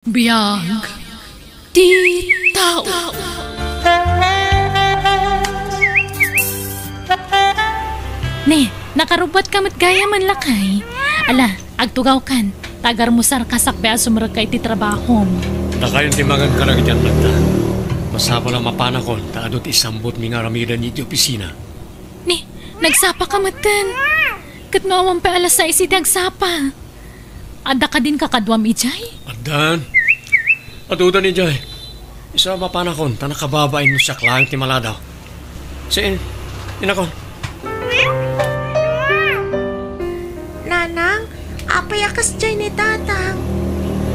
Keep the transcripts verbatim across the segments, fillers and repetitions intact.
Biag ti tao. Ne, nakarubbuatka met gayam, lakay. Ala, agtugawkan. Ta agarmusarka sakbay a sumrekka iti trabahom. Dakayon ti mangan kadagiti annakta. Masapul a mapanakon ta adu ti isambutmi nga aramiden iti opisina. Ne, nagsapaka metten. Ket no awan pay alas sais iti agsapa. Adda kadin kakaduam idiay? Addan. Adudan idiay. Isu a mapanakon ta nakababain no siak laeng ti maladaw. Saan, inakon. Nanang, apay a kasdiay ni Tatang?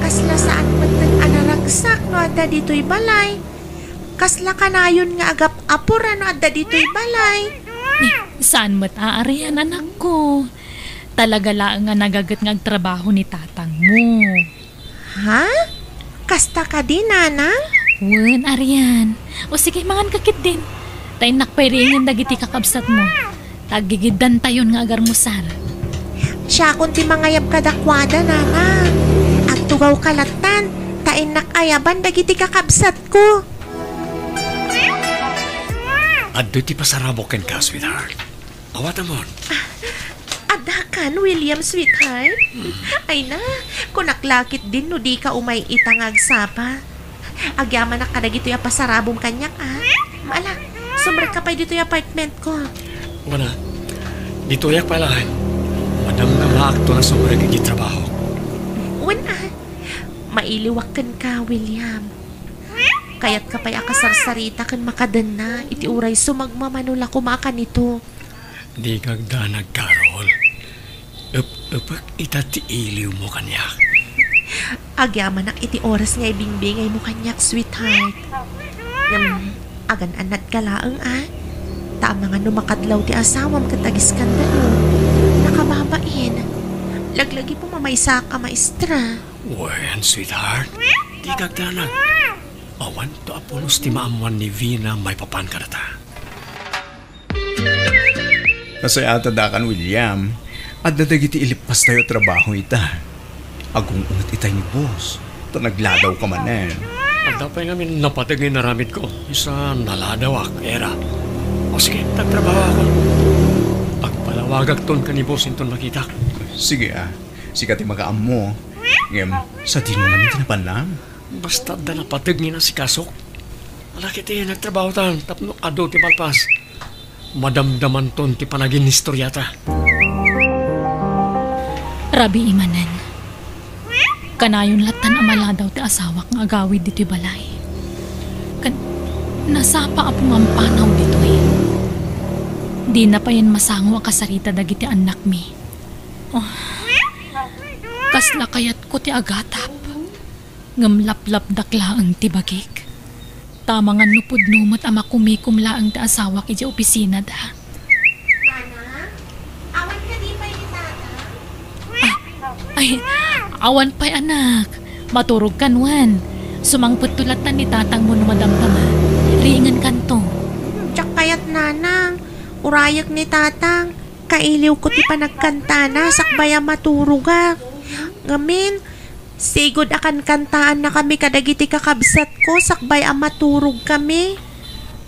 Kasla saan metten a naragsak no adda ditoy balay. Kasla kanayon nga agap-apor a no adda ditoy balay. Saan met a Arian, anakko. Talaga laeng a nagaget nga agtrabaho ni tatangmo. Ha? Kasta kadi, Nanang? Wen, Arian. O sige, manganka ketdin. Ta innak pay riingen dagiti kakabsatmo. Ta aggigiddantayon nga agarmusar. Siakon ti mangayab kadakuada, Nanang. Agtugawka lattan, ta innak ayaban dagiti kakabsatko. Adda ti pasarabok kenka, sweetheart. Awatamon. Addakan, William, sweetheart? Ay na, kunak la ketdin no dika umay ita nga agsapa. Agyamanak kadagitoy a pasarabom kaniak, a. Ala, sumrekka pay ditoy apartmentko. Wen a, ditoyak pay laeng. Madamdamaakton a sumrek iti trabaho. Wen a, mailiwak kenka, William. Kayatka pay a kasarsarita ken makadenna iti uray sumagmamano la koma a kanito. Dika agdanag, Carol. Ep-epek ita ti iliwmo kaniak. Agyamanak iti oras nga ibingbingaymo kaniak, sweetheart. Ngem, agan-anadka laeng, a? Ta amangan no makadlaw ti asawam ket agiskandalo. Nakababain. Laglagipem a maysaak a maestra. Wen, sweetheart. Dika agdanag. Awanto a pulos ti maammuan ni Vina maipapan kadata. Nasayaat a dakayon, William. Adda dagiti ilippastayo a trabaho ita. Agung-unget itay ni boss, ta nagladawka manen. Adda pay ngamin napateg nga inaramidko, isu a naladawak, Era. O sige, ta agtrabahoakon. Agpalawagakton ken ni boss inton makitak. Sige a, sika ti makaammo. Ngem, sadino ngamin ti nabanam? Basta adda napateg nga inasikasok. Ala ket, eh, nagtrabahotan tapno adu ti malpas. Madamdamanton ti panaginistoriata. Rabii manen. Kanayon lattan a maladaw ti asawak nga agawid ditoy balay. Ken, nasapa a pumanaw ditoy. Dina payen masango a kasarita dagiti annakmi. Oh. Kasla kayatko ti agatap. Ngem laplapdak laeng ti bagik. Ta amangan no pudno met a makumikom laeng ti asawak idiay opisinada. Nanang, awan kadi pay ni Tatang? Ah, ay, awan pay, anak. Maturogkan wen. Sumangpetto lattan ni tatangmo no madamdama. Riingenkanto. Hmm, diak kayat, Nanang. Urayek ni Tatang. Kailiwko ti panagkantana sakbay a maturogak. Ngamin, sigud a kankantaannakami kadagiti kakabsatko sakbay a maturogkami.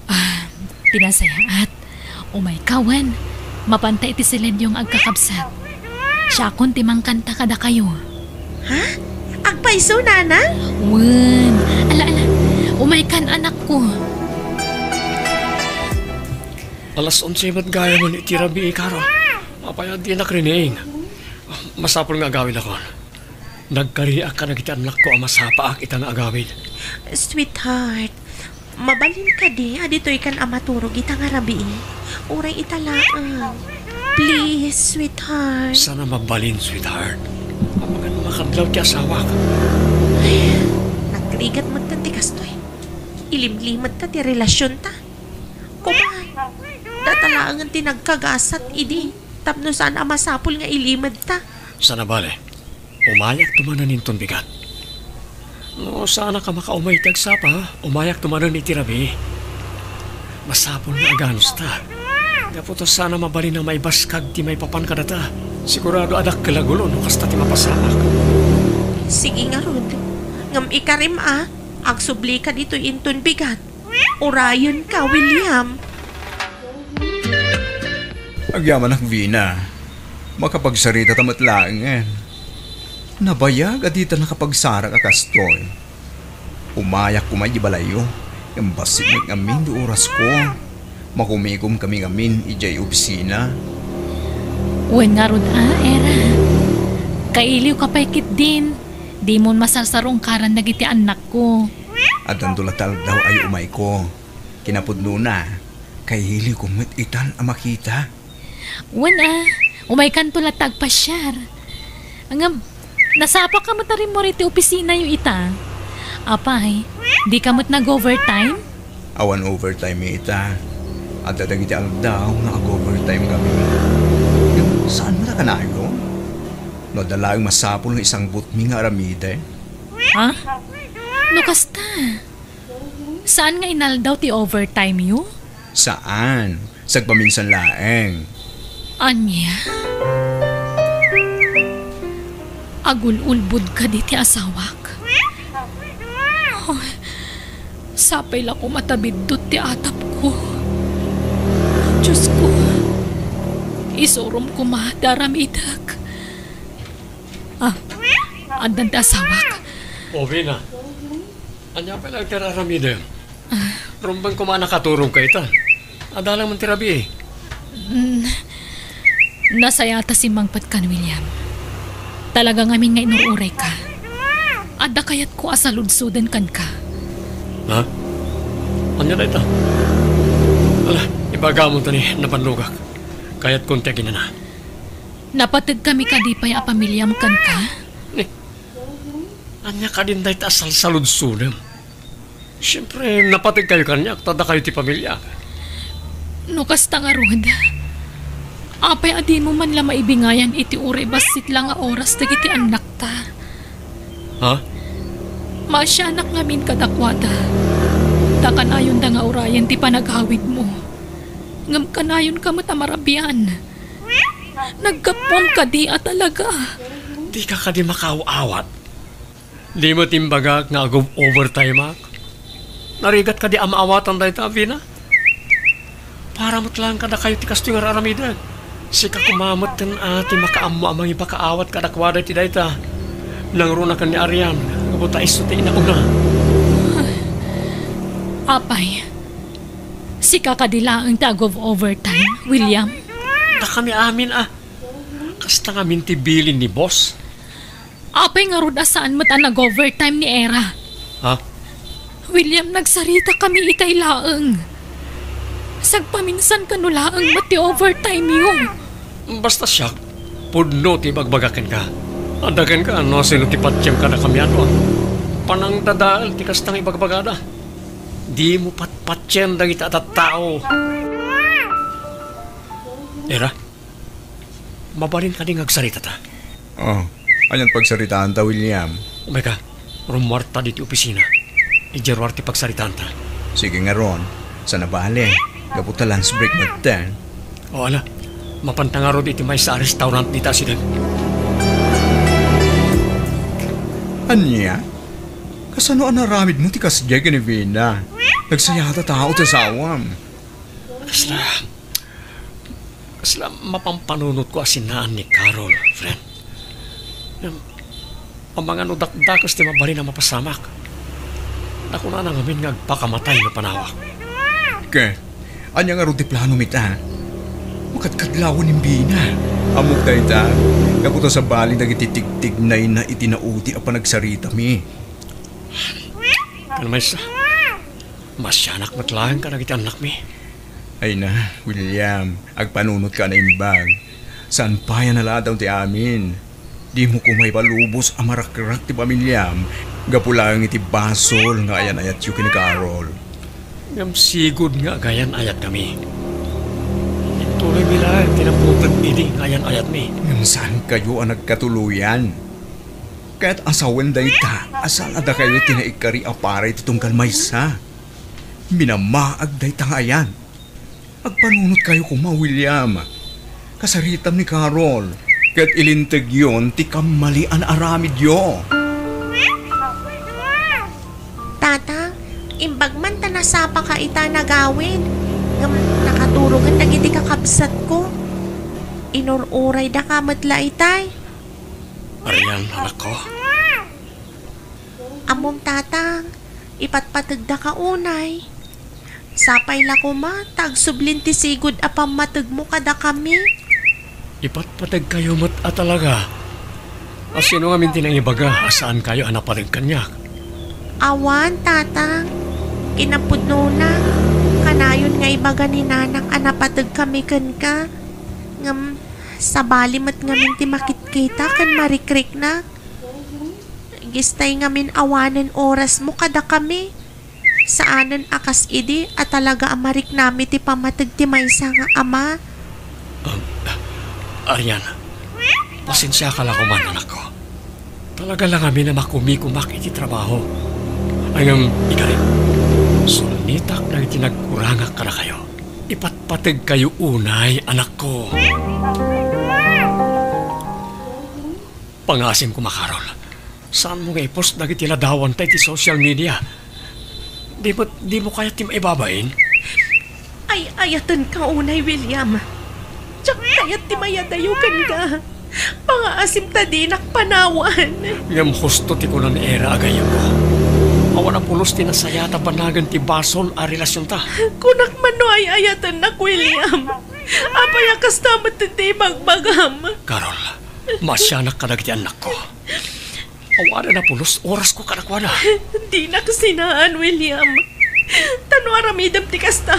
Ah, ti nasayaat. Umayka wen. Mapanta iti silenyo nga agkakabsat. Siakon ti mangkanta kadakayo. Ha? Agpayso, Nanang? Wen. Ala, ala. Umaykan, anakko. Alas onse met gayam iti rabii, Carol. Apay a dinak rining? Masapul nga agawidakon. Nagkariak kadagiti annakko a masapaak ita nga agawid. Sweetheart, mabalin kadi a ditoykan a maturog ita nga rabii? Uray ita laeng. Please, sweetheart. Saan a mabalin, sweetheart. Amangan makadlaw ti asawak. Ay, nagrigat metten ti kastoy. Ilimlimedta ti relasionta. Koma, data laengen ti nagkagasat idi tapno saan a masapul nga ilimedta. Saan a bale, umayakto manen inton bigat. No saanak a makaumay iti agsapa, umayakto manen iti rabii. Masapul nga aganusta. Gapu ta saan a mabalin a maibaskag ti maipapan kadata. Sigurado a dakkel a gulo no kasta ti mapasamak. Sige ngarud. Ngem ikarim a, agsubli ka ditoy inton bigat. Urayenka, William. Agyamanak, Vina. Makapagsarita ta met laengen. Nabayag a dita nakapagsarak a kastoy. Umayak koma idiay balayyo, ngem bassit met ngamin ti orasko. Makumikom kami ngamin idiay opisina. Wen ngarud a, Era. Kailiwka pay ketdin. Dimon masarsarungkaran dagiti annakko. Addanto latta aldaw a umayko. Kinapudnona, kailiwko met itan a makita. Wen a, umaykanto latta agpasiar. Ngem, nasapaka met a rimmuar iti opisinayo ita. Apay, dika met nag-overtime? Awan overtime ita. Adda dagiti aldaw nga ag-overtime kami. Ngem, saan met a kanayon? No adda laeng masapul nga isangbutmi nga aramiden? Ha? No kasta, saan nga inaldaw ti overtime yo? Saan. Sagpaminsan laeng. Ania? Agul-ulbod kadi ti asawak? Oy, sapay la koma ta biddut ti atapko. Diosko, isurom koma ti aramidek. Ah, addan ti asawak. O, Vina. Ania pay laeng ti ar-aramidem? Ah. Rumbeng koma a nakaturogka ita. Adda laeng man ti rabii. Mm. Nasaya ta simmangpetka, William. Talaga ngamin nga inur-urayka. Adda kayatko a saludsoden kenka. Ha? Ania dayta? Ala, ibagamon ta ni nabannogak. Kayatkon ti aginana. Napategkami kadi pay a pamiliam kenka? Ni, ania kadin dayta a salsaludsodem? Siempre, napategkayo kaniak, ta dakayo ti pamiliak. No kasta ngarud, apay a dimo man la maibingayan iti uray bassit la nga oras dagiti annakta? Ha? Maasianak ngamin kadakuada. Ta kanayonda nga urayen ti panagawidmo. Ngem kanayonka met a marabian. Naggapuam kadi a talaga. Dika kadi makaaw-awat? Di met imbagak nga ag-overtimeak? Narigat kadi a maawatan dayta, Vina? Para met laeng kadakayo ti kastoy nga ar-aramidek. Sika koma metten a ti makaammo a mangipakaawat kadakuada iti dayta. Nangruna ken ni Arian, gapu ta isu ti inauna. Apay, sika kadi laeng ti ag-overtime, William? Dakami amin a. Kasta ngamin ti bilin ni boss. Apay ngarud a saan met a nag-overtime ni Era? Ha? William, nagsarita kami itay laeng. Sagpaminsan kano laeng met ti overtime yo. Basta siak, pudno ti ibagbaga kenka. Adda kenka no sino ti patiem kadakami a dua. Panangdadael ti kasta nga ibagbagada. Dimo patpatien dagiti a tattao. Era, mabalin kadi nga agsaritata? Oh, anian pagsaritaanta, William? Umayka, rummuarta ditoy opisina. Idiay ruar ti pagsaritaanta. Sige ngarud, saan a bale, gapu ta lunch break metten. O ala, mapanta ngarud iti maysa a restaurant dita asideg. Ania? Kasano a naaramidmo ti kasdiay ken ni Vina? Nagsayata tao ti asawam. Kasla, kasla mapampanunotko a sinaan ni Carol, friend. Ngem, amangan no dakdakes ti mabalin a mapasamak. Nakunana ngamin nga agpakamatay no panawak. Ket, ania ngarud ti planom ita? Makadkadlawen ni Vina. Ammok dayta, gapu ta sabali dagiti tigtignayna iti naudi a panagsaritami. Ken maysa, maasianak met laeng kadagiti annakmi. Ay na, William, agpanunotka a naimbag. Saan pay a naladaw ti amin. Dimo koma ipalubos a marakrak ti pamiliam gapu laeng iti basol nga ayan-ayatyo ken ni Carol. Ngem sigud nga agayan-ayatkami. Intuloymi laeng ti naputeg idi nga ayan-ayatmi. Ngem saankayo a nagkatuloyan. Ket asawen dayta a saan a dakayo ti naikkari a para iti tunggal maysa. Minamaag dayta nga ayan. Agpanunotkayo koma, William. Kasaritam ni Carol, ket ilintegyon ti kammalian a aramidyo. Tatang, imbag man ta nasapaka ita nagawid, ngem nakaturogen dagiti kakabsatko. Inur-uraydaka met la itay. Arian, anakko. Ammom, Tatang, ipatpategdaka unay. Sapay la koma ta agsublin ti sigud a pammategmo kadakami. Ipatpategkayo met a talaga. A sino ngamin ti nangibaga a saankayo a napateg kaniak? Awan, Tatang. Kinapudnona, kanayon nga ibaga ni Nanang a napategkami kenka. Ngem, sabali met ngamin ti makitkita ken marikriknak. Gistay ngamin awanen orasmo kadakami. Saanen a kas idi a talaga a mariknami ti pammateg ti maysa nga ama. Um, Arian, pasensiaka la koman, anakko. Talaga la ngamin a makumikumak iti trabaho. Ngem, ikari, sulnitak dagiti nagkurangak kadakayo. Ipatpategkayo unay, anakko. Pangasim koma, Carol. Saanmo nga i-post dagiti ladawanta iti social media? Di mo, di mo kayat ti maibabain? Ay-ayatenka unay, William. Diak kayat ti mayadayo kenka. Pangaasim ta dinak panawan. Ngem husto ti kuna ni Era a gayyemko. Awan a pulos ti nasayaat a banagen ti basol a relasionta. Kunak man no ay-ayatennak, William. Apay a kasta met ti ibagbagam? Carol, maasianak kadagiti annakko. Awanen a pulos orasko kadakuada. Dinak sinaan, William. Ta no aramidem ti kasta,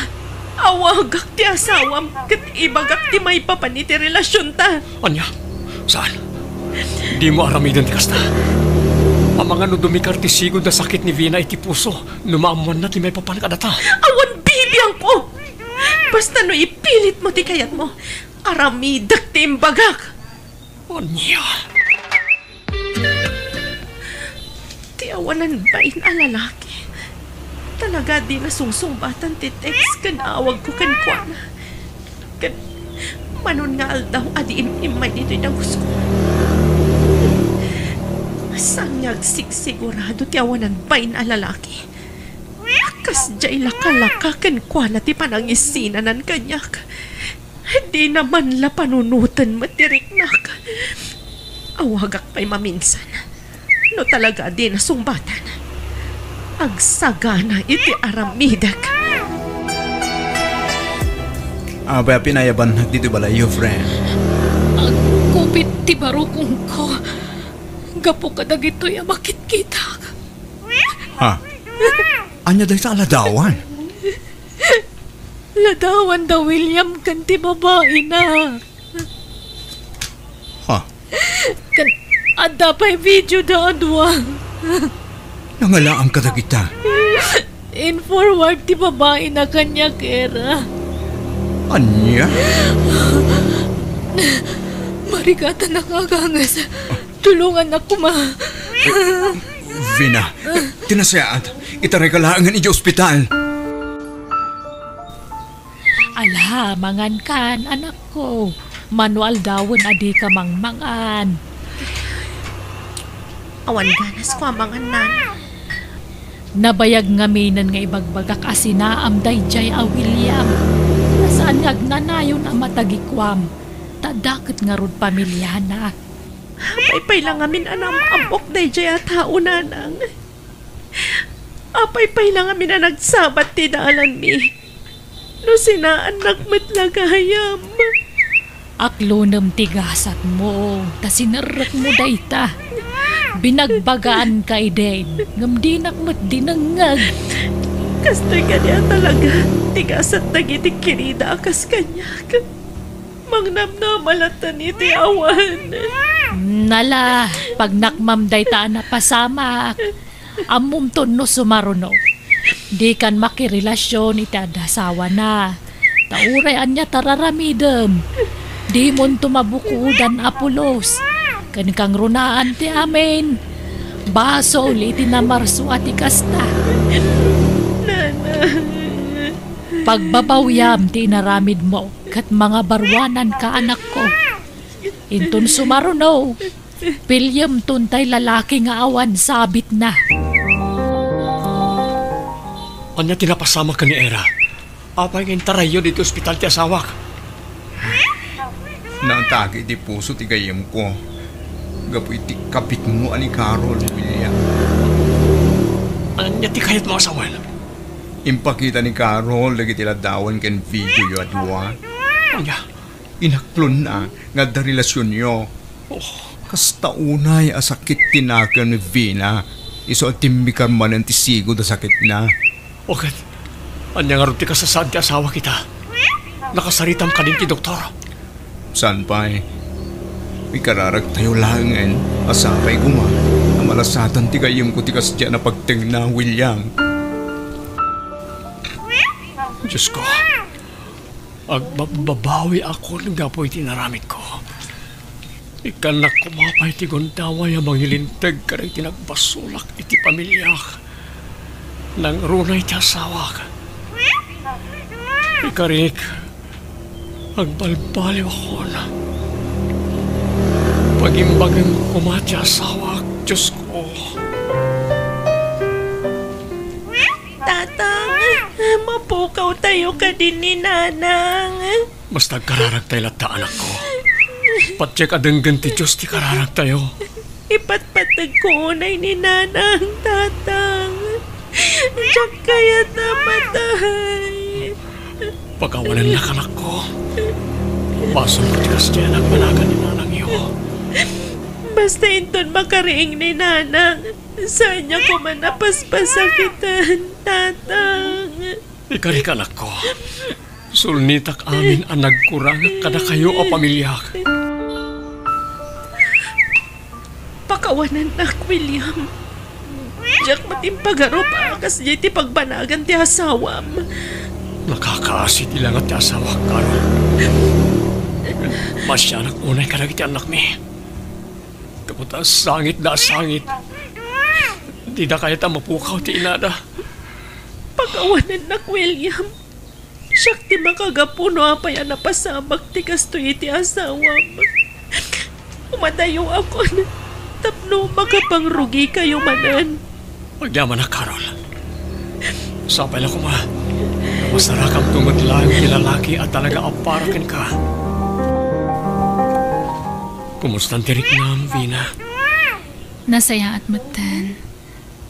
awagak ti asawam ket ibagak ti maipapan iti relasionta. Ania? Saan? Dimo aramiden ti kasta. Amangan no dumikar ti sigud a sakit ni Vina iti puso no maammoanna ti maipapan kadata. Awan bibiangko! Basta no ipilitmo ti kayatmo, aramidek ti imbagak. Ania? Ti awanan bain a lalaki. Talaga a dina sungsungbatan ti text ken awagko kenkuana. Ken manon nga aldaw a di im-immay ditoy dagusko. Saan nga agsigsigurado ti awanan bain a lalaki? Kasdiay lakalaka kenkuana ti panangisinanan kaniak. Dina man la panunoten met ti riknak. Awagak pay maminsan. No talaga a dina sungbatan, agsagana iti aramidek. Apay a pinayabannak ditoy balayyo, friend? Agkupit ti barukongko gapu kadagitoy a makitkitak. Ha? Ania dayta a ladawan? Ladawan da William ken ti babaina. Ha? Ken adda pay video da a dua. Nangalaanka dagita? In-forward ti babaina kaniak, Era. Ania? Marigatan a kagangas. Tulongannak koma. Vina, ti nasayaat, itarayka laengen idiay ospital. Ala, mangankan, anakko. Mano aldawen a dika mangmangan. Awan ganasko a mangan, Nana. Nabayag ngaminen nga ibagbagak a sinaam daydiay a William. Ta saan nga agnanayon a matagikuam, ta daket ngarud pamiliana. Apay pay la ngamin a naam-ammok daydiay a tao, Nanang? Apay pay la ngamin a nagsabat ti dalanmi? No sinaannak met la gayam. Aklonem ti gasatmo, ta sinerrekmo dayta. Binagbagaanka idin, ngem dinak met dinengngeg. Kastoy kadi a talaga ti gasat dagiti kirida a kas kaniak. Mangnamnama latta iti awan. Nala, pagnakmam dayta a napasamak. Ammomton no sumaruno. Dikan makirelasion iti adda asawana. Ta uray ania ti ar-aramidem, dimonto mabukodan a pulos. Ken kangrunaan ti amin, basol iti namarsua ti kasta. Nana. Pagbabawiam ti inaramidmo ket mangabaruananka, anakko. Inton sumaruno, piliyemton tay lalaki nga awan sabitna. Ania ti napasamak ken ni Era? Apay nga intarayyo ditoy ospital ti asawak? Naatake iti puso ti gayyemko gapu iti kabitmo a ni Carol, William. Ania ti kayatmo a sawen? Impakita ni Carol dagiti ladawan ken videoyo a dua. Ania? Inaklonna nga adda relasionyo. Oh. Kasta unay a sakit ti nakem ni Vina, isu a timmikar manen ti sigud a sakitna. O ket, ania ngarud ti kasasaad ti asawak ita? Nakasaritam kadin ti doktor? Saan pay? Ikararagtayo laengen a sapay koma a malasatan ti gayyemko ti kasdiay a napagtengna, William. Diosko, agbabbabawiakon gapu iti inaramidko. Ikkannak koma pay ti gundaway a mangilinteg kadagiti nagbasolak iti pamiliak. Nangruna iti asawak. Ikarik, agbalbaliwakon. Pagimbagem koma ti asawak, Diosko. Tatang, mapukawtayo kadin ni Nanang. Basta agkararagtay latta, anakko. Patiek a denggen ti Dios ti kararagtayo. Ipatpategko unay ni Nanang, Tatang. Diak kayat a matay. Pakawanennak, anakko. Basolko ti kasdiay a nagbanagan ni nanangyo. Basta inton makariing ni Nanang, saanyo koma a paspasakitan, Tatang. Ikarik, anakko. Sulnitak amin a nagkurangak kadakayo a pamiliak. Pakawanennak, William. Diak met impagarup a kasdiay ti pagbanagan ti asawam. Nakakaasi ti langat ti asawak, Carol. Masianak unay kadagiti annakmi. Gapu ta sangitda a sangit. Dida kayat a mapukaw ti inada. Pakawanennak, William. Siak ti makagapu no apay a napasamak ti kastoy iti asawam. Umatayakon tapno makapangrugikayo manen. Agyamanak, Carol. Sapay la koma, masarakamto met laeng ti lalaki a talaga a para kenka. Kumustan ti riknam, Vina? Nasayaat metten,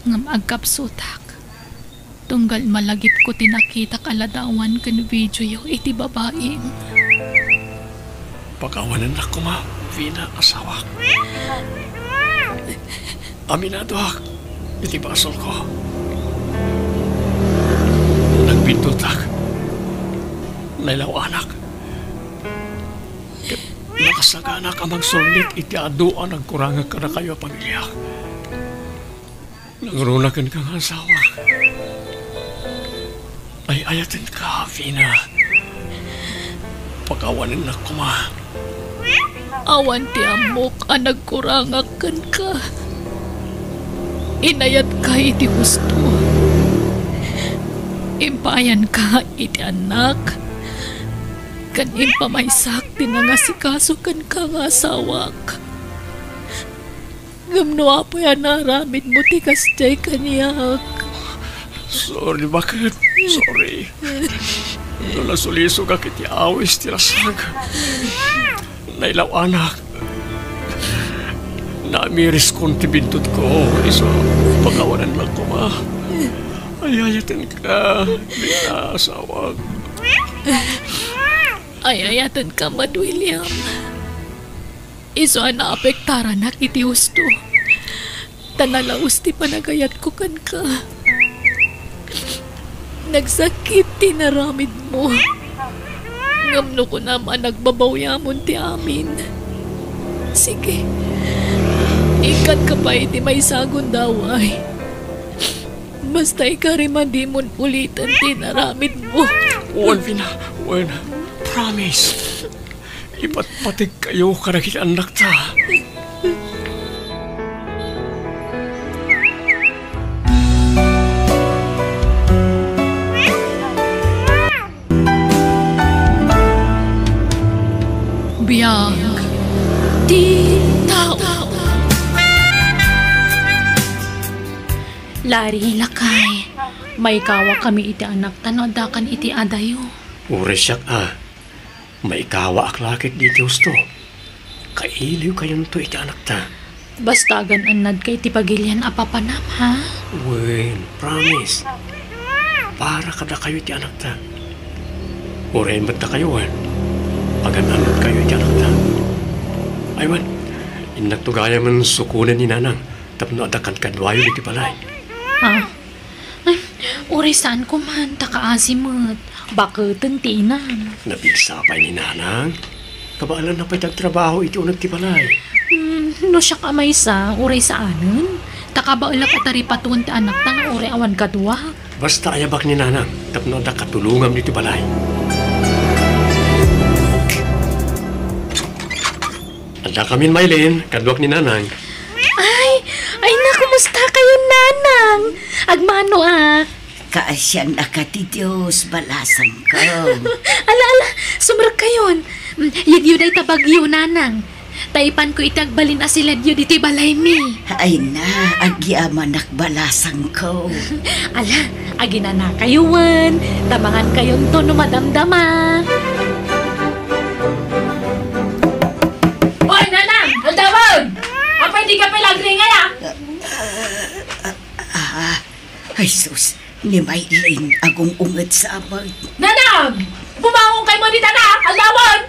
ngem agkapsutak. Tunggal malagipko ti nakitak a ladawan ken videoyo iti babaim. Pakawanennak koma, Vina, asawak. Aminadoak iti basolko. Nagbintotak. Nailaw-anak. Ket nakasaganak a mangsulnit iti adu a nagkurangak kadakayo a pamiliak. Nangruna kenka nga asawa. Ay-ayatenka, Vina. Pakawanennak koma. Awan ti ammok a nagkurangak kenka. Inayatka iti husto. Impaayanka iti annak. Ken impamaysak ti nangasikaso kenka nga asawak. Ngem no apay a naaramidmo ti kasdiay kaniak? Sorry, baket. Sorry. No nasulisogak iti awis ti lasag, nailaw-anak. Namiriskon ti bintotko, isu pakawanennak koma. Ay-ayatenka, Vina, asawak. Ay-ayatenka met, William. Isu a naapektaranak iti husto. Ta nalaus ti panagayatko kenka. Nagsakit ti inaramidmo. Ngem no kunam a nagbabawiamon ti amin, sige, ikkanka pay iti maysa a gundaway. Basta ikarimadimon uliten ti inaramidmo. Wen, Vina, wen. Promise. Ipatpategkayo kadagiti annakta. Biag ti tao. Ari, lakay, maikawakami iti anakta no addakan iti adayo. Uray siak a, maikawaak la ket ditoy husto. Kailiwkayonto iti anakta. Basta agan-annadka iti pagilian a papanam, ha? Wen, promise. Para kadakayo iti anakta. Uray met dakayo, wen. Agan-annadkayo iti anakta. Ay, wen, innakto gayamen sukonen ni Nanang tapno adda kadkaduayo iti balay. Ah. Ay, uray saan ko man, ta kaasi met. Baketen ti inam. Napigsa pay ni Nanang. Kabaelanna pay ti agtrabaho iti uneg ti balay. Hmm, no siak a maysa, uray saanen. Ta kabaelak a taripatuon ti anakta nga uray awan kaduak. Basta ayabak ni Nanang tapno adda katulongam ditoy balay. Addakamin, Maylin, kaduak ni Nanang. Ay, ay na, kumusta kayo, Nanang? Agmano, ah. Kaasiannaka ti Dios, balasangko. Ala, ala, sumrek kayon. Mm, yegyo dayta bagyo, Nanang. Ta ipanko iti agbalin a siledyo ditoy balaymi. Ay na, agyamanak, balasangko. Ala, aginanakayo wen, ta mangankayonto no madamdama. Hoy, Nanang! Aldawen! Apay, dika pay la agringay, a? Ah, ay sus, ni Maylin agung-unget sa amin. Nanang! Bumangon kayo mo dita na! Aldawen!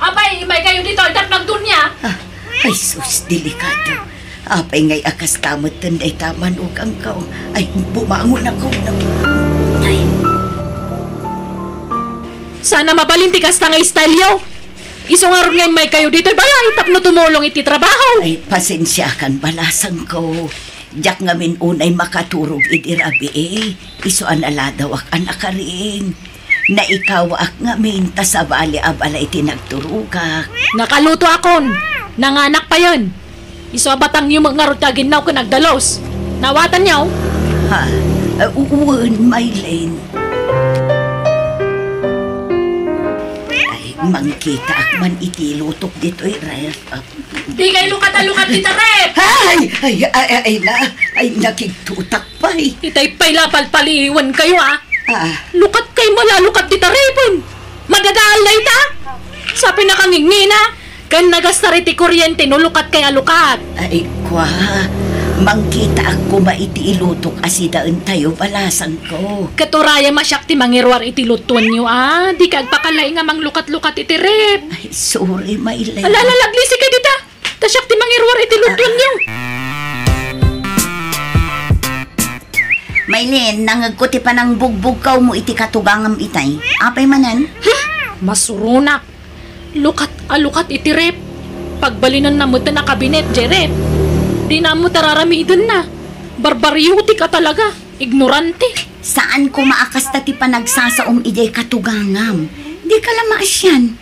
Apay, imaykayo ditoy tapno agdunia? Ah, ay sus, delikado. Apay ngay a kasta metten dayta manugangko. Ay, bumangon ako. Ay. Sana mabalin ti kasta nga style yo. Isu ngarud nga imaykayo ditoy balay tapno tumulong iti trabaho. Ay, pasensiakan, balasangko. Diak ngamin unay makaturog idi rabii. Isu a naladawak a nakaring. Naikawaak ngamin ta sabali a balay ti nagturogak. Nakalutoakon, nanganak payen. Isu a batangyo met ngarud ti aginnaw ken agdalus. Nawatanyo? Ha? Ah, u-, wen, Maylin. Ay, mangkitaak man iti lutok ditoy ref. Ah. Dikay lukat a lukat dita ref! Ay! Ay, ay, ay, ay, na. Ay, nakigtutak pay. Itay pay la palpaliiwankayo, a. Ah. Lukat kay malalukat dita repen. Madadaal la ita. Sa pinakangingina, ken nagastar iti kuryente no lukat kay a lukat. Ay, kwa. Mangkitaak koma iti ilutok a sidaentayo, balasangko. Ket urayem a siak ti mangiruar iti lutuenyo, a. Dika agpakalaing a manglukat-lukat iti rep. Ay, sorry, Maylin. Ala, ala, aglisi kay dita. Ta siak ti mangiruar iti lutuenyo. Maylin, nangegko ti panangbugbugkawmo iti katugangam itay. Apay manen? Hmm, masuronak. Lukat a lukat iti rep. Pagbalinenna metten a kabinet, jay rep. Dina ammo ti ar-aramidenna. Barbariotik a talaga. Ignorante. Saan koma a kasta ti panagsasaom idiay katugangam. Dika la maasian.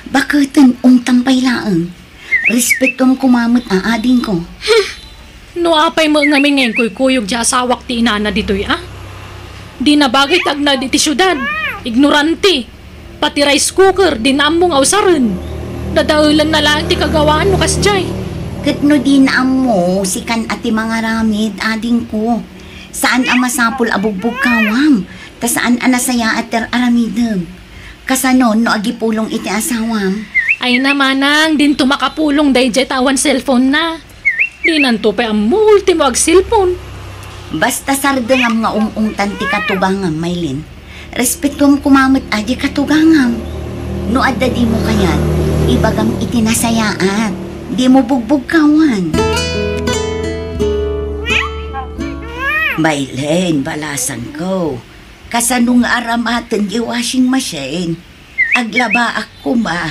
Baketen, ungtam pay laeng. Respetuam koma met a adingko. Hmm. No apay met ngamin nga inkuykuyog ti asawak ti inana ditoy, a? Dina bagay ti agnaed iti siudad. Ignorante. Pati rice cooker, dina ammo nga usaren. Dadaelenna laeng ti kagawaan no kasdiay. Ket no dina ammo, sikan a ti mangaramid, adingko. Saan a masapul a bugbugkawam, ta saan a nasayaat ti ar-aramidem. Kasano no agipulong iti asawam? Ay na, manang, dinto makapulong daydiay ta awan cellphone na. Dinanto pay ammo ultimo agcellphone. Basta sardengam nga um-ungtan ti katugangam, Maylin. Respetuam koma met a di katugangam. No adda dimo kayat, ibagam iti nasayaat. Dimo bugbugkawan. Maylin, balasangko. Kasano nga aramaten di washing machine? Aglabaak koma,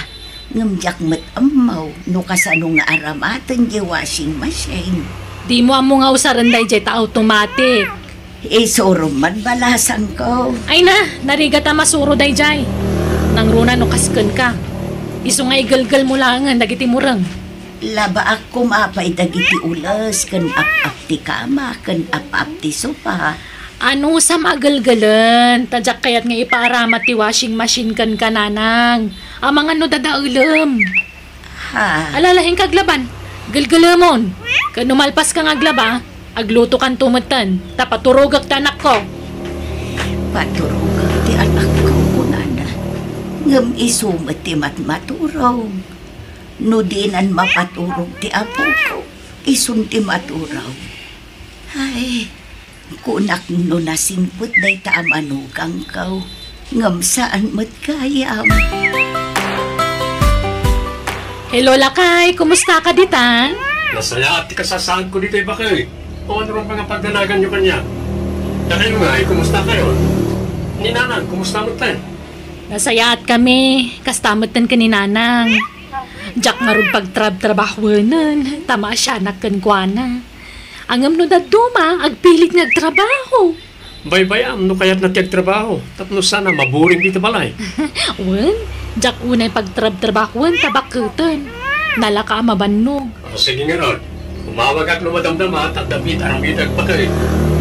ngem diak met ammo no kasano nga aramaten di washing machine. Dimo ammo nga usaren daydiay ta automatic. Isurom man balasangko. Ay na, narigat a masuro daydiay. Nangruna no kaskenka. Isu nga igelgelmo laengen dagiti mureng. Labaak koma pay dagiti ules ken ap-ap ti kama ken ap-ap ti sopa. Anusam a gelgelen, ta diak kayat nga ipaaramat ti washing machine kenka, nanang. Amangan no dadaelem. Ha? Alalaing ka aglaban. Gelgelemon. Ken no malpaska nga aglaba, Aglutokanto metten, ta paturogek ti anakko. Paturogek ti anakko, kunana. Ngem isu met ti matmaturog. No dinan mapaturog ti apoko, isun ti maturog. Ay, kunak no nasingpet dayta a manugangko. Ngem saan met gayam. Hello, lakay. Kumusta ka ditan? Nasayaat ti kasasaadko ditoy, bakay. O, ano bang mga pagdanaganyo kaniak? Dakayo ngay, kumusta kayo? Ni Nanang, kumusta metten? Nasayaat kami. Kasta metten ken ni Nanang. Diak ngarud pagtrabtrabahuen, ta maasianak kenkuana. Ngem no dadduma, agpilit nga agtrabaho. Baybay-am no kayatna ti agtrabaho, tapno saan a maburing dita balay. Wen, diak unay pagtrabtrabahuen ta bakketen. Nalaka a mabannog. O, sige ngarud. Umawagak no madamdama, ta adda met aramidek, bakay.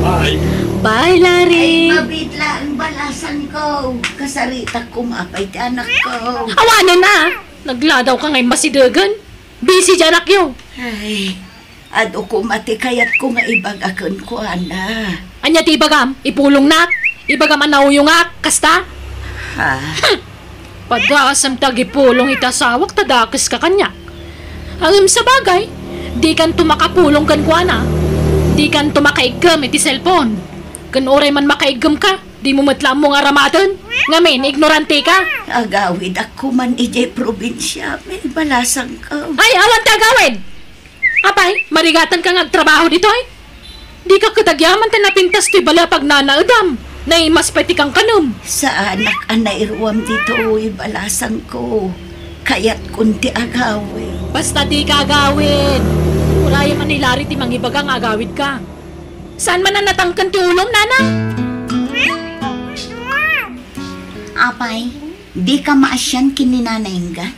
Bye. Bye, Larry. Ay, mabitla ang balasan ko. Kasaritak koma pay ti anak ko. Awanen a! Nagladaw ka ngay masidegen. Busy di anakyo. Ay, adu koma ti kayatko nga ibaga kenkuana. Ania ti ibagam? Ipulongnak? Ibagam a nauyongak? Kasta? Ha? Hmm. Padaasem ti agipulong iti asawak ta dakeska kaniak. Ngem sabagay, dikanto makapulong kenkuana. Dikanto makaiggem iti cellphone. Ken uray man makaiggem ka, dimo met la ammo nga aramaten. Ngamin, ignorante ka. Agawidak koman idiay probinsia, may balasangko. Ay, awan ti agawid! Apay, marigatan ka nga agtrabaho ditoy? Dika ket agyaman ta napintas toy bale a pagnanaedam. Naimas pay ti kankanem. Saanak a nairuam ditoy, balasangko. Kayatkon ti agawid. Basta dika agawid. Urayem a ni Larry ti mangibaga nga agawidka. Saan man a natangken ti ulom, Nana? Apay, dika maasian ken ni Nana Inga?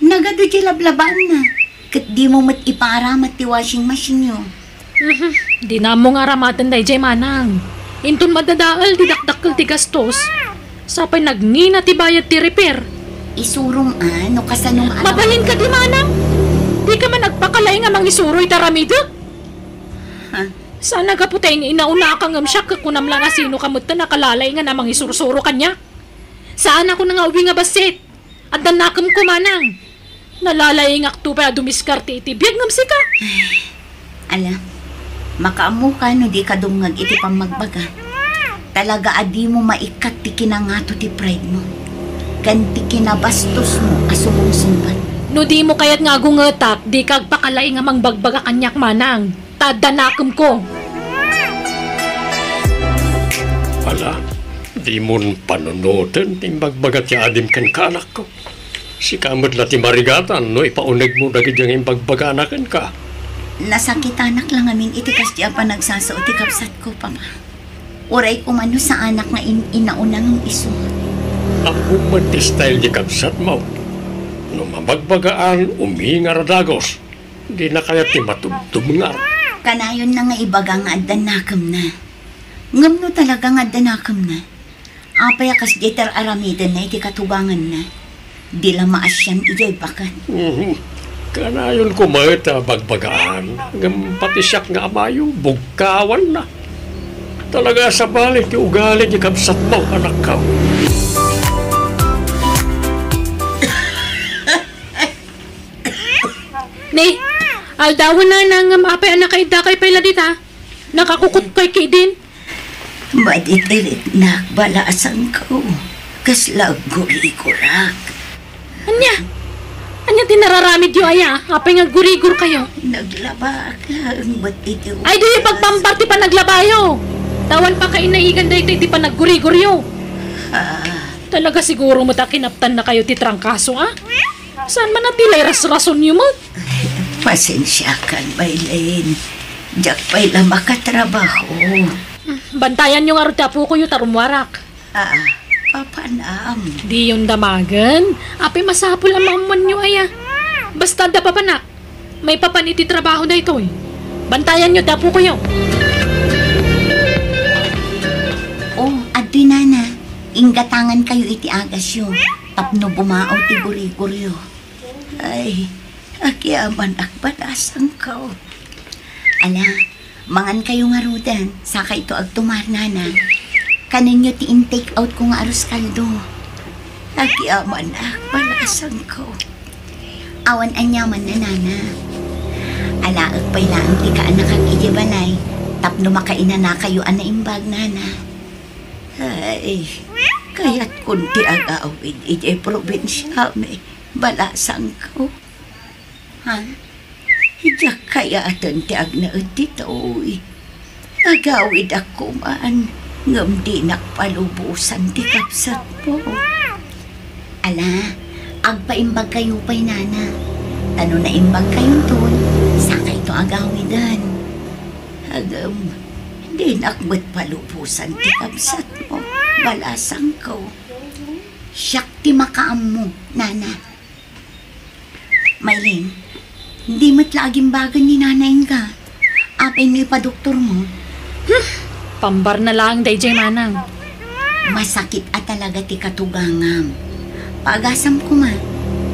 Nagadu diay lablabaanna, ket dimo met ipaaramat ti washing machine-yo. Mhm. Dina ammo nga aramaten daydiay, manang. Inton madadael ti dakdakkel ti gastos, sapay nagngina ti bayad ti repair. Isurom a, no kasano nga aram- Mabalin kadi, manang? Dika man agpakalaing a mangisuro iti aramidek? Ha? Saan a gapu ta in-inaunaka ngem siak ket kunam la a sinoka metten a kalalaingan a mangisursuro kaniak? Saan a kuna nga ubbing a bassit. Adda nakemko, manang. Nalalaingakto pay a dumiskarte iti biag ngem sika. Ala, makaammoka no dika dumngeg iti pammagbaga. Talaga a dimo maikkat ti kinangato ti pride-mo ken ti kinabastosmo a sumursungbat. No dimo kayat nga agungetak, dika agpakalaing a mangbagbaga kaniak, manang. Ta adda nakemko. Ala, dimon panunoten ti imbagbaga ti adim kenka, anakko. Sika met la ti marigatan no ipaunegmo dagiti nga imbagbagana kenka. Nasakitanak la ngamin iti kasdi a panagsasao ti kabsatko, Papa. Uray koma no saanak nga in-inauna ngem isu. Ammom met ti style ti kabsatmo. No mabagbagaan, umingar a dagus. Dina kayat ti matubtubngar. Kanayonna nga ibaga nga adda nakemna. Ngem no talaga nga adda nakemna, apay a kasdiay ti ar-aramidenna iti katuganganna? Di la maasian idiay baket. Mhm. Kanayon koma met a bagbagaan, ngem pati siak nga amayo, bugkawanna. Talaga a sabali ti ugali ti kabsatmo, anakko. Ni, aldawen, nanang, ngem apay a nakaiddakay pay la dita? Nakakukutkay ketdin? Maditiritnak, balasangko. Kasla aggurigurak. Ania? Ania ti nararamidyo aya? Apay nga aggurigurkayo? Naglabaak laeng met iti. Ay, diyo pagpampar ti panaglabayo. Ta awan pakainaigan daytoy ti panagguriguryo. Ah. Talaga siguro met a kinaptannakayo ti trangkaso, a? Saan man a ti la irasrasonyo met? Pasensiakan, Maylin. Diak pay la makatrabaho. Bantayanyo ngarud ti apokoyo ta rummuarak. Ah, papanam. Diyon damagen. Apay masapul a maammoanyo aya. Basta adda papanak. Maipapan iti trabaho daytoy. Bantayanyo ti apokoyo. Oh, adtoy, nana. Inggatangankayo iti agasyo tapno bumao ti guriguryo. Ay, agyamanak, balasangko. Ala, Mangan kayo ngaruden, saka ito agtumar, nana. Kanenyo ti in-take out ko nga arroz caldo. Agyamanak, balasangko. Awan aniamanna, nana. Alaek pay laeng ti kaanakak idiay balay tapno makainanakayo a naimbag, nana. Ay, kayatkon ti agawid idiay probinsiami, balasangko. Ha? Diak kayaten ti agnaed ditoy. Agawidak koman, ngem dinak palubosan ti kabsatmo. Ala, agpaimbagkayo pay, nana. Ta no naimbagkayonton, saka ito agawiden. Ngem, dinak met palubosan ti kabsatmo, balasangko. Siak ti makaammo, nana. Maylin, di met la agimbagen ni Nana Inga. Apay no ipadoktormo? Hmm, pambarna laeng daydiay, manang. Masakit a talaga ti katugangam. Paagasam koma.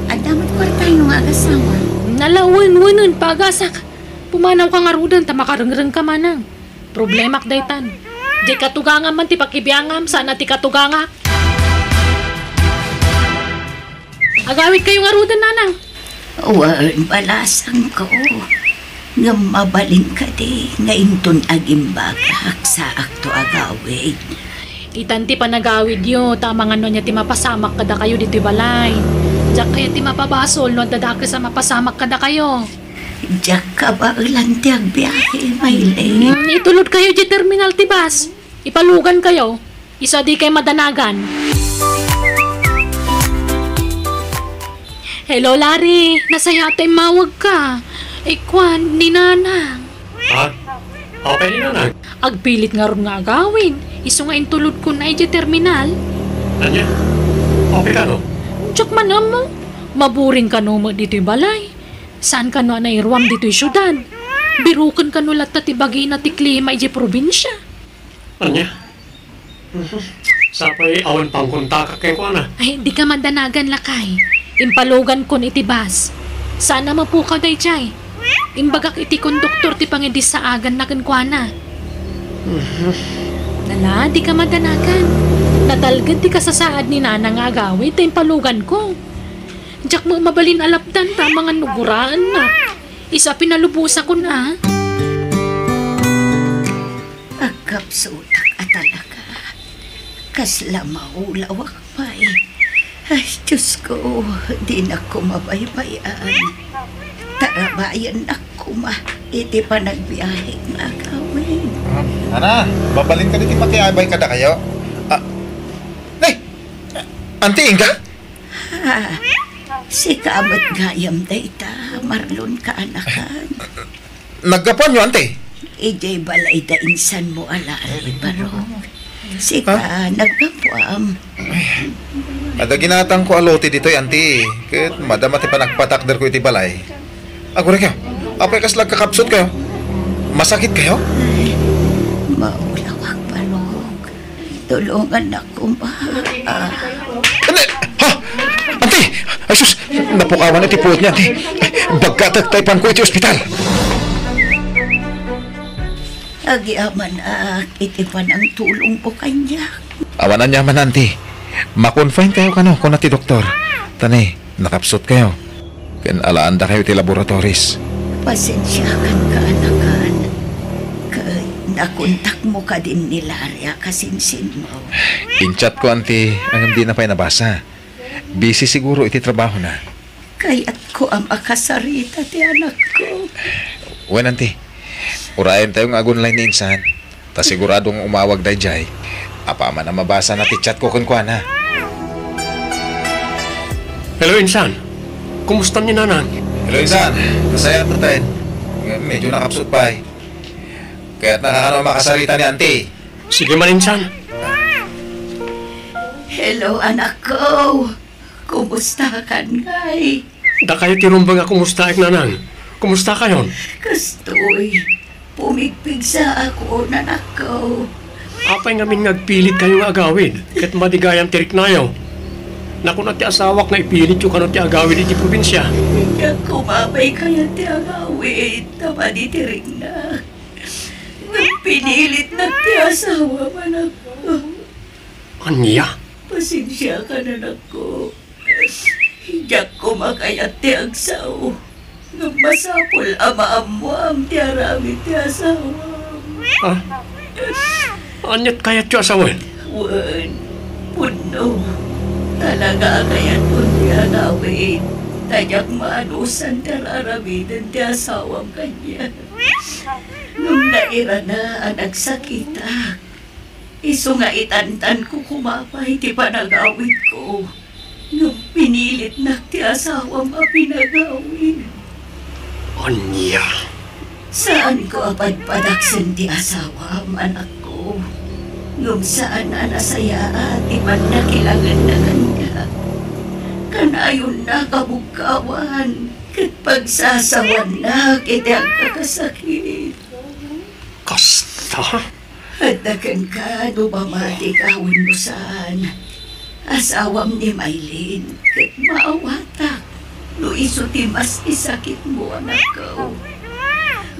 Adda met kuartayo nga agasawa. Ala, wen, wenen, paagasak. Pumanawka ngaruden ta makarengrengka, manang. Problemak daytan. Di katugangam man ti pakibiangam, saan a ti katugangak. Agawidkayo ngaruden, nanang. Wen, balasangko. Ngem mabalin kadi nga inton agimbagak, saakto agawid? Itan ti panagawidyo, ta amangan no ania ti mapasamak kadakayo ditoy balay. Diak kayat ti mapabasol no adda dakes a mapasamak kadakayo. Diak kabaelan ti agbiahe, Maylin. Hmm, itulodkayo diay terminal ti bus. Ipalugankayo. Isu a dikay madanagan. Hello, Larry. Nasayaat ta immawagka. Ikuan ni Nanang. Ha? Apay ni Nanang? Agpilit ngarud nga agawid. Isu nga intulodkon idiay terminal. Ania? Apay kano? Diak man ammo. Maburing kano met ditoy balay. Saan kano a nairuam ditoy siudad? Biroken kano latta ti bagina ti klima idiay probinsia? Ania? Mhm. Sapay awan pangkontakak kenkuana. Ay, dika madanagan, lakay. Impalugankon iti bus. Saan a mapukaw daydiay. Imbagak iti konduktor ti pangidisaaganna kenkuana. Mhm. Ala, dika madanagan. Natalged ti kasasaad ni Nana nga agawid ta impaluganko. Diak met mabalin a lapdan ta amangan no guraennak. Isu a pinalubosakon a. Agkapsutak a talaga. Kasla maulawak pay. Ay, Diosko, dinak koma baybay-an. Tarabayannak koma iti panagbiahek nga agawid. Ah, Nana, mabalin kadi ti makiabay kadakayo? Ah, nay! Auntie Inga? Ah, sika met gayam dayta, Marlon, kaanakan. Naggapuanyo, Auntie? Idiay balay da insanmo a Larry, Barok. Sika, ha? Naggapuam. Adda ginatangko a lote ditoy, Auntie. Ket madama ti panagpatakderko iti balay. Aguraykayo. Apay kasla agkakapsutkayo? Masakitkayo? Ay, maulawak, Barok. Tulongannak koma. Ah. Ania? Ha? Auntie! Ay, sus! Napukawan iti puot niya, Auntie. Ay, bagkatek ta ipanko iti ospital. Agyamanak iti panangtulongmo kaniak. Awan aniaman, Auntie. Ma-confine kayo kano, kuna ti doktor. Ta ni, nakapsutkayo. Ken alaandakayo iti laboratories. Pasensiakan, kaanakan. Ket nakontakmo kadin ni Larry a kasinsinmo? In-chatko, Auntie, ngem dina pay nabasa. Busy siguro iti trabahona. Kayatko a makasarita ti anakko. Wen, Auntie. Urayentayo nga ag-online ni insan. Ta sigurado nga umawag daydiay. Apaman a mabasana ti chatko kenkuana. Hello, insan. Kumusta ni Nanang? Hello, insan. Nasayaat latta. Ngem medyo nakapsut pay. Kayatna kano a makasarita ni Auntie. Sige man, insan. Hello, anakko. Kumustakan ngay? Dakayo ti rumbeng a kumustaek, Nanang. Kumustakayon? Kastoy, pumigpigsaakon, anakko. Apay ngamin nga agpilitkayo nga agawid ket madi gayam ti riknayo? Nakuna ti asawak nga ipilityo kano ti agawid iti probinsia. Diak koma pay kayat ti agawid ta madi ti riknak. Pinilitnak ti asawam, anakko. Ania? Pasensiakan, anakko. Diak koma kayat ti agsao. Ngem masapul a maammoam ti aramid ti asawam. Ah? Aniat kayatyo a sawen? Wen, pudno. Talaga a kayatkon ti agawid. Ta diak maanusan ti ar-aramiden ti asawam kaniak. Ngem nairana a nagsakitak. Isu nga itantanko koma pay ti panagawidko. Ngem pinilitnak ti asawam a pinagawid. Ania? Saanko a padpadaksen ti asawam, anakko. Ngem saan a nasayaat ti pannakilangenna kaniak. Kanayonna a kabugkawan ket pagsasawannak iti agkakasakit. Kasta? Adda kenka no mamatika wenno saan. Asawam ni Maylin, ket maawatak no isu ti mas isakitmo, anakko.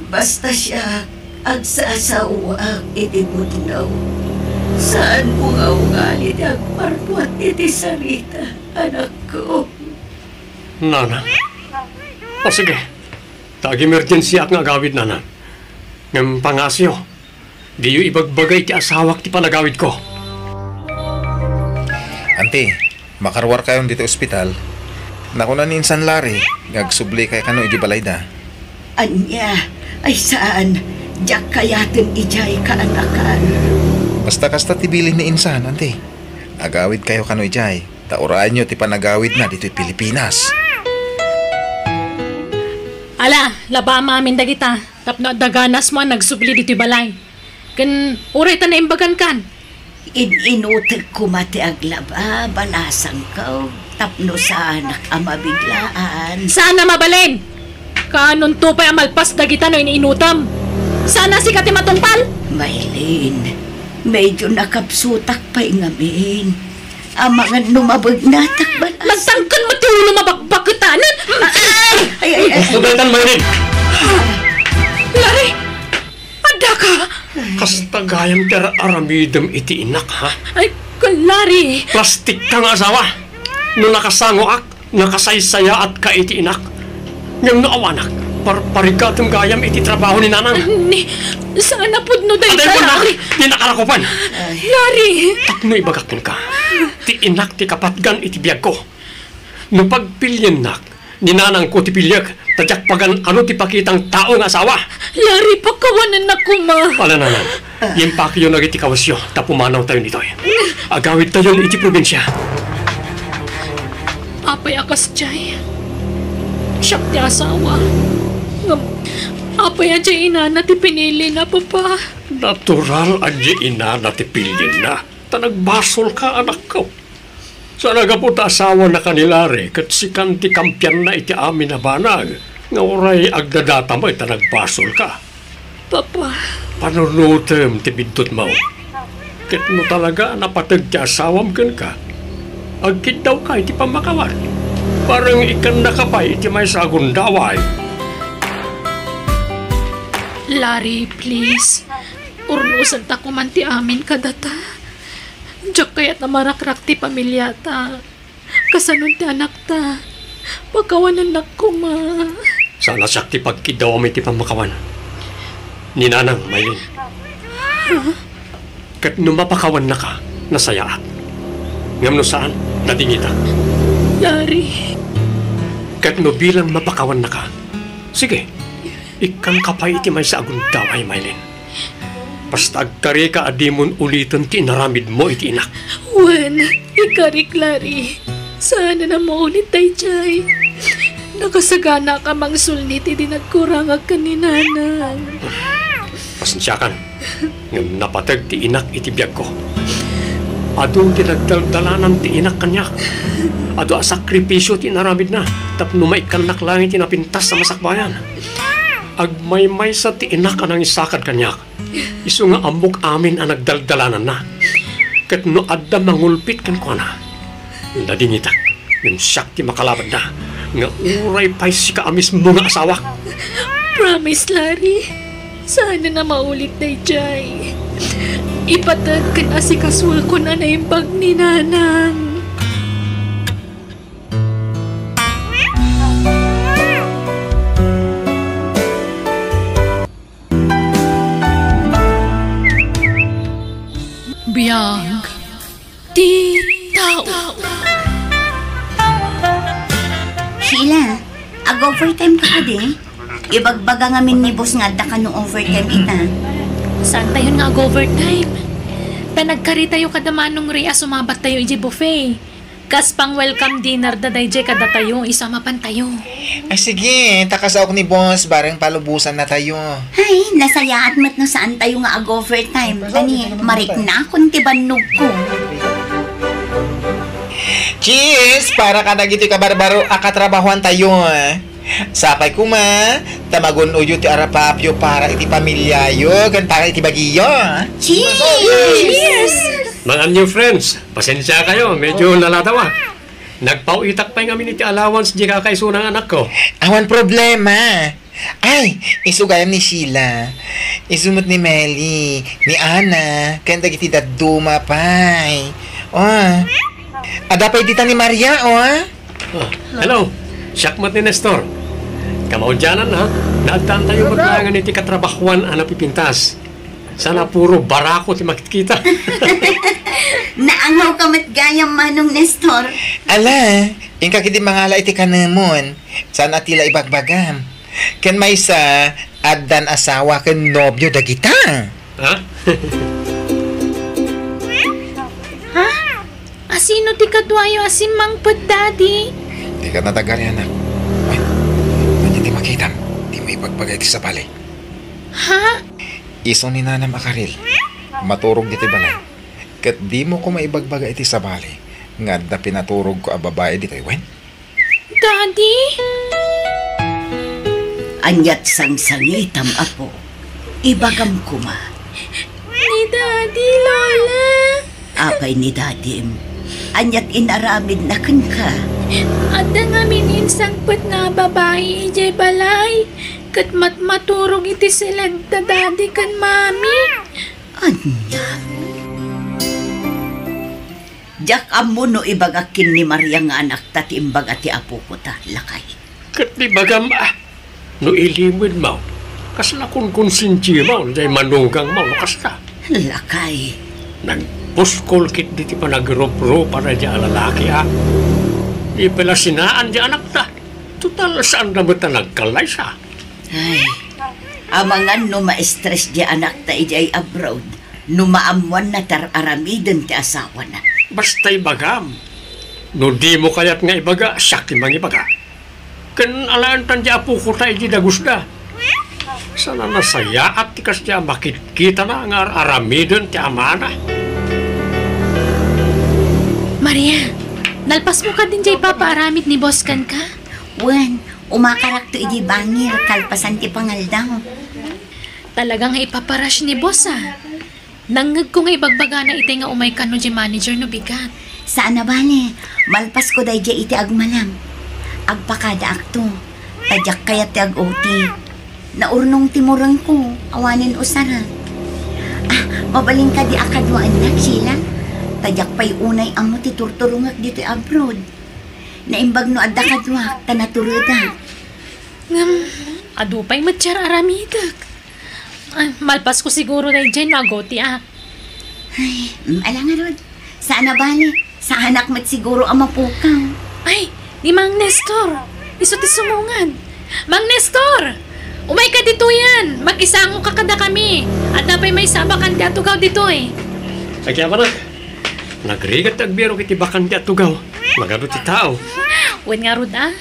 Basta siak, agsasaoak iti pudno. Saanko nga ugali ti agparpuat iti sarita, anakko. Nana. O sige. Ta ag-emergensiaak nga agawid, Nana. Ngem pangasiyo, diyo ibagbaga iti asawak ti panagawidko. Anti, makaruarkayon ditoy ospital. Nakuna ni Insan Larry nga agsublikayo kano iti balayda. Ania? Ay saan, diak kayaten idiay kaanakan. Basta kasta ti bilin ni Insan, Anti. Agawidkayo kano idiay, ta urayenyo ti panagawidna ditoy Pilipinas. Ala, labaam amin dagita, tapno adda ganasmo a nagsubli ditoy balay. Ken uray ta naimbagankan. In-inutek koma ti aglaba, balasangko, tapno saanak a mabiglaan. Saan a mabalin! Kaanonto pay a malpas dagita no in-inutem? Saan a sika ti matungpal? Maylin, medyo nakapsutak pay ngamin. Amangan no mabegnatak, balas. Nagtangken met ti ulo mabakbaketanan. Ay, ay, ay, ay. Gusto daytan, Maylin. Larry! Addaka! Kasta gayam ti ar-aramidem iti inak, ha? Ay, Larry! Plastikka nga asawa! No nakasangoak, nakasaysayaatka iti inak. Ngem no awanak, parparigatem gayam iti trabaho ni Nanang. Ni, saan a pudno dayta, Larry. Di nakarakupan. Larry! Tapno ibagak kenka, ti inak ti kapatgan iti biagko. No pagpiliennak, ni nanangko ti piliek, ta diak pagan-ano ti pakitang tao nga asawa. Larry, pakawanennak koma. Ala, Nanang, impakiyon dagiti kawesyo, ta pumanawtayon ditoy. Agawidtayon iti probinsia. Apay a kasdiay? Siak ti asawa. Ngem, apay a diay inana ti pinilina, Papa? Natural a diay inana ti pilina, ta nagbasolka, anakko. Saan a gapu ta asawanaka ni Larry ket sikan ti kampianna iti amin a banag nga uray agdadata met ta nagbasolka. Papa. Panunotem ti biddutmo. Ket no talaga a napateg ti asawam kenka, agkiddawka iti pammakawan. Bareng ikkannaka pay iti maysa a gundaway. Larry, please. Urnosenta koman ti amin kadata. Diak kayat a marakrak ti pamiliata. Kasanon ti anakta? Pakawanennak koma. Saan a siak ti pagkiddawam iti pammakawan. Ni nanang, Maylin. Ket no mapakawannaka, nasayaat. Ngem no saan, nadingitak. Larry. Ket no bilang mapakawannaka, sige, ikkanka pay iti maysa a gundaway, Maylin. Basta agkarika a dimon uliten ti inaramidmo iti inak. Wen, ikarik, Larry. Saanen a maulit daydiay. Nakasaganaak a mangsulni ti di nagkurangak ken ni Nanang. Pasensiakan. Ngem napateg ti inak iti biagko. Adu ti nagdaldalanan ti inak kaniak. Adu a sakripisio ti inaramidna tapno maikkannak laeng iti napintas a masakbayan. Agmaymaysa ti inak a nangisakad kaniak. Isu nga ammok amin a nagdaldalananna. Ket no adda mangulpit kenkuana, nadingitak, ngem siak ti makalabanna, nga uray pay sika a mismo nga asawak. Promise, Larry. Saan a maulit daydiay. Ipateg ken asikasuakon a naimbag ni Nanang. Biag ti tao. Sheila, ag-overtime ka kadi? Ibagbaga ngamin ni boss nga adda kano overtime ita. Saantayon nga ag-overtime? Ta nagkaritayo kada Manong Ray a sumabattayo idiay buffet. Kas pang-welcome dinner da daydiay kadatayo, isu a mapantayo. Ay, sige, ta kasaok ni boss, bareng palubosannatayo. Ay, nasayaat met no saantayo nga ag-overtime. Tani, mariknakon ti bannogko. Cheers! Para kadagiti kabarbaro a katrabahoantayo. Sapay koma, ta magun-oyo ti arapapyo para iti pamiliayo ken para iti bagiyo. Cheers! Cheers! Mga new friends, pasensia kayo, medyo naladawa. Nagpauitak pay ngamin iti allowance di kakaisuna nga anakko. Awan problema. Ay, isu gayam ni Sheila. Isu met ni Meli, ni Ana, ken dagiti dadduma pay. Oh. Adda pay dita ni Maria, oh. Ah, hello. Siak met ni Nestor. Kamaudianan, ha? Naaddaantayo met laengen iti katrabahoan a napipintas. Sana puro barako ti makitkita. Naangaw ka met gayam, Manong Nestor. Ala, inka ketdi mangala iti kanemon. Saan a ti la ibagbagam. Ken maysa, addan asawa ken nobio dagita. Ha? Ha? Asino ti kaduayo a simmangpet, Daddy? Dika natagari, anak. Ay, ania ti makitam? Dimo ibagbaga iti sabali. Ha? Isu ni nanam a Karil, maturog ditoy balay. Ket dimo koma ibagbaga iti sabali nga adda pinaturogko a babai ditoy wen? Daddy? Aniat sangsangitam, apo? Ibagam koma. Ni Daddy, Lola. Apay ni Dadim? Aniat inaramidna kenka? Adda ngamin insangpetna a babai idiay balay, ket matmaturog iti siled da Daddy ken Mami. Ania? Diak ammo no ibagak ken ni Maria nga anakta ti imbaga ti apokota, lakay. Ket ibagam, a, no ilimedmo, kasla konkonsensiamo, diay manugangmo, no kasta. Lakay. Nagpuskol ketdi ti panagruprupana diay a lalaki, a. Ipelasinaan diay anakta. Total, saanda met a nagkallaysa. Ay, amangan no ma-stress diay anakta idiay abroad, no maammoanna ti ar-aramiden ti asawana. Basta ibagam. No dimo kayat nga ibaga, siak ti mangibaga. Ken alaentan diay apokota idi dagusda. Saan a nasayaat ti kasdiay a makitkitana nga ar-aramiden ti amana. Maria, nalpasmo kadin diay ipapaaramid ni boss kenka? Wen, umakarakto idiay bangir kalpasan ti pangaldaw. Talaga nga ipapa-rush ni boss, a. Nangngegko nga ibagbagana itay nga umay kano diay manager no bigat. Saan a bale, malpasko daydiay iti agmalem. Agpakadaakto, ta diak kayat ti ag-O T. Naurnong ti murengko, awanen usara. A, mabalin kadi a kaduaennak, Sheila? Ta diak pay unay ammo ti turturongek ditoy abroad. Naimbag no adda kaduak, ta naturedak. Ngem, adu pay met ti ar-aramidek. Ay, malpasko siguro daydiay no ag-O T-ak. Ay, mm, ala ngarud. Saan a bale. Saanak met siguro a mapukaw. Ay, ni Mang Nestor. Isu ti sumungad. Mang Nestor! Umayka ditoyen! Makisangoka kadakami. Adda pay maysa a bakante a tugaw ditoy. Agyamanak. Nagrigat ti agbirok iti bakante a tugaw. Magadu ti tao. Wen ngarud, a.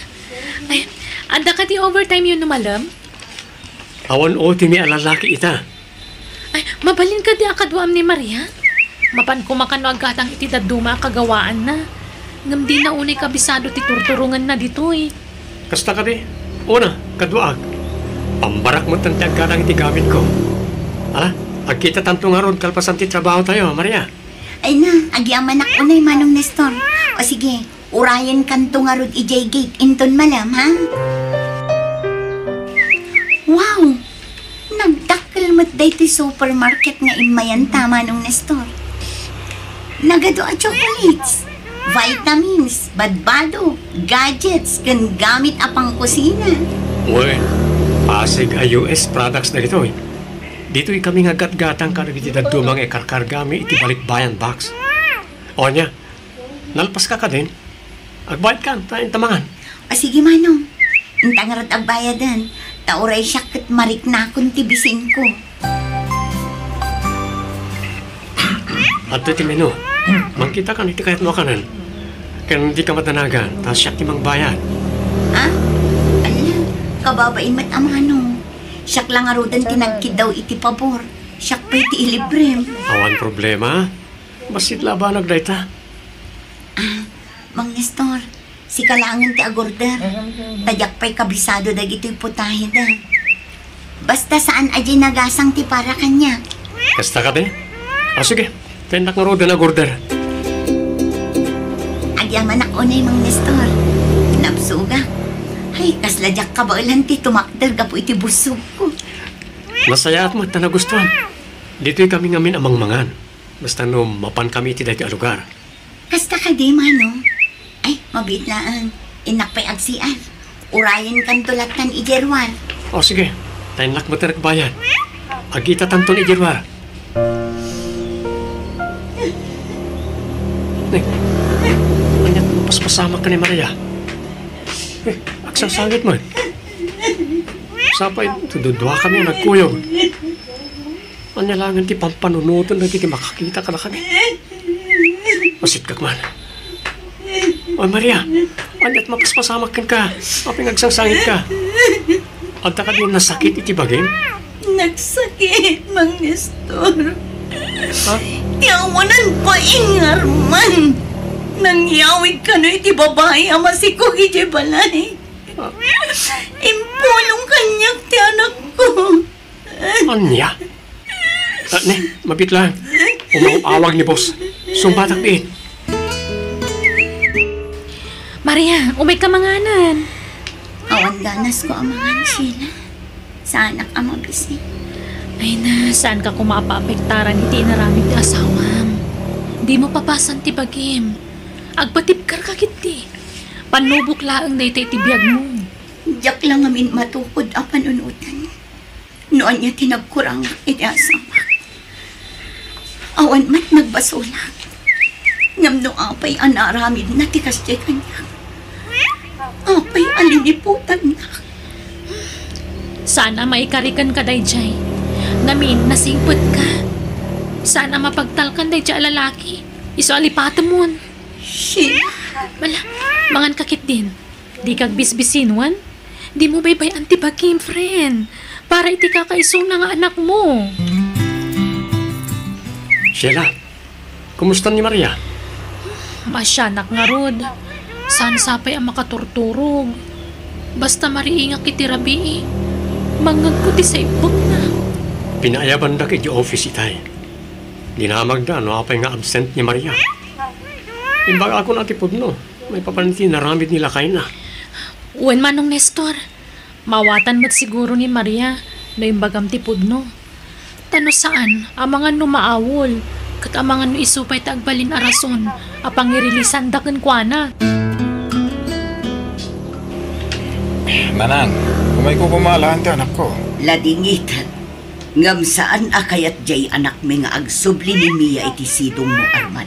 Ay, adda kadi overtime-yo no malem? Awan O T-mi a lalaki ita. Ay, mabalin kadi a kaduaam ni Maria? Mapan koma kano aggatang iti dadduma a kagawaanna. Ngem dina unay kabisado ti turturongenna ditoy. Kasta kadi? Una, kaduaak. Pambarak metten ti aggatang iti gamitko. Ala, agkitatanto ngarud kalpasan ti trabahotayo, Maria. Ay na, agyamanak unay, Manong Nestor. O sige, urayenkanto ngarud idiay gate inton malem, ha? Wow! Nagdakkel Met daytoy supermarket nga immayanta, Manong Nestor. Nagadu a chocolates, vitamins, badbado, gadgets, ken gamit a pangkusina. Wen, Pasig a U S products dagitoy. Ditoy kami nga gatgatang kadagiti dadduma nga ikarkargami iti balikbayan box. O ania, nalpaska kadin? Agbayadkan, ta inta mangan. O sige, Manong. Inta ngarud agbayadan, ta uray siak ket mariknakon ti bisingko. Adtoy ti menu. Mangkitakan iti kayatmo a kanen. Ken dika madanagan, ta siak ti mangbayad. Ah? Ala, kababain met a Manong. Siak la ngaruden ti nagkiddaw iti pabor. Siak pay ti ilibrem. Awan problema. Bassit labanag dayta. Ah, Mang Nestor, sika laengen ti agorder. Ta diak pay kabisado dagitoy putaheda. Basta saan a diay nagasang ti para kaniak. Kasta kadi? O sige, ta innak ngaruden agorder. Agyamanak unay, Mang Nestor. Napsugak. Ay, kasla diak kabaelan ti tumakder gapu iti bussogko. Nasayaat met ta nagustuam. Ditoy kami ngamin a mangmangan. Basta no mapan kami iti daytoy a lugar. Kasta kadi, Manong? Ay, mabiit laeng. Innak pay agsiar. Urayenkanto lattan idiay ruar. O, sige. Ta innak met agbayad. Agitatanton idiay ruar. Ne, ania ti mapaspasamak ken ni Maria? Eh, agsangsangit met. Sapay, duduakami a nagkuyog. Ania laengen ti pampanunoten dagiti makakita kadakami? Masitkak man. Oy, Maria, ania ti mapaspasamak kenka? Apay nga agsangsangitka? Adda kadi nasakit iti bagim? Nagsakit, Mang Nestor. Ha? Ti awanan bain nga Arman. Nangyawid kano iti babai a masikog idiay balay. Ah. Impulong kaniak ti anakko. Ania? Ah, ne, mabiit laeng. Umaw-awag ni boss. Sungbatak biit. Maria, umayka manganen. Awan ganasko a mangan, Sheila. Saanak a mabisi. Ay na, saanka koma a paapektaran iti inaramid ti asawam. Dimo papasan ti bagim. Agpatibkarka ketdi. Pannubok laeng daytoy iti biagmo. Diak la ngamin matukod a panunotan. No ania ti nagkurangak iti asawak. Awan met nagbasolak. Ngem no apay a naaramidna ti kasdiay kaniak? Apay a liniputannak? Saan a maikariken kadaydiay. Ngamin, nasingpetka. Saan a mapagtalkan daydiay a lalaki. Isu a lipatemon. Sheila. Ala, manganka ketdin. Dika agbisbisinwan? Dimo baybay-an ti bagim, friend. Para iti kakaisuna nga anakmo. Sheila, kumusta ni Maria? Maasianak ngarud. Saan sapay a makaturturog. Basta mariingak iti rabii, mangngegko ti saibbekna. Pinaayabandak iti office itay. Dinamagda no apay nga absent ni Maria. Imbagakon a ti pudno. Maipapan iti naramid ni lakayna. Wen, Manong Nestor, maawatan met siguro ni Maria no imbagam ti pudno. Ta no saan, amangan no maawol, ket amangan no isu pay ti agbalin a rason a pangirilisanda kenkuana. Nanang, umayko koma alaen ti anakko. Ladingitek, ngem saan a kayat diay anakmi nga agsubli ni Mia iti sidongmo, Arman.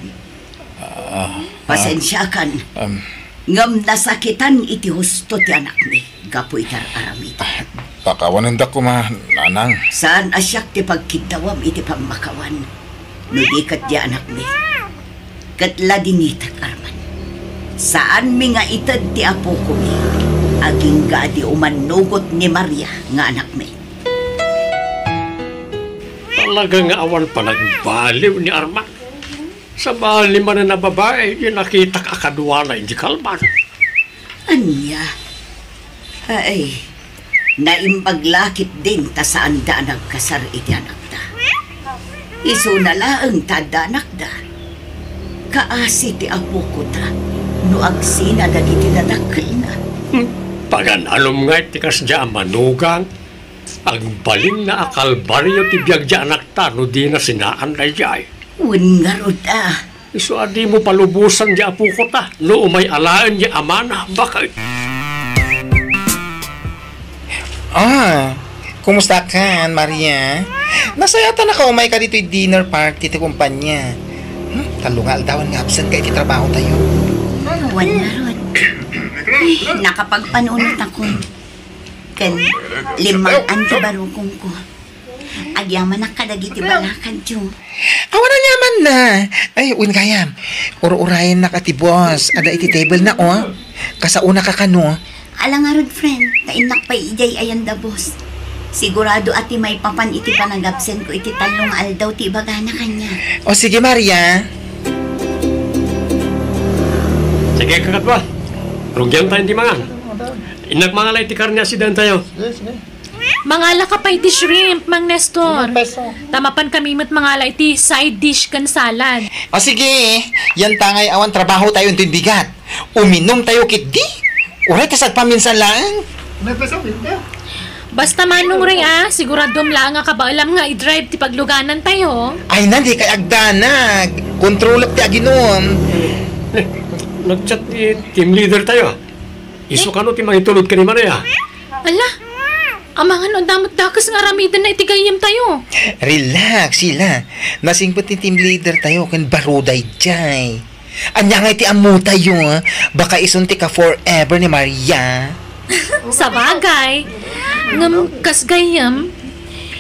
Ah, ah. Pasensiakan. Em. Ngem nasakitan iti husto ti anakmi gapu iti ar-aramidna. Ah, pakawanendak koma, nanang. Saan a siak ti pagkiddawam iti pammakawan. No di ket diay anakmi. Ket ladingitek, Arman. Saanmi nga ited ti apokomi. Agingga a di umannugot ni Maria nga anakmi. Talaga nga awan panagbaliw ni Arman. Sabali manen a babai, ti nakitak a kaduana idiay kalban. Ania? Ay, naimbag la ketdin ta saanda a nagkasar iti anakda. Isuna laeng ta adda anakda. Kaasi ti apokota no agsina dagiti dadakkelna. Hmm, pagan-anom nga iti kasdiay a manugang. Agbalinna a kalbario ti biag ti anakta no dina sinaan daydiay. Wen ngarud a. Isu a dimo palubosan ti apoko ta, no umay alaen ti amana, baket. Ah, kumusta kan, Maria? Nasayaat a nakaumayka ditoy dinner party ti kumpanya. Hmm, tallo nga aldawan nga absent ka iti trabaho tayo. Wen ngarud. Ay, nakapagpanunotakon. Ken limmang-an ti barukongko. Agyamanak kadagiti balakadyo. Awan aniamanna. Ay, wen gayam. Ur-urayennak a ti boss. Adda iti table na, oh. Kasaonaka kano. Ala ngarud, friend, ta innak pay idiay ayan da boss. Sigurado a ti maipapan iti panagabsentko iti tallo nga aldaw ti ibagana kaniak. O sige, Maria. Sige, kakadua. Rugyan tayo ti mangan. Innak mangala iti karne a sidaentayo. Mangalaka pay iti shrimp, Mang Nestor. Lima peso. Ta mapankami met mangala iti side dish ken salad. O sige, yantangay awan trabaho tayo intoy bigat. Uminom tayo ketdi. Uray ta sagpaminsan laeng. Lima peso, binte. Basta Manong Ray, ah, siguradom laeng a kabaelam nga i-drive ti pagluganantayo. Ay na, dikay agdanag. Kontrolek ti aginom. Eh, nag-chat ti team leader tayo, ah. Isu kano ti mangitulod ken ni Maria? Ala, amangan no adda met dakes nga aramidenna iti gayyemtayo. Relax, Sheila. Nasingpet ti team leader tayo ken baro daydiay. Ania ngay ti ammotayo, ha? Baka isun ti ka-forever ni Maria. Sabagay. Ngem kas gayyem,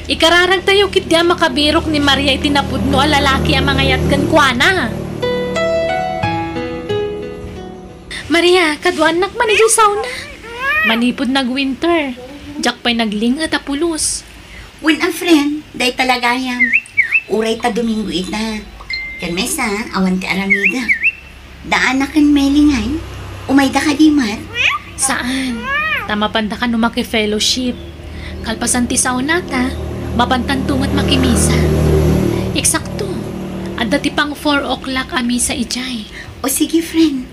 ikararagtayo ketdi a makabirok ni Maria iti napudno a lalaki a mangayat kenkuana. Maria, kaduanak man idiay sauna. Manipud nag-winter, diak pay nagling-et a pulos. Wen a friend, dayta la gayam. Uray ta Domingo ita. Ken maysa, awan ti aramidek. Daana ken Meli ngay, umayda kadi met? Saan. Ta mapanda kano maki-fellowship. Kalpasan ti saunata, mapantanto met makimisa. Eksakto, adda ti pang four o'clock a misa idiay. O sige, friend.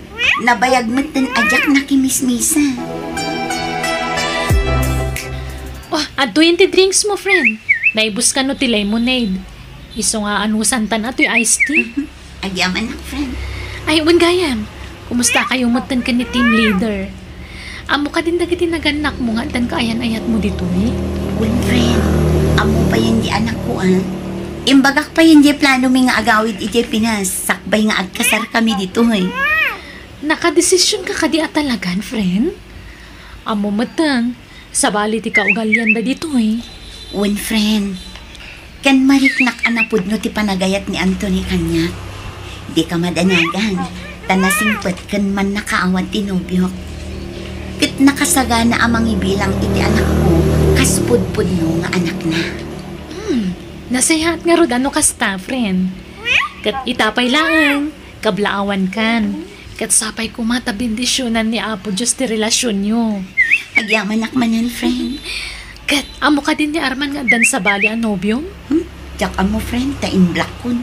Nabayag met ten a diak nakimismisa. Oh, adtoyen ti drinks mo, friend. Naibus kano ti lemonade. Isu nga anusantan a toy iced tea. Mhm. Agyamanak, friend. Ay, wen gayam. Kumusta kayo met ten ken ni team leader? Ammo kadin dagiti nagannakmo nga addan kaayan-ayatmo ditoy? Wen, friend. Ammo payen di anakko, ah. Imbagak payen di planomi nga agawid idiay Pinas, sakbay nga agkasarkami ditoy. Nakadesisionka kadi a talagan, friend? Ammo met ten, sabali ti kaugalianda ditoy. Wen, friend. Ken mariknak a napudno ti panagayat ni Anthony kaniak. Dika madanagan, ta nasingpet ken mannakaawat ti nobiok. Ket nakasagana a mangibilang iti anakko kas pudpudno nga anakna. Hmm, nasayaat ngarud a no kasta, friend. Ket ita pay laeng, kablaawankan. Ket sapay koma ta bendisionan ni Apo Dios ti relasionyo. Agyamanak manen, friend. Ket ammo kadin ni Arman nga addan sabali a nobiom? Hmm? Diak ammo, friend, ta imblockon.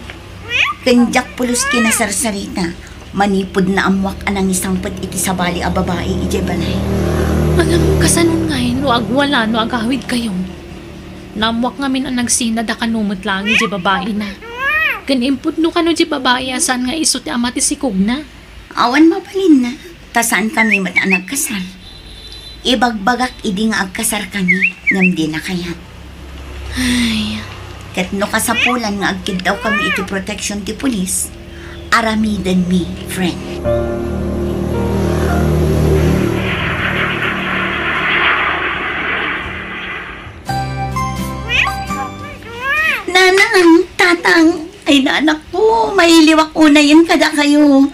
Ken diak pulos kinasarsarita. Manipud naammoak a nangisangpet iti sabali a babai idiay balay. Ngem, kasanon ngay no agwala no agawidkayo? Naammoak ngamin a nagsinad a kano met laeng idiay babaina. Ken impudno kano diay babai a saan nga isu ti ama ti sikogna. Awan mabalinna, ta saankami met a nagkasar. Ibagbagak idi nga agkasarkami, ngem dina kayat. Ay. Ket no kasapulan nga agkiddawkami iti protection ti pulis, aramidenmi, friend. Nanang, tatang, ay nanakko, mailiwak unayen kadakayo.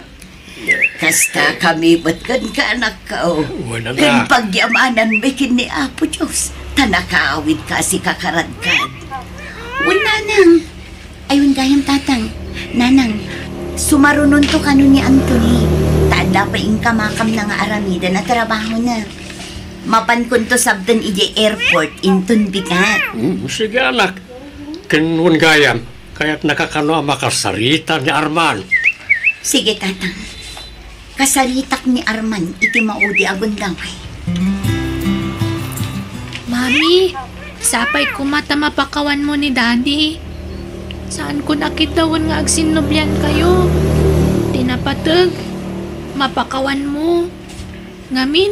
Kasta kami met kenka, anakko. Wen, anak. Ken pagyamananmi ken ni Apo Dios, ta nakaawidka a sikaradkad. Wen, nanang. Ay, wen gayam, tatang. Nanang, sumarunonto kano ni Anthony. Ta adda pay inkamakamna nga aramiden a trabahona. Mapankonto sabten idiay airport inton bigat. Hmm, sige, anak. Ken wen gayam, kayatnaka kano a makasarita ni Arman. Sige, tatang. Kasaritak ni Arman iti maudi a gundaway. Mami, Sapay koma ta mapakawanmo ni Daddy. Saankon a kiddawen nga agsinnobiankayo. Ti napateg, mapakawanmo. Ngamin,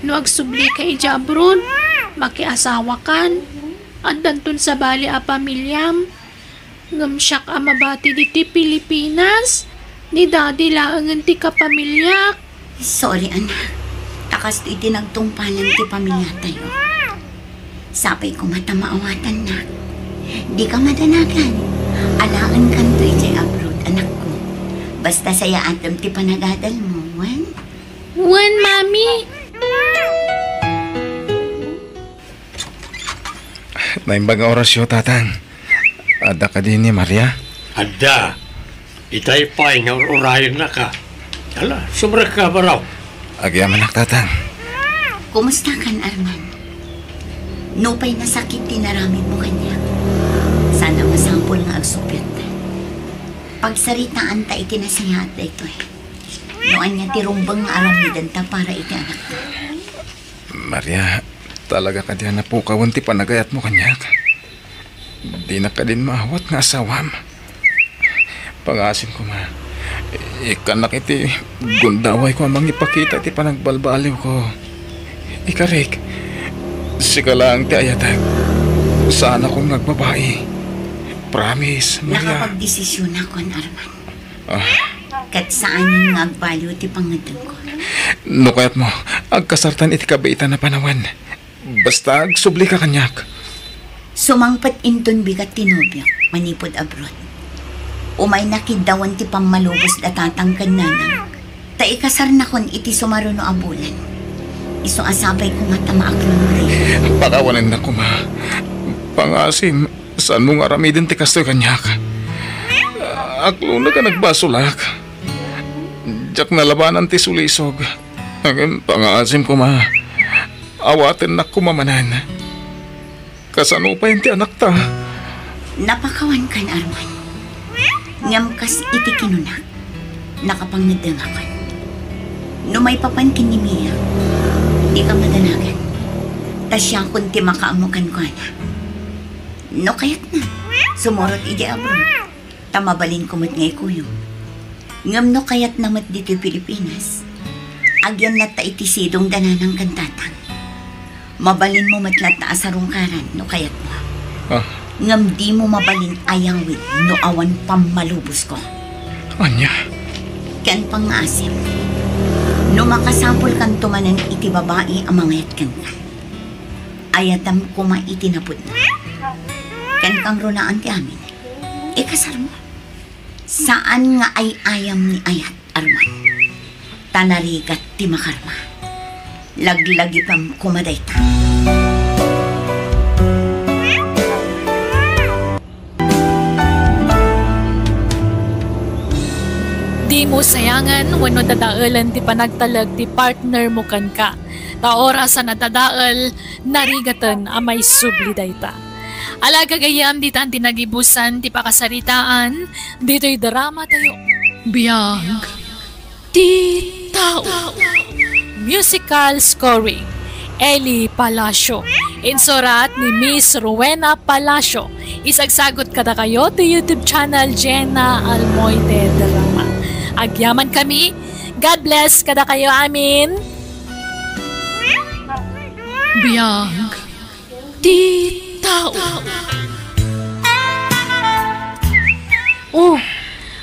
no agsublika idiay abroad, makiasawakan. Addanton sabali a pamiliam. Ngem siak a mabati ditoy Pilipinas, ni Daddy laengen ti kapamiliak. Sorry, anak. Ta kastoy ti nagtungpalan ti pamiliatayo. Sapay koma ta maawatannak. Dika madanagan. Alaenkanto idiay abroad, anakko. Basta sayaatem ti panagadalmo, wen? Wen, Mami. Naimbag nga orasyo, Tatang. Adda kadi ni Maria? Adda. Itay pay nga ur-urayennaka. Ala, sumrekka, baro. Agyamanak, Tatang. Kumustakan, Arman? Nupay nasakit ti naramidmo kaniak, saan a masapul nga agsuppiatta. Pagsaritaanta iti nasayaat daytoy. No ania ti rumbeng nga aramidenta para iti anakta. Maria, talaga kadi a napukawen ti panagayatmo kaniak? Dinak kadin maawat nga asawam. Pangngaasim koma, ikkannak iti gundawayko a mangipakita iti panagbalbaliwko. Ikarik, sika laeng ti ayatek. Saanakon nga agbabai. Promise, Maria. Nakapagdesisyonakon, Arman. Ah. Ket saanen nga agbaliw ti pangngeddengko. No kayatmo, agkasartan iti kabiitan a panawen. Basta agsublika kaniak. Sumangpet inton bigat ti nobiok manipud abroad. Umayna kiddawen ti pammalubos da tatang ken nanang. Ta ikasarnakon iti sumaruno a bulan. Isu a sapay koma ta maaklon dayta. Pakawanennak koma. Pangngaasim, saanmo nga aramiden ti kastoy kaniak. Aklonek a nagbasolak. Diak nalabanan ti sulisog. Ngem pangngaasim koma. Awatennak koma manen. Kasano pay ti anakta? Napakawankan, Arman. Ngem kas iti kinunak, nakapangngeddengakon. No maipapan ken ni Mia, dika madanagan. Ta siakon ti makaammo kenkuana. No kayatna, sumurot idiay abroad. Ta mabalinko met nga ikuyog. Ngem no kayatna met ditoy Pilipinas, agyannatta iti sidong da nanang ken tatang. Mabalinmo met latta a sarungkaran no kayatmo. Ah. Ngem dimo mabalin ayawid no awan pammalubosko. Ania? Ken pangngaasim, no makasapulkanto manen iti babai a mangayat kenka, ayatem koma iti napudno. Ken kangrunaan ti amin. Ikasarmo. Saan nga ay-ayam ni ayat, Arman. Ta narigat ti makarma. Laglagipem koma dayta. Dimo sayangen wenno dadaelen ti panagtalek ti partner mo kenka. Ta oras a nadadael, narigaten a maisubli dayta. Ala, gagayyem, ditan ti nagibusan ti pakasaritaan ditoy drama tayo. Biag ti tao. Musical scoring, Eli Palacio. Insurat ni Miss Rowena Palacio. Isagsagot kadakayo ti YouTube channel Jenna Almoite Drama. Agyaman kami. God bless kadakayo amin. Biag ti tao. Oh,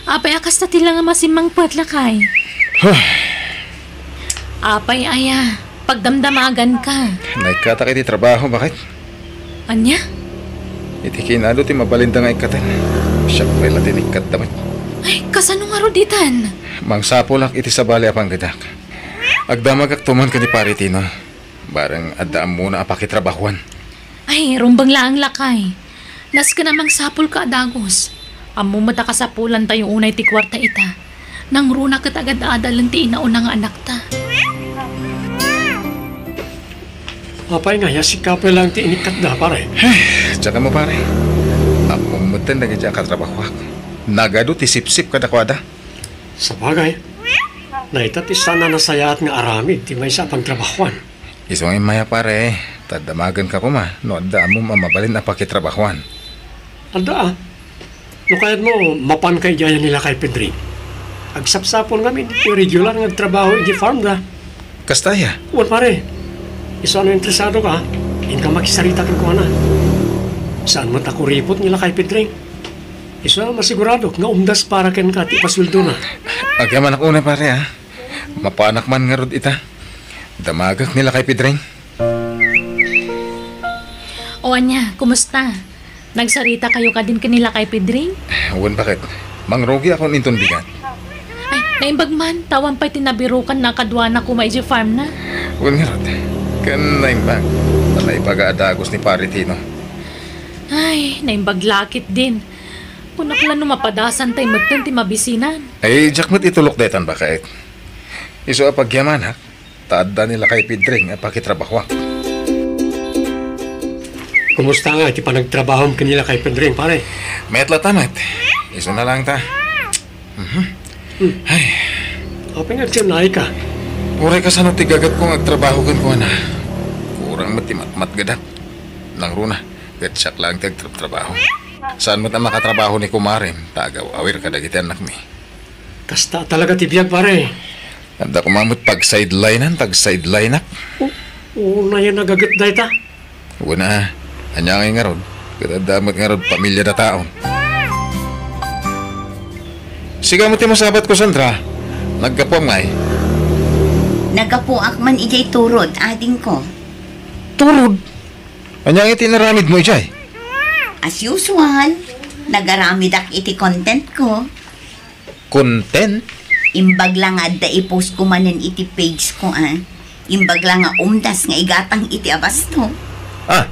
apay a kasta ti la nga masimmangpet, lakay? Apay aya, pagdamdamagan ka. Naikkatak iti trabaho, baket. Ania? Iti kinado ti mabalinda nga ikkaten. Siak pay la ti naikkat met. Ay, kasano ngarud ditan? Mangsapulak iti sabali a panggedak. Agdamagakto man ken ni Pare Tino. Bareng adda ammona a pakitrabahuan. Ay, rumbeng laeng, lakay. Nasken a mangsapulka a dagus. Ammom met a kasapulantayo unay ti kuarta ita. Nangruna ket agad-adalen ti inauna nga anakta. Apay nga, ya sika pay laeng ti inikkatda, pare? Diak ammo, pare. Ammom metten dagiti a katrabahuak. Nagadu ti sipsip kadakuada. Sabagay, dayta ti saan a nasayaat nga aramid ti maysa a pagtrabahuan. Isu nga immay a, pare, Ta damagenka koma no adda ammom a mabalin a pakitrabahoan. Adda, a. No kayatmo, mapanka idiay a ni lakay Pedring. Agsapsapul ngamin ti regular nga agtrabaho idiay farm da. Kasta aya? Wen, pare. Isu a no interesadoka, inka makisarita kenkuana. Saan met a kuripot ni lakay Pedring. Isu a masiguradok nga umdas para kenka ti ipasueldona. Agyamanak unay, pare, a. Mapanak man ngarud ita. Damagek ni lakay Pedring. O ania, kumusta? Nagsarita kayo kadin ken ni lakay Pedring? Wen, baket. Mangrugi akon inton bigat. Ay, naimbag man, ta awan pay ti nabirukanna kaduana koma idiay farm na. Wen ngarud, ken naimbag. Ta naibaga a dagus ni Pare Tino. Ay, naimbag la ketdin. Kunak la no mapadasantay metten ti mabisinan. Ay, diak met itulok daytan, baket. Isu a pagyamanak, ta adda ni lakay Pedring a pakitrabahoak. Kumusta nga iti panagtrabahom ken ni lakay Pedring, pare? Met latta met. Isuna laeng ta. Mhm. Hmm. Ay. Apay nga agsinnayka? Uray kasano ti gagetko nga agtrabaho kenkuana. Kurang met ti matmatgedak. Nangruna, ket siak laeng ti agtratrabaho. Saan met a makatrabaho ni kumarem, ta agaw-awir kadagiti annakmi. Kasta talaga ti biag, pare. Adda koma met pagsidelinan, tagsidelinak. O, unayen a gaget dayta. Wen a, ania ngay ngarud? Ket adda met ngarud pamiliada taon. Sika met ti masabatko, Sandra. Naggapuam ngay? Naggapuak man idiay turod, adingko. Turod? Ania ngay ti inaramidmo idiay? As usual, nagaramidak iti contentko. Content? Imbag la nga adda i-post ko manen iti pageko, a. Imbag la nga umdas nga igatang iti abasto. Ah,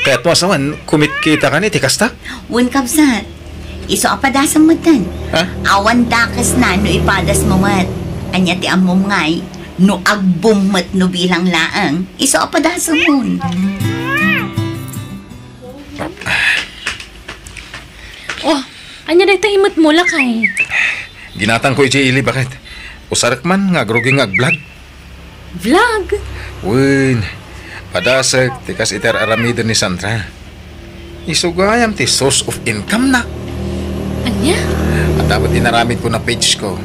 kayatmo a sawen, kumitkitakan iti kasta? Wen, kabsat. Isu a padasem metten. Ha? Awan dakesna no ipadasmo met. Ania ti ammom ngay? No agbom met no bilang laeng, isu a padasemon. Oh, ania dayta imetmo, lakay? Ginatangko idiay ili, baket. Usarek man nga agrugi nga ag-vlog. Vlog? Wen, padasek ti kas iti ar-aramiden ni Sandra. Isu gayam ti source of income na. Ania? Adda met inaramidko a pageko.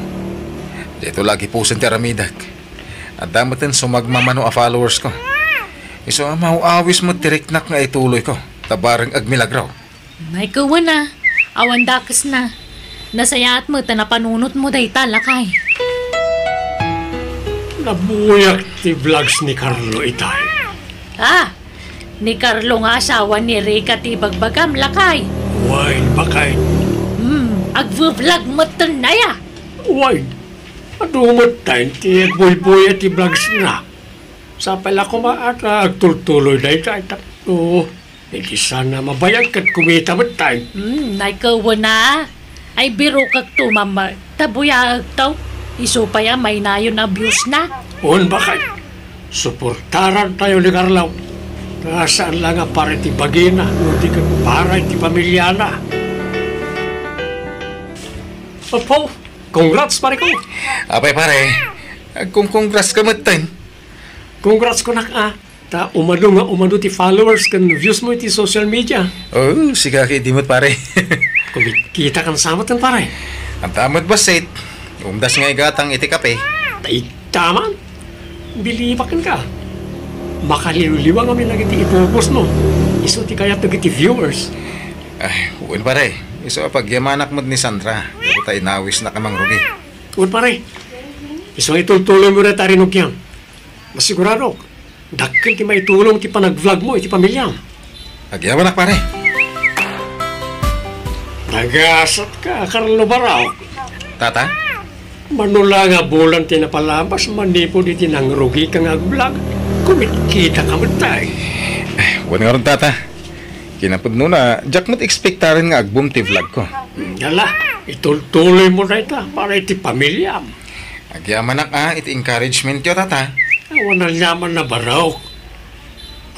Daytoy la agipusen ti aramidek. Adda metten sumagmamano a followersko. Isu a maw-awis met ti riknak nga ituloyko, ta bareng agmilagro. Nay, ket wen a, awan dakesna. Nasayaat met ta napanunotmo dayta, lakay. Nabuyak ti vlogs ni Carlo itay. Ah, ni Carlo nga asawa ni Rica ti ibagbagam, lakay. Wen, baket. Hmm, agve-vlog metten aya. Wen, adu metten ti agbuybuya ti vlogsna. Sapay la koma a ta agtultuloy dayta, tapno iti saan a mabayag ket kumita metten. Hmm, nay, ket wen a. Ay, birokekto, mama. Ta buyaekto. Isu pay a mainayon a viewsna. Wen, baket. Suportarantayo ni Carlo. Ta saan la nga para iti bagina, no di ket para iti pamiliana. Apo, congrats, pareko. Apay, pare, agkongkongrats ka metten. Congrats kunak a, ta umadu nga umadu ti followers ken viewsmo iti social media. Oh, sika ketdi met, pare. Kumitkitakan sa metten, pare. Adda met bassit. Umdas nga igatang iti kape. Dayta man. Bilibak kenka. Makaliwliwa ngamin dagiti ipupostmo. Isu ti kayat dagiti viewers. Ay, wen, pare. Isu a pagyamanak met ni Sandra. Gapu ta inawisnak a mangrugi. Wen, pare. Isu a itultuloymo dayta a rinugiam. Masiguradok, dakkel ti maitulong ti panagvlogmo iti pamiliam. Agyamanak, pare. Nagasatka, Carlo Barao. Tata? Mano la nga bulan ti napalabas manipud iti nangrugika nga agvlog, kumitkitaka metten. Wen ngarud, Tata. Kinapudnona, diak met ekspektaren nga agboom ti vlogko. Ala, itultuloymo dayta para iti pamiliam. Agyamanak a iti encouragementyo, Tata. Awan aniaman a barok.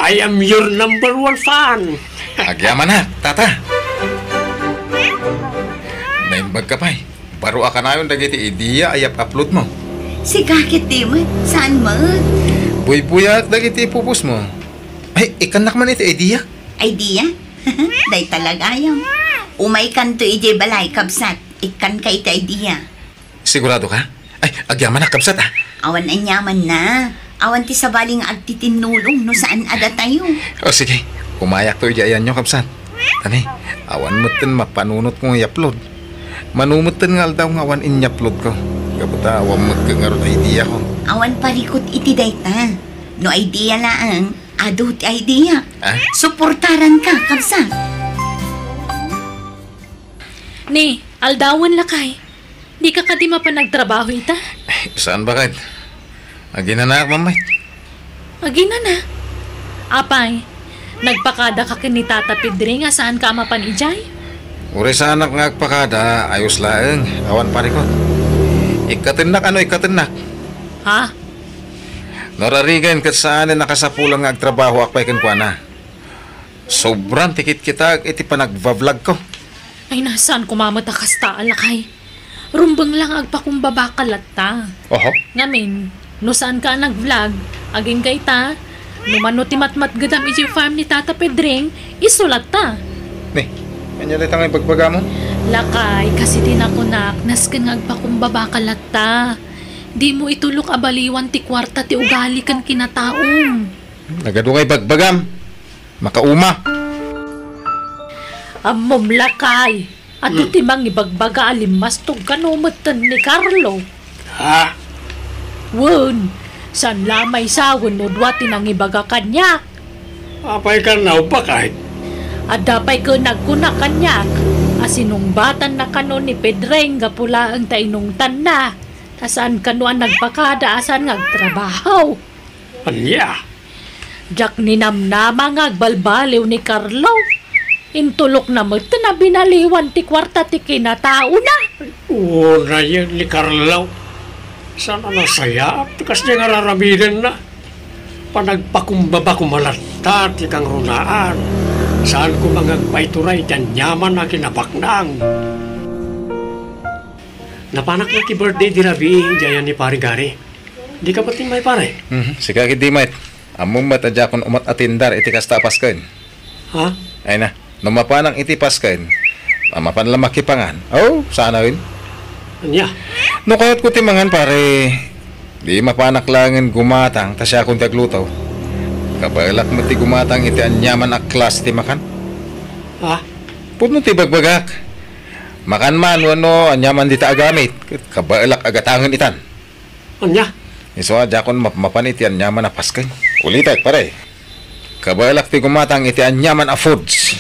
I am your number one fan. Agyamanak, Tata. Naimbagka pay. Baro a kanayon dagiti idea a iyap-uploadmo. Sika ketdi met, saan met? Buybuyaak dagiti ipupostmo. Ay, ikkannak man iti idea. Idea? Dayta la gayam. Umaykanto idiay balay, kabsat. Ikkanka iti idea. Sigurado ka? Ay, agyamanak, kabsat, ah. Awan aniamanna. Awan ti sabali nga agtitinnulong no saan a datayo. O, sige. Umayakto idiay ayanyo, kabsat. Tani, awan metten mapanunotko nga i-upload. Mano metten nga aldaw nga awan inya-uploadko. Gapu ta awan met ngarud idea ko. Awan parikut iti dayta. No idea laeng, adu ti idea. Ah? Suportaranka, kabsat. Ni, aldawen lakay. Dika kadi mapan agtrabaho ita? Saan baket? Aginanaak, Mama. Aginana? Apay, nagpakadaka ken ni Tata Pedring a saanka a mapan idiay? Uray saanak nga agpakada, ayos laeng, awan parikut. Ikkatennak, ano, ikkatennak. Ha? No rarigen ket saanen a kasapulan nga agtrabahoak pay kenkuana. Sobran ti kitkitaek iti panagva-vlogko. Ay, na, saan koma met a kasta, lakay. Rumbeng la nga agpakumbabaka latta. Oho. Ngamin, no saanka a nag-vlog, agingga ita, no mano ti matmatgedam idiay farm ni Tata Pedring, isu latta. Ni, ania dayta nga ibagbagamon? Lakay, kas iti nakunak, nasken nga agpakumbabaka latta. Dimo itulok a baliwan ti kuarta ti ugali ken kinataom. Nagadu nga ibagbagam. Makauma. Ammom lakay, adu Hmm. ti mangibagbaga a limmastog kano metten ni Carlo. Ha? Wen, saan la maysa wenno dua ti nangibaga kaniak. Apay kan naubak ay? Adda pay ken nagkuna kaniak a sinungbatanna kano ni Pedring gapu laeng ta inungtanna, ta saan kano a nagpakada a saan nga agtrabaho. Ania? Diak ninamnama nga agbalbaliw ni Carlo. Intulokna metten a binaliwan ti kuarta ti kinataona. Unayen ni Carlo. Saan a nasayaat ti kasdiay nga ar-aramidenna. Panagpakumbaba koma latta ti kangrunaan. Saan koma nga agpaituray ti aniaman a kinabaknang. Napanak nga ti birthday di rabii, idiay ayan ni Pare Gary. Dika met immay, pare? Mhm. Sika ketdi met. Ammom met a diakon umat-atindar iti kasta a pasken. Ha? Ay na, no mapanak iti pasken, a mapan la makipangan. Oh, sanaen. Ania? No kayatko ti mangan, pare, di mapanak laengen gumatang ta siakon ti agluto. Kabaelak met ti gumatang iti aniaman a klase ti makan. Ha? Pudno ti bagbagak. Makan man wenno aniaman dita agamit, ket kabaelak a gatangen itan. Ania? Isu a diakon mapmapan iti aniaman a pasken. Ulitek, pare. Kabaelak ti gumatang iti aniaman a foods.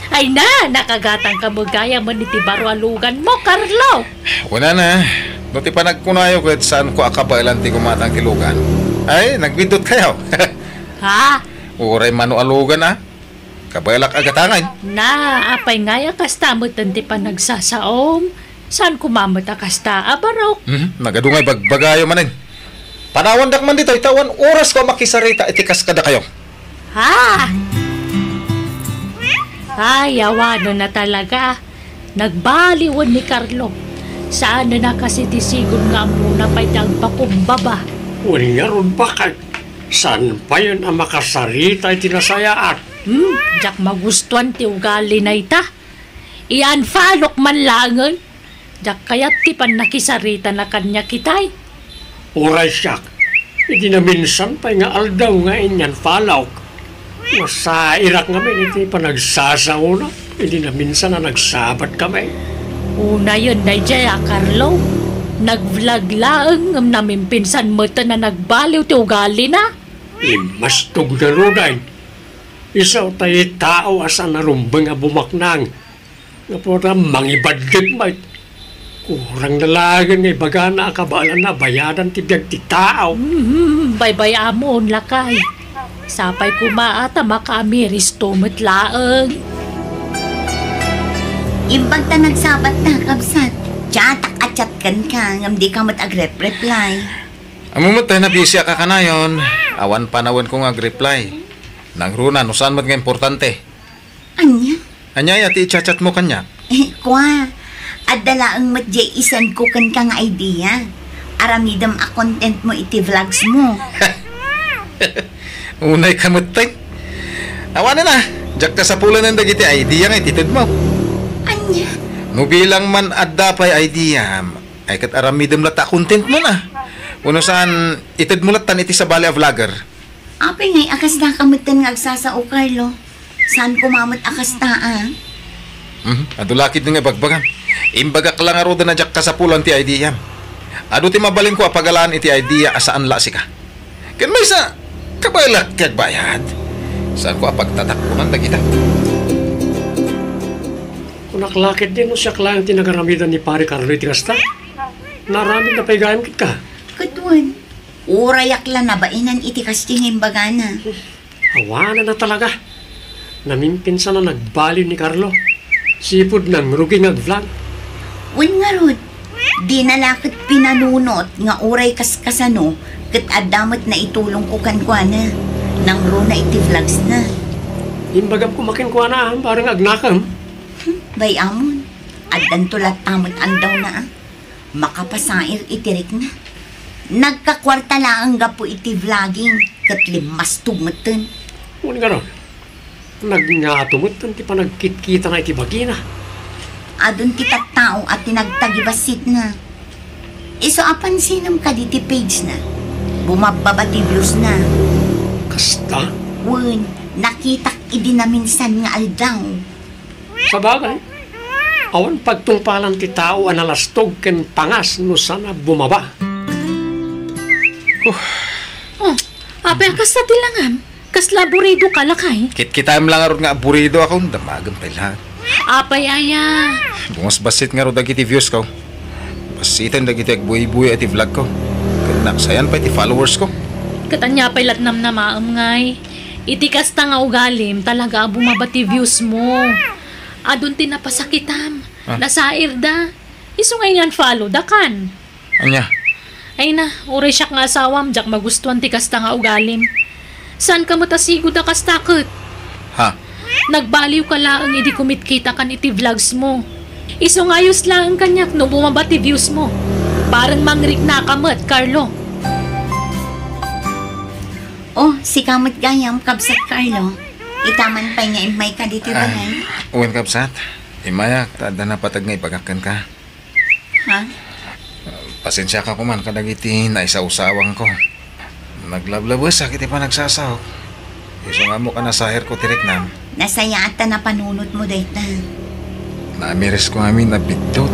Ay na, nakagatangka met gayamen iti baro a luganmo, Carlo. Kunana, no ti panagkunayo ket saanko a kabaelan ti gumatang ti lugan. Ay, nagbiddutkayo. Ha? Uray mano a lugan, a? Kabaelak a gatangen. Na, apay ngay a kasta metten ti panagsasaom? Saan koma met a kasta a barok? Mhm, nagadu nga ibagbagayo manen. Panawandak man ditoy ta awan orasko a makisarita iti kas kadakayo. Ha? Ay, awanen a talaga. Nagbaliwen ni Carlo. Saanen a kas iti sigud nga ammona pay ti agpakumbaba. Wen ngarud, baket, saan payen a makasarita iti nasayaat? Hmm, diak magustuan ti ugalina ita. I-unfollowk man laengen. Diak kayat ti pannakisaritana kaniak itay. Uray siak, idi naminsan pay nga aldaw nga in-unfollowk. Nasairak ngamin iti panagsasaona, idi naminsan a nagsabatkami. Unayen daydiay a Carlo. Nag-vlog laeng ngem namimpinsan metten a nagbaliw ti ugalina. Immastog ngaruden. Isu tay tao a saan a rumbeng a bumaknang. Gapu ta mangibaddeg met. Kurang na laengen nga ibagana a kabaelanna a bayadan ti biag ti tao. Mhm, baybay-amon, lakay. Sapay koma a ta makaamiristo met laeng. Imbag ta nagsabatta, kabsat. Chatak a chat kenka, ngem dika met agrep-reply. Ammom met ta nabisiak a kanayon. Awan panawenko nga agreply. Nangruna no saan met nga importante. Ania? Ania aya ti i-chat-chatmo kaniak? Eh, kua, adda laeng met diay i-sendko kenka nga idea. Aramidem a contentmo iti vlogsmo. Unay ka metten. Awanen a, diak kasapulan dagiti idea nga ititedmo. Ania? No bilang man adda pay idea, ay ket aramidem latta a content mo na. Wenno saan, itedmo lattan iti sabali a vlogger. Apay ngay a kasla ka metten nga agsasao, Carlo? Saan koma met a kasta, a? Mhm, adu la ketdi nga ibagbagam. Imbagak la ngaruden a diak kasapulan ti idea. Adu ti mabalinko a pagalaan iti idea a saan la a sika. Ken maysa, kabaelak ti agbayad. Saanko a pagtatakkonan dagita. Kunak la ketdi no siak laeng ti nagaramidan ni Pare Carlo iti kasta. Naaramidna pay gayam kenka. Ket wen, urayak la nabainan iti kasta nga imbagana. Awanen a talaga. Namimpinsan a nagbaliw ni Carlo. Sipud nangrugi nga agvlog. Wen ngarud, dina la ket pinanunot nga uray kaskasano ket adda met naitulongko kenkuana. Nangruna iti vlogsna. Imbagam koma kenkuana, a, bareng agnakem. Hmm, bay-amon. Addanto latta met andawna, a. Makapasair iti rikna. Nagkakuarta laeng gapu iti vlogging ket limmastog metten. Wen ngarud, nagngato metten ti panagkitkitana iti bagina. Adun ti tattao a tinagtagibasitna. Isu a pansinem kadi ti page na. Bumabbaba ti views na. Kasta? Wen, nakitak idi naminsan nga aldaw. Sabagay, awan pagtungpalan ti tao a nalastog ken pangas no saan a bumaba. Oh, apay a kasta ti langam? Kasla aburido ka lakay? Kitkitaem la ngarud nga aburido ako, damagem pay la. Apay aya? Bumas bassit ngarud dagiti views ko. Bassiten dagiti agbuybuy iti vlog ko. Ket nasayan pay ti followers ko. Ket ania pay lat namnamaem ngay? Iti kasta nga ugalim, talaga a bumaba ti views mo. Adun ti napasakitam. Ah. Nasairda. Isu nga in-unfollow da kan. Ania? Ay na, uray siak nga asawam, diak magustuan ti kasta nga ugalim. Saan ka met a sigud a kasta ket? Ha? Nagbaliw ka laeng idi kumitkita kan iti vlogs mo. Isu nga ayos laeng kaniak no bumaba ti views mo. Bareng mangrikna ka met, Carlo. Oh, sika met gayam, Kabsat Carlo. Itaman pay nga immayka ditoy balay. Wen, Kabsat. Immayak, ta adda napateg nga ibagak kenka. Ha? Pasensiaka koman kadagiti naisawsawangko. Naglablabesak iti panagsasaok. Isu nga ammok a nasairko ti riknam. Nasayaat ta napanunotmo dayta. Naamirisko amin a biddut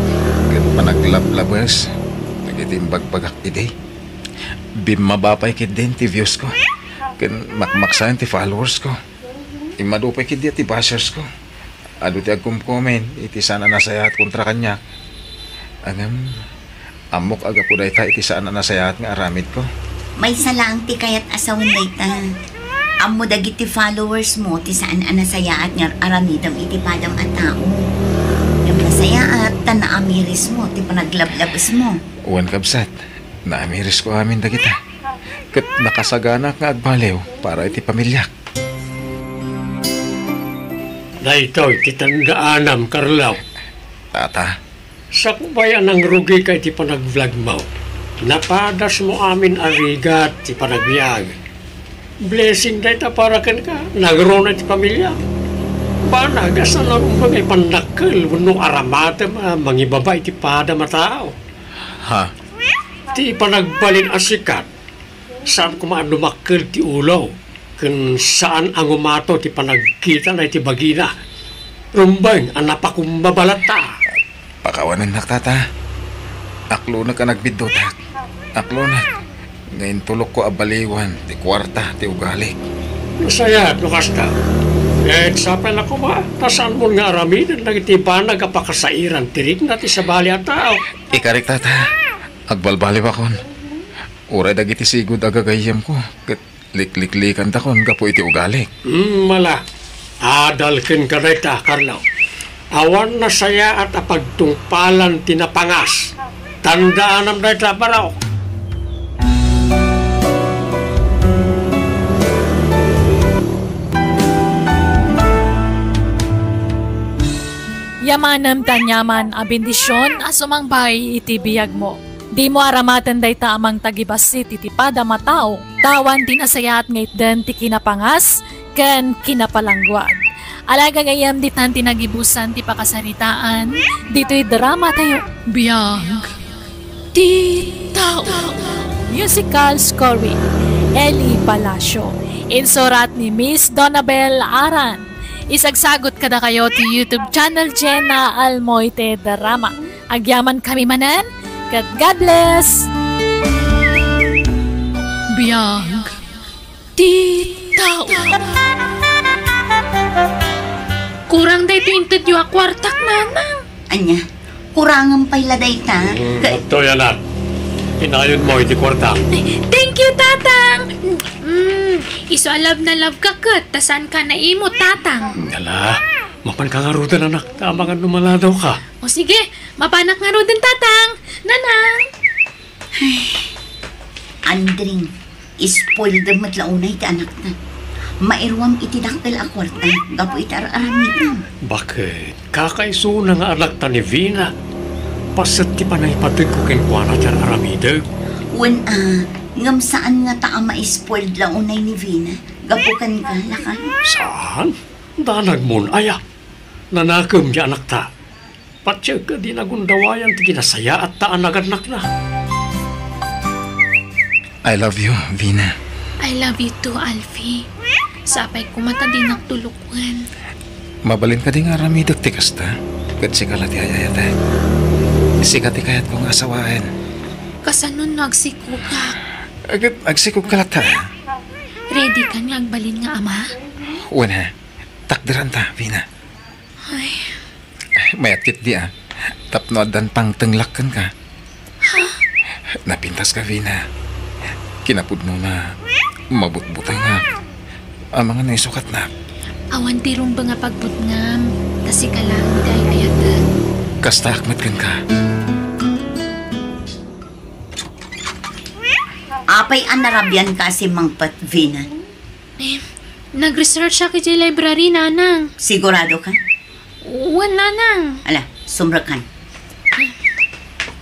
ket panaglablabes dagiti imbagbagak idi. Bimmaba pay ketdin ti views ko. Ken makmaksaen ti followers ko. Immadu pay ketdi ti bashers ko. Adu ti agkomkomen iti saan a nasayaat kontra kaniak. Ngem, ammok a gapu dayta iti saan a nasayaat nga aramidko. Maysa laeng ti kayat a sawen dayta. Ammo dagiti followers mo ti saan a nasayaat nga aramidem iti padam a tao. Ngem nasayaat ta naamirismo ti panaglablabesmo. Wen, kabsat, naamirisko amin dagita. Ket nakasaganak nga agbaliw para iti pamiliak. Daytoy ti tandaanam, Carlo. Tata. Sakbay a nangrugika iti panagvlogmo, napadasmo amin a rigat ti panagbiag. Blessing dayta para kenka, nangruna iti pamiliam. Banag a saan a rumbeng a ipannakkel wenno aramatem a mangibaba iti padam a tao. Ha? Ti panagbalin a sikat, saan koma a dumakkel ti ulo, ken saan a ngumato ti panagkitana iti bagina. Rumbeng a napakumbaba latta. Pakawanennak, tata. Aklonek a nagbiddutak. Aklonek nga intulokko a baliwan ti kuarta ti ugalik. Nasayaat no kasta. Ket sapay la koma, ta saanmon nga aramiden dagiti banag a pakasairan ti rikna ti sabali a tao. Ikarik, tata. Agbalbaliwakon. Uray dagiti sigud a gagayyemko ket likliklikandakon gapu iti ugalik. Hmm, mala. Adal kenka dayta, Carlo. Awan nasayaat a pagtungpalan ti napangas. Tandaanam dayta, barok. Yamanem ti aniaman a bendision a sumangbay iti biagmo. Dimo aramaten dayta a mangtagibassit iti padam a tao, ta awan ti nasayaat nga itden ti kinapangas ken kinapalangguad. Alaga gayam ditan ti nagibusan ti pakasaritaan ditoy drama tayo. Biag ti tao. Musical scoring, Eli Palacio. Insurat ni Miss Donabel Aran. Isagsagot kadakayo ti YouTube channel Jenna Almoite Drama. Agyaman kami manen, ket God bless! Biag ti tao. Kurang daytoy intedyo a kuartak, nanang. Ania? Kurangan pay la dayta? Mm, Ka- adtoy, anak. Inayonmo iti kuarta. Thank you, tatang. Mm, isu a love na love ka ket, ta saanka naimot, tatang. Ala, mapanka ngaruden, anak. Ta amangan no maladawka. O sige, mapanak ngaruden, tatang. Nanang. Andring, spoiled met la unay ti anakna. Mairuam iti dakkel a kuarta gapu iti ar-aramidem. Baket, kakaisuna nga anakta ni Vina. Paset ti panangipategko kenkuana ti ar-aramidek. Wen a, ngem saan ngata a ma-spoiled la unay ni Vina gapu kenka, lakay? Saan? Danagmon aya? Nanakem ti anakta. Patiek a di nagundawayan ti kinasayaatta a nagannakna. I love you, Vina. I love you too, Alfie. Sapay koma ta dinak tulukwen. Mabalin kadi nga aramidek ti kasta? Ket sika la ti ay-ayatek. Sika ti kayatko nga asawaen. Kasano no agsikogak? Ket agsikogka latta. Ready ka nga agbalin nga ama? Wen, ha? Takderanta, Vina. Ay. Mayat ketdi a, tapno addan pangtenglak kenka. Ha? Napintaska, Vina. Kinapudnona, mabutbutengak. Amangan no isukatnak. Awan ti rumbeng a pagbutngam, ta sika laeng ti ay-ayatek. Kastaak met kenka. Apay a narabianka a simmangpet, Vina? Eh, nag-researchak iti library, Nanang. Sigurado ka? Wen, Nanang. Ala, sumrekkan.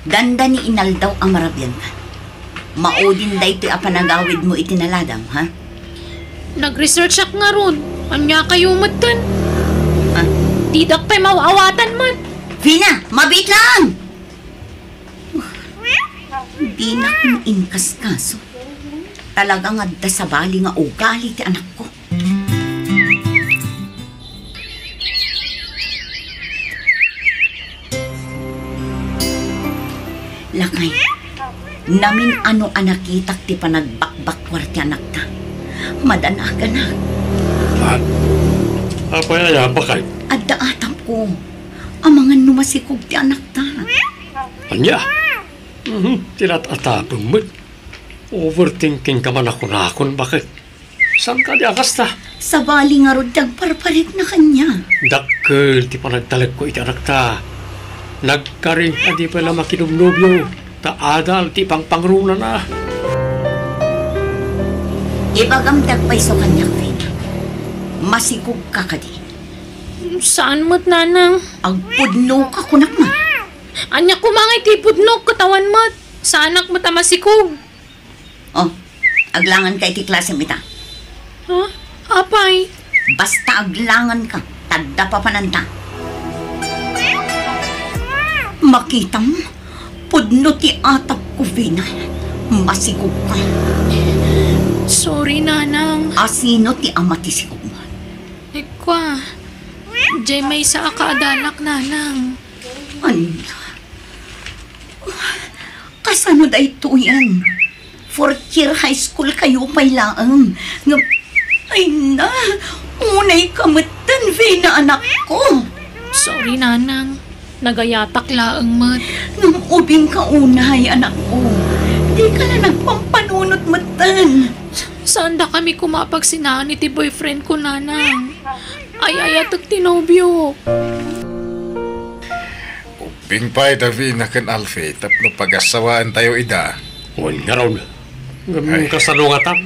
Dandani inaldaw a marabianka. Maudin daytoy a panagawidmo iti naladaw, ha? Nag-researchak ngarud. Ania kayo metten? Ah. Didak pay maw-awatan met. Vina, mabiit lang! Dinakon inkaskaso. Talaga nga adda sabali nga ugali ti anakko. Lakay, namin-ano a nakitak ti panagbakbakkuar ti anakta. Madanaganak. Ha? Apay aya, baket? Adda atapko. Amangan no masikog ti anakta. Ania? Mhm, ti lat-atapem met. Overthinking ka man a kunakon, baket? Saan kadi a kasta? Sabali ngarud ti agparparikna kaniak. Dakkel ti panagtalekko iti anakta. Nagkari a di pay la makinobnobio, ta adal ti pangpangrunana. Ibagam ti agpayso kaniak, Vina. Masikogka kadi? Saan met, Nanang. Agpudnoka, kunak met. Ania koma nga iti pudnok ket awan met. Saanak met a masikog. Oh, aglanganka iti klasem ita. Ha? Apay? Basta aglanganka, ta adda papananta. Makitam, pudno ti atapko, Vina. Masikogka. Sorry, Nanang. Asino ti ama ti sikogmo? Ikwa, diay maysa a kaadalak, Nanang. Ania? Kasano daytoyen? Fourth year high school kayo pay laeng. Ngem, ay na, unay ka metten, Vina, anakko. Sorry, Nanang. Nagayatak laeng met. Ngem ubingka unay, anakko. Dika la nagpampanunot metten. Saandakami koma a pagsinaan iti boyfriend ko, Nanang. Ay-ayatek ti nobio. Ubbing pay da Vina ken Alfie tapno pagasawaentayo ida. Wen ngarud. Ngem ay, kasano ngatan?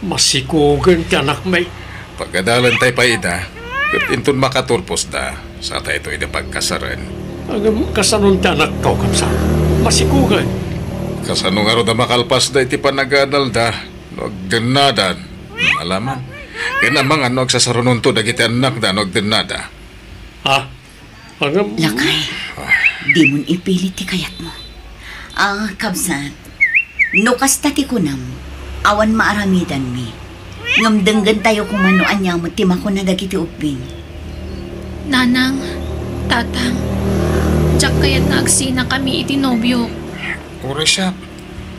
Masikogen ti anakmi. Pagadalentayo pay ida, ket inton makatulposda, satayto ida pagkasaren. Ngem kasano ti anakko, kabsat? Masikogen. Kasano ngarud a makalpasda iti panagadalda no agdennadan? Alaman. Ken amangan no agsasarunonto dagiti annakda no agdennada. Ha? Agam- Lakay, dimon ipilit ti kayatmo. Ah, kabsat, no kasta ti kunam, awan maaramidanmi. Ngem denggentayo koma no ania met ti makuna dagiti ubbing. Nanang, Tatang, diak kayat nga agsinakami iti nobio. Uray siak.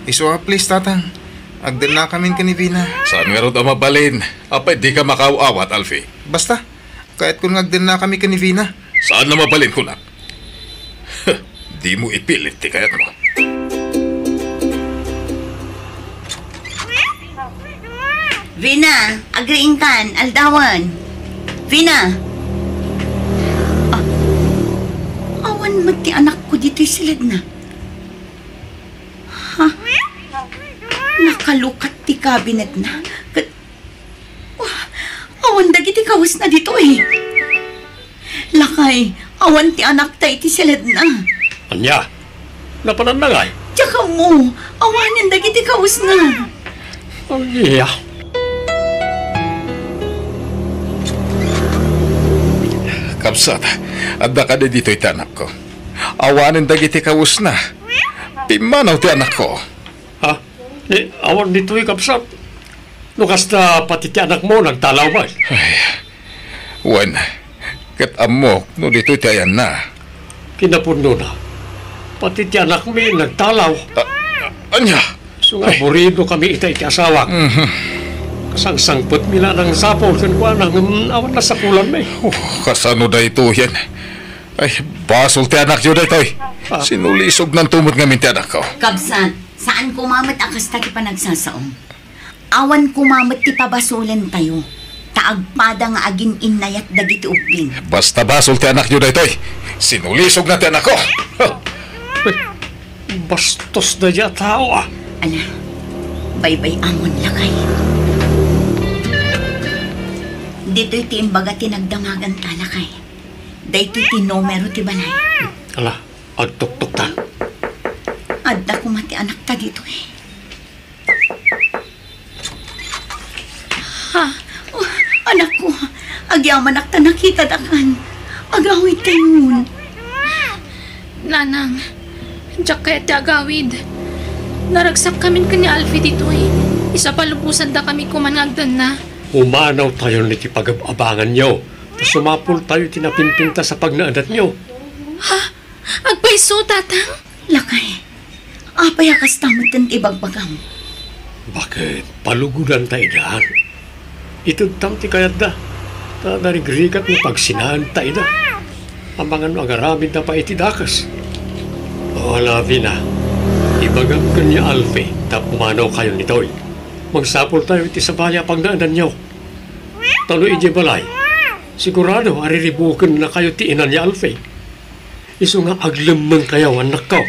Isu a, please, Tatang. Agdennakamin ken ni Vina. Saan ngarud a mabalin? Apay, dika makaaw-awat, Alfie? Basta, kayatkon nga agdennakami ken ni Vina. Saan a mabalin, kunak? Dimo ipilit ti kayatmo. Vina, agriingkan, aldawen. Vina! Ah, awan met ti anakko ditoy siledna. Ha? Nakalukat ti kabinetna. Ket, wah, awan dagiti kawesna ditoy. Lakay, awan ti anakta iti siledna. Ania? Napananna ngay? Diak ammo, awanen dagiti kawesna. Ania? Kabsat, adda kadi ditoy ti anakko? Awanen dagiti kawesna. Pimmanaw ti anakko. Ha? Ni, awan ditoy, kabsat. No kasta, pati ti anakmo nagtalaw met. Ay, wen, ket ammok no ditoy ti ayanna. Kinapudnona, pati ti anakmi nagtalaw. A-, ania? Isu nga aburidokami ita iti asawak. Mhm. Kasangsangpetmi la a nangsapul kenkuana, ngem awan nasapulanmi. Oh, kasano daytoyen? Ay, basol ti anakyo daytoy. Ah. Sinulisognan to met ngamin ti anakko. Kabsat, saan koma met a kasta ti panagsasaom. Awan koma met ti pabasolentayo, ta agpada nga agin-innayat dagiti ubbing. Basta basol ti anakyo daytoy. Sinulisogna ti anakko. Uy, bastos daydiay a tao, a. Ala, baybay-amon, lakay. Ditoy ti imbaga ti nagdamaganta, lakay. Daytoy ti numero ti balay. Ala, agtuktoktan. Adda koma ti anakta ditoy. Ha? Oh, anakko, agyamanak ta nakitadakan. Agawidtayon. Nanang, diak kayat ti agawid. Naragsakkamin ken ni Alfie ditoy. Isu a palubosandakamik koman nga agdanna. Pumanawtayon iti pagab-abanganyo, ta sumapultayo iti napinpintas a pagnaedanyo. Ha? Agpayso, Tatang? Lakay, apay a kasta metten ti ibagbagam? Baket palugodanta ida. Itedtam ti kayatda, ta narigrigat nga pagsinaenta ida. Amangan no agaramidda pay iti dakes. O, ala, Vina, ibagam ken ni Alfie ta pumanawkayon ditoy. Magsapultayo iti sabali a pagnaedanyo. Ta no idiay balay, sigurado a riribukennakayo ti ina ni Alfie. Isu nga aglemmengkayo, annakko.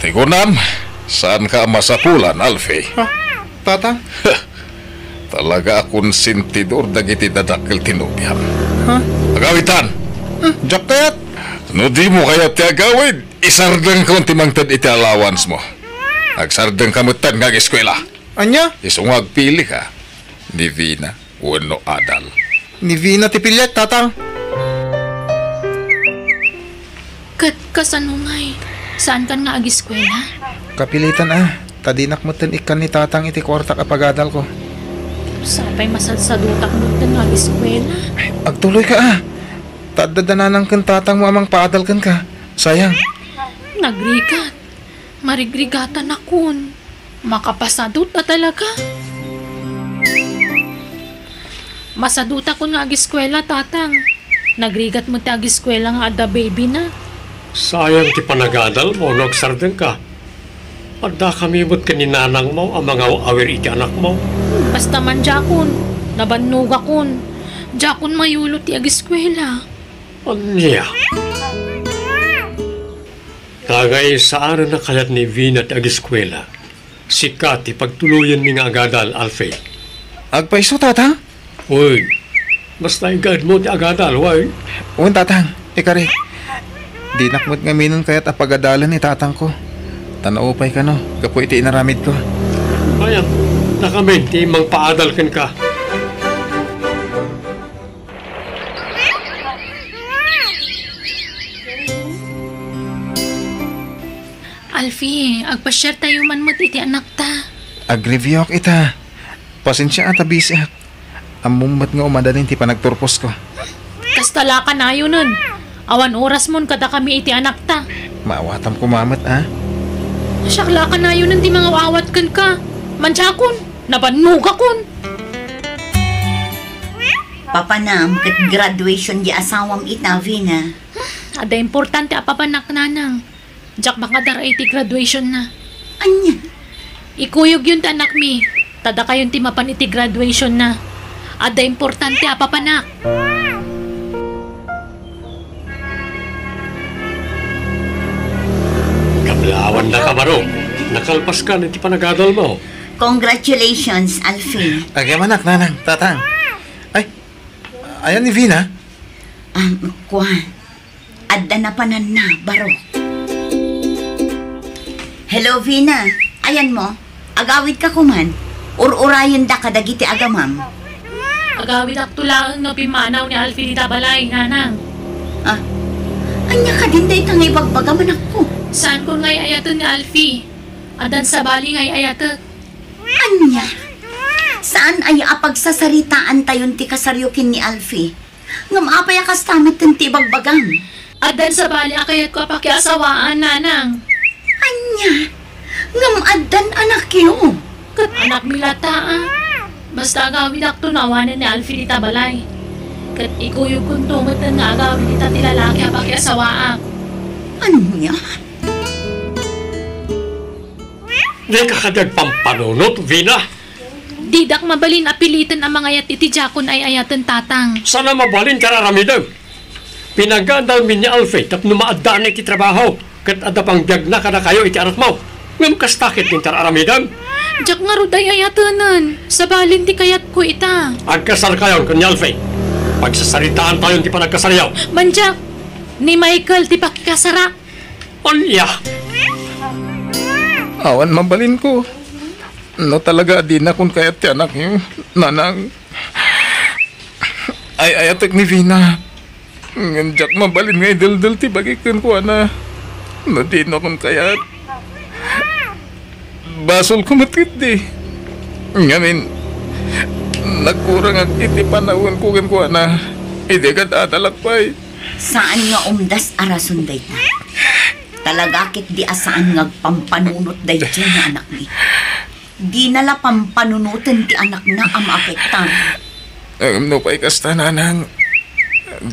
Ti kunam, saanka a masapulan, Alfie? Ha? Tatang? Talaga a konsentidor dagiti dadakkel ti nobiam. Ha? Agawidtan! Hmm, diak kayat. No dimo kayat ti agawid, isardengkon ti mangted iti allowance mo. Agsardengka metten nga ageskuela. Ania? Isu nga agpilika, ni Vina wenno adal. Ni Vina ti piliek, Tatang. Ket kasano ngay? Saankan nga ageskuela? Kapilitan a, ta dinak metten ikkan ni Tatang iti kuartak a pagadalko. Sapay masadsadutak metten nga ageskuela. Agtuloyka a. Ta adda da nanang ken tatangmo a mangpaadal kenka. Sayang. Nagrigat. Marigrigatanakon. Makapasadut a talaga. Masadutakon nga ageskuela, Tatang. Nagrigat met ti ageskuela nga adda baby na. Sayang ti panagadalmo no agsardengka. Addakami met ken ni nanangmo a mangaw-awir iti anakmo. Basta man diakon, nabannogakon. Diakon mayulo ti ageskuela. Ania? Ngem saanen a kayat ni Vina ti ageskuela. Sika ti pagtuloyenmi nga agadal, Alfie. Agpayso, Tatang? Wen, basta igaedmo ti agadal, wen. Wen, Tatang. Ikarik, dinak met ngaminen kayat a pagadalen ni tatangko. Ta naupay kano gapu iti inaramidko. Mayat, dakamin ti mangpaadal kenka. Alfie, agpasiartayo man met iti anakta. Agreviewak ita. Pasensia a ta bisiak. Ammom met nga umadanin ti panagturposko. Kasta la kanayonen. Awan orasmon kadakami iti anakta. Maawatam koma met, a? Siak la kanayonen ti mangaw-awat kenka. Mansiakon, nabannogakon. Papanam ket graduation di asawam ita, Vina. Adda importante a papanak, nanang. Diak makadara iti graduation na. Ania? Ikuyogyon ti anakmi, ta dakayon ti mapan iti graduation na. Adda importante a papanak. Kablaawan na ka, Baro. Nakalpas ka iti panagadal mo. Congratulations, Alfie. Agyamanak, nanang, tatang. Ay, ayan ni Vina? Um, kuan. Adda napananna, Baro. Hello, Vina. Ayanmo, agawidka koman. Ur-urayenda kadagiti agamam. Agawidakto laeng no pimmanaw ni Alfie dita balay, nanang. Ah, ania kadin dayta nga ibagbagam, anakko? Saankon nga ay-ayaten ni Alfie. Addan sabali nga ay-ayatek. Ania? Saan aya a pagsasaritaantayon ti kasaryo ken ni Alfie? Ngem apay a kasta metten ti ibagbagam? Addan sabali a kayatko a pakiasawaan, nanang. Ania? Ngem addan anakyo? Ket anakmi latta, a. Basta agawidakto no awanen ni Alfie dita balay. Ket ikuyogkonto metten nga agawid ita ti lalaki a pakiasawaak. Ania? Dika kadi agpampanunot, Vina? Didak mabalin a piliten a mangayat iti diakon ay-ayaten, tatang. Saan a mabalin ti ar-aramidem. Pinagadalmi ni Alfie tapno maaddaan iti trabaho, ket adda pangbiagna kadakayo iti anakmo. Ngem kasta ketdin ti ar-aramidem. Diak ngarud ay-ayatenen. Sabalin ti kayatko ita. Agkasarkayon ken ni Alfie. Pagsasaritaantayon ti panagkasaryo. Mandiak, ni Michael ti pakikasarak. Ania? Awan mabalinko. No talaga a dinakon kayat ti anakyo, nanang, ay-ayatek ni Vina. Ngem diak mabalin nga ideldel ti bagik kenkuana. No dinakon kayat, basolko met ketdi. Ngamin, nagkurangak iti panawenko kenkuana. Idi kad-adalak pay. Saan nga umdas a rason dayta. Talaga ketdi a saan nga agpampanunot daytoy nga anakmi. Dina la pampanunoten ti anakna a maapektar. Ngem nupay kasta, nanang,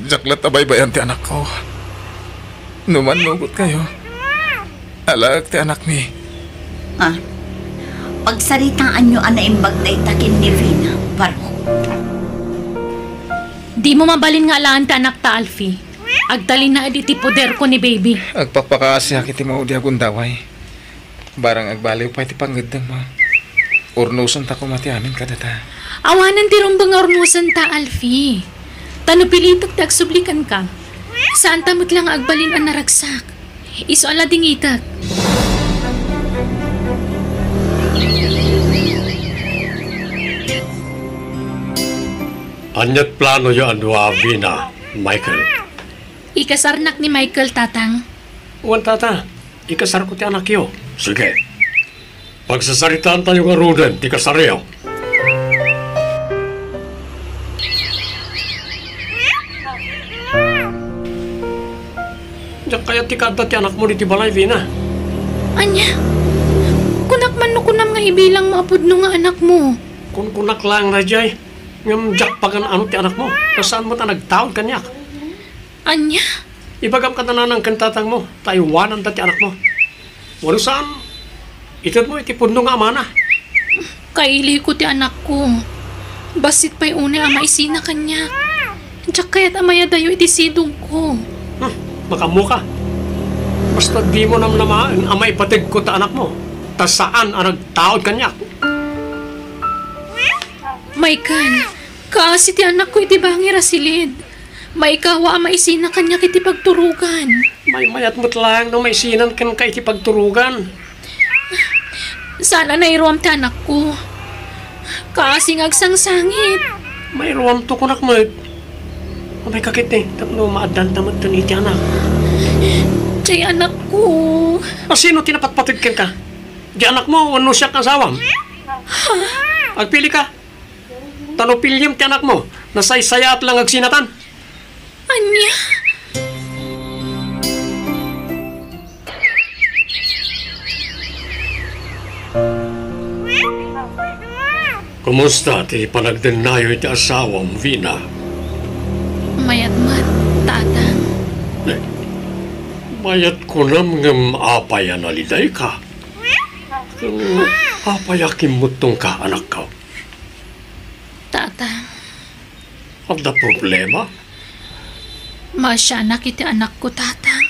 diak latta baybayan ti anakko. No mannugotkayo, alaek ti anakmi. Ah, pagsaritaanyo a naimbag dayta ken ni Vina, Baro. Dimo mabalin nga alaen ti anakta, Alfie. Agtalinaed iti poderko ni baby. Agpakpakaasiak iti maudi a gundaway. Barang agbaliw pay ti pangngeddengmo, urnosenta koma ti amin kadata. Awanen ti rumbeng nga urnosenta, Alfie. Ta no pilitek ti agsubli kenka, saanta met la nga agbalin a naragsak. Isu a ladingitek. Ania't planoyo a dua, Vina, Michael? Ikasarnak ni Michael, tatang. Wen, tata, ikasarko ti anakyo. Sige. Pagsasaritaantayo ngaruden ti kasaryo. Diak kayat ti kaadda ti anakmo ditoy balay, Vina. Ania? Kunak man no kunam nga ibilangmo a pudno nga anakmo. Kunkunak laeng daydiay. Ngem diak pagan-ano ti anakmo. Ta saan met a nagtaud kaniak. Ania? Ibagam kada nanang ken tatangmo, ta aywananda ti anakmo. Wenno saan, itedmo iti pudno nga amana. Kailihko ti anakko. Bassit pay unay a maisina kaniak. Diak kayat a mayadayo iti sidongko. Hmm, makaammoka. Basta dimo namnamaen a maipategko ta anakmo, ta saan a nagtaud kaniak. Michael, kaasi ti anakko iti bangir a silid. Maikawa a maisina kaniak iti pagturogan. Maymayat met laeng no maisinan kenka iti pagturogan. Saan a nairuam ti anakko. Kaasi nga agsangsangit. Mairuamto kunak met. Umayka ketdi tapno maaddanta metten iti anak. Diay anakko. A, sino ti napatpateg kenka? Diay anakmo wenno siak nga asawam? Agpilika. Ta no piliem ti anakmo, nasaysayaat la nga agsinatan. Ania? Kumusta ti panagdennayo iti asawam, Vina? Mayat met, Tatang. Eh, mayat kunam ngem apay a nalidayka? Ken apay a kimmuttongka, anakko? Tatang. Adda problema? Maasianak iti anakko, Tatang.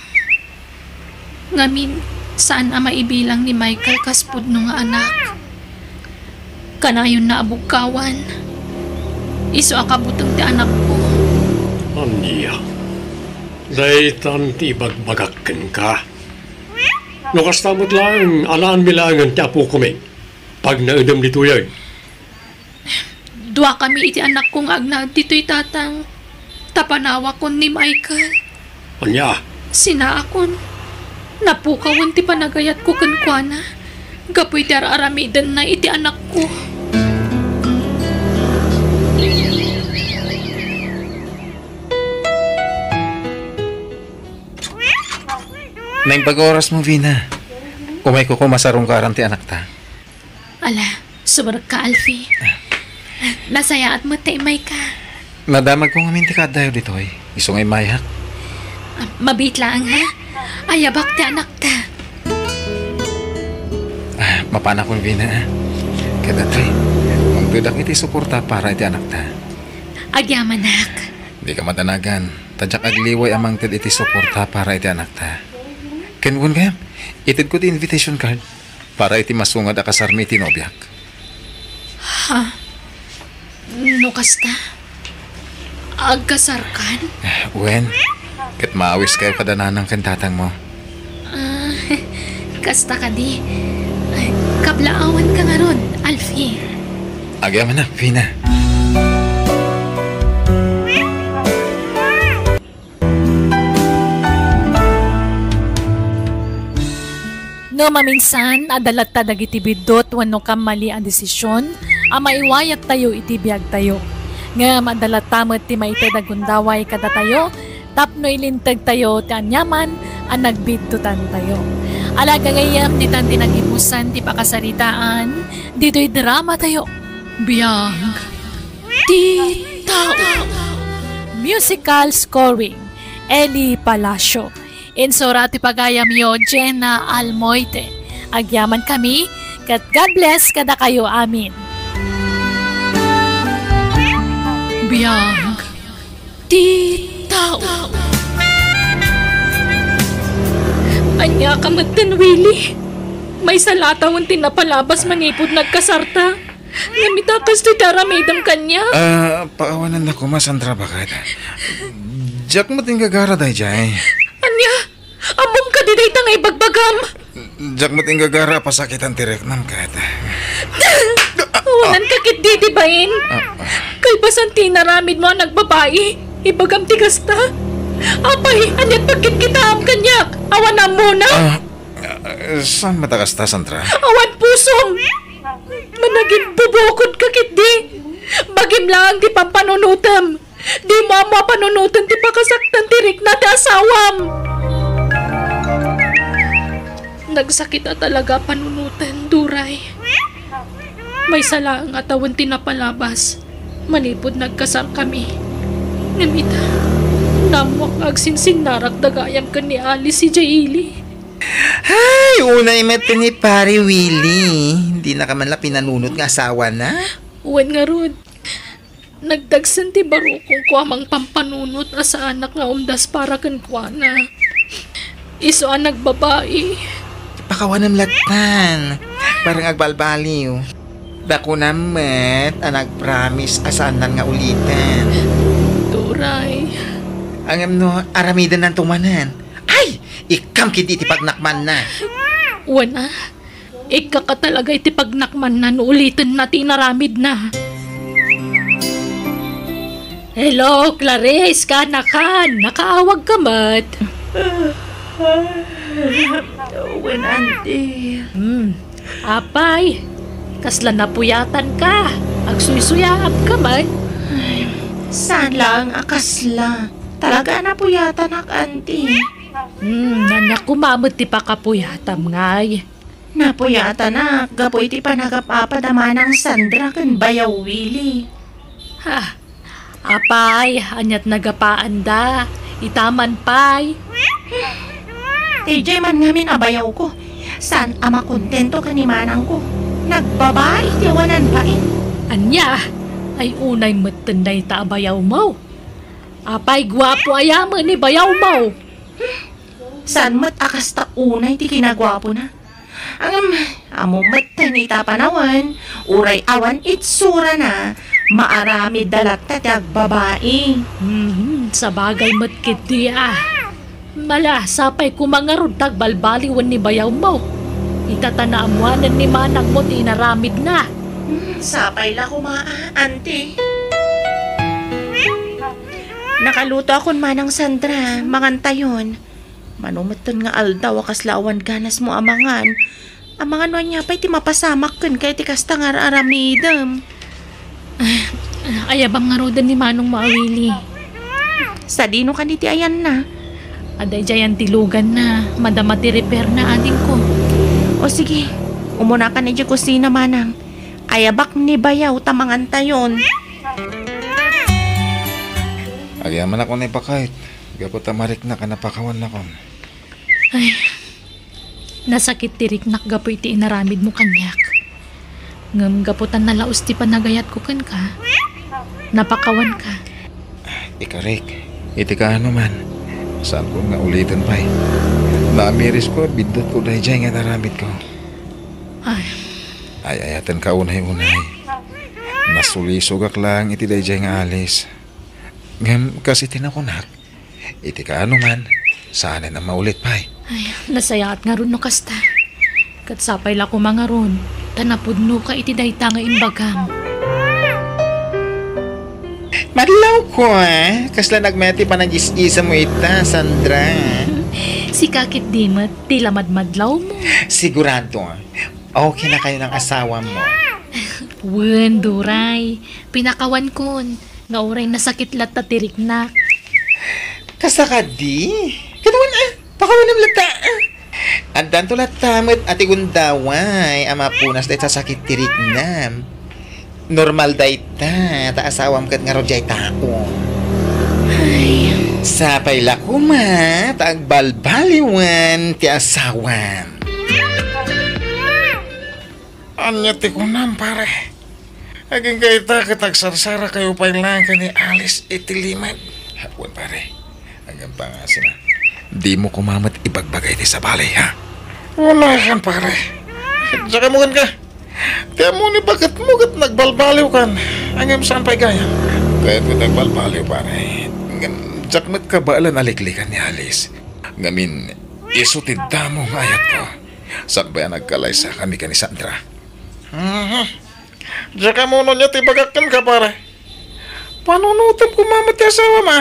Ngamin, saan a maibilang ni Michael kas pudno nga anak. Kanayonna a bugkawan. Isu a kabuteng ti anakko. Ania? Daytan ti ibagbagak kenka. No kasta met laeng, alaanmi laengen ti apokomi. Pagnaedem ditoyen. Duakami iti anakko nga agnaed ditoy, Tatang. Ta panawakon ni Michael. Ania? Sinaakon. Napukawen ti panagayatko kenkuana gapu iti ar-aramidenna iti anakko. Naimbag a orasmo, Vina. Umayko koma sarungkaran ti anakta. Ala, sumurekka, Alfie. Nasayaat met ta immayka. Nadamagko ngamin ti kaaddayo ditoy. Isu nga immayak. Ah, mabiit laeng, ha? Ayabak ti anakta. Ah, mapanakon, Vina, ah. Ket, atoy, mangtedak iti suporta para iti anakta. Agyamanak. Dika madanagan. Ta diak agliway a mangted iti suporta para iti anakta. Ken wen gayam, itedko ti invitation card para iti masungad a kasarmi iti nobiak. Ha? No kasta, agkasarkan? Wen, ket maawiskayo kada nanang ken tatangmo. Ah, kasta kadi. Ay, kablaawanka ngarud, Alfie. Agyamanak, Vina. No maminsan, adda latta dagiti biddut wenno kammali a desisyon a maiwayattayo iti biagtayo. Ngem adda latta met ti maited a gundaway kadatayo tapno ilintegtayo ti aniaman a nagbiddutantayo. Ala, gagayyem, ditan ti nagibusan ti pakasaritaan ditoy dramatayo. Biag ti tao. Musical scoring, Eli Palacio. Insura ti pagayamyo, Jenna Almoite. Agyaman kami, ket God bless kadakayo amin. Biag ti tao. Ania ka metten, Willie? Maysa la tawen ti napalabas manipud nagkasarta. Ngem ita, kastoy ti aramidem kaniak. Ah, paawanannak koma, Sandra, baket. Diak met inggagara daydiay. Ania? Ammom kadi dayta nga ibagbagam? Diak met inggagara a pasakitan ti riknam ket. Awananka ketdi, di bain? Ah, ah. Kalpasan ti inaramidmo a nagbabai, ibagam ti kasta. Apay, aniat pagkitkitaam kaniak? Awan ammona? Ah, ah, saan met a kasta, Sandra? Awan pusom! Managimbubukod ka ketdi. Bagim laeng ti pampanunotem. Dimo ammo a panunoten ti pakasaktan ti rikna ti asawam. Nagsakit a talaga a panunoten, Duray. Maysa laeng a tawen ti napalabas manipud nagkasarkami. Ngem ita, naammoak nga agsinsingnarak da gayam ken ni Alice idiay ili. Ay, unay met ni Pare Willie. Dinaka man la pinanunot nga asawana. Wen ngarud, nagdagsen ti barukongko a mangpampanunot a saanak nga umdas para kenkuana. Isu a nagbabai. Pakawanem lattan. Bareng agbalbaliw. Dakuna met a nagpromise a saannan nga uliten. Duray, Ngem no aramidennanto manen, ay, ikkam ketdi iti pagnakmanna. Wen a, ikkaka talaga iti pagnakmanna no ulitenna ti inaramidna. Hello, Clarice, kaanakan, nakaawagka met? Wen, Auntie. Hmm. Apay, kasla napuyatanka? Agsuysuyaabka met? Ay, saan laeng a kasla. Talaga a napuyatanak, Auntie. Hmm, ania koma met ti pakapuyatam, ngay? Napuyatanak gapu iti panagap-apad a manang Sandra ken Bayaw Willie. Ha, apay, aniat nagapaanda? Itaman pay. Daydiay man ngamin a bayawko. Saan a makontento ken ni manangko. Nagbabai ti awanan bain. Ania? Ay, unay metten dayta a bayawmo. Apay, guapo aya met ni bayawmo. Saan met a kasta unay ti kinaguapona. Ngem, ammo met ta ita panawen, uray awan itsurana, maaramidda latta ti agbabai. Mhm, sabagay met ketdi a. Mala, sapay koma ngarud ta agbalbaliwen ni bayawmo. Ita ta naammoanen ni manangmo ti inaramidna. Hmm, sapay la koma a, Auntie. Nakalutoakon manang Sandra, mangantayon. Mano metten nga aldaw a kasla awan ganasmo a mangan. Amangan no ania pay ti mapasamak kenka iti kasta nga ar-aramidem. Ah, ayabam ngaruden ni manongmo a Willie. Sadino kadi ti ayanna? Adda idiay antiluganna, madama ti repairna, adingko. O sige, umunakan idiay kusina, manang. Ayabak ni bayaw ta mangantayon. Agyamanak unay pakayt. Gapu ta mariknak a napakawannakon. Ay, nasakit ti riknak gapu iti inaramidmo kaniak. Ngem gapu ta nalaus ti panagayatko kenka, napakawanka. Ikarik, iti kaano man, saanko nga uliten pay. Naamirisko a biddutko daydiay nga inaramidko. Ay. Ay-ayatenka unay-unay. Nasulisogak laeng iti daydiay nga alis. Ngem kas iti nakunak, iti kaano man, saanen a maulit pay. Ay, nasayaat ngarud no kasta. Ket sapay la koma ngarud, ta napudnoka iti dayta nga imbagam. Madlawko, ah. Kasla nagmayat ti panagis-isamo ita, Sandra. Sika ketdi met ti la madmadlawmo. Sigurado, ah. Okay na kayo ng asawa mo. Wen, Duray. Pinakawankon. Nga uray nasakit latta ti riknak. Kasta kadi? Kaduan, ah, pakawanem latta, ah. Addanto latta met a ti gundaway a mapunas dayta sakit ti riknam. Normal dayta, ta asawam ket ngarud diay tao. Ay. Sapay la koma, ta agbalbaliwen ti asawam. Ania ti kunam, pare? Agingga ita ket agsarsarakayo pay laeng ken ni Alice iti limed. Wen, pare. Agingga pangasina. Dimo koma met ibagbaga iti sabali, ha? Wala kan, pare. Diak ammo kenka. Ti ammo ni baketmo ket nagbalbaliw kan. Ngem saan pay gayam? Kayatko ti agbalbaliw, pare. Ngem diak met kabaelan a liklikan ni Alice. Ngamin, isu ti damo nga ayatko. Sakbay a nagkalaysakami ken ni Sandra. Mhm. Diak ammo no ania ti ibagak kenka, pare. Panunotem koma met ti asawam, a.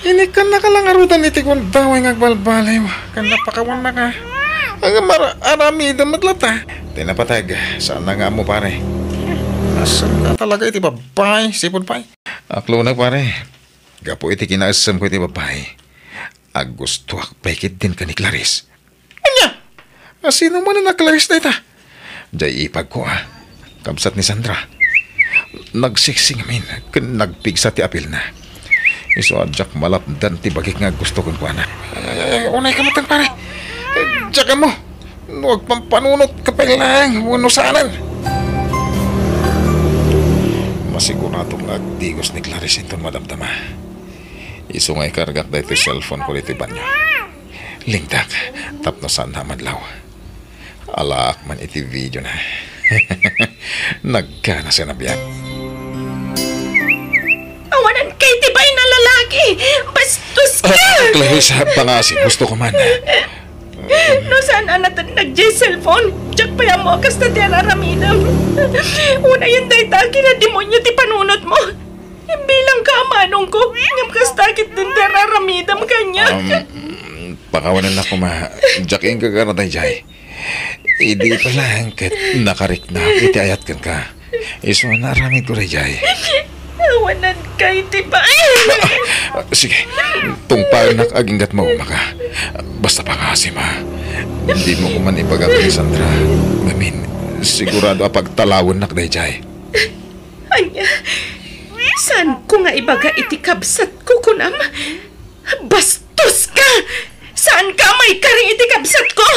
Inikkannaka la ngaruden iti gundaway nga agbalbaliw ken napakawannaka. Ngem ar-, aramidem met latta. Ti napateg, saanna nga ammo, pare. Assemka talaga iti babbai, sipud pay. Aklona, pare. Gapu iti kinaessemko iti babbai, aggustoak pay ketdin ken ni Clarice. Ania? A, sino manen a Clarice dayta? Diay ipagko, a. Kabsat ni Sandra. Nagsiksing amin ken nagpigsa ti apilna. Isu a diak malapdan ti bagik nga aggusto kenkuana. Ay, ay, ay, unayka met, pare. Diak ammo no agpampanunotka pay laeng wenno saanen. Masiguradok nga agdigos ni Clarice inton madamdama. Isu nga ikargak daytoy cellphone ko ditoy banyo. Lingtak, tapno saanna a madlaw. Alaak man iti video na. Nagkana sa nabiag. Awanan kay ti bain a Lagi! Bastos ka! Ah, Clarice, pangasim, husto ko man. No saan a natenneg diay cellphone, diak pay ammo a kasta ti ar-aramidem. Unayen dayta, kinademonio ti panunotmo. Imbilangka a manongko, ngem kasta ketdin ti ar-aramidem kaniak. Um, pakawanennak koma, diak inggagara daydiay. Idi pa laeng ket nakariknak iti ayat kenka. Isu a naaramidko daydiay. Awanadka iti ba-, Ah, sige, tungpaennak agingga't maumaka. Basta pangasim, ha. Dimo koman ibaga ken ni Sandra. Ngamin, sigurado a pagtalawennak daydiay. Ania? Saanko nga ibaga iti kabsatko, kunam? Bastos ka! Saanka a maikari iti kabsatko!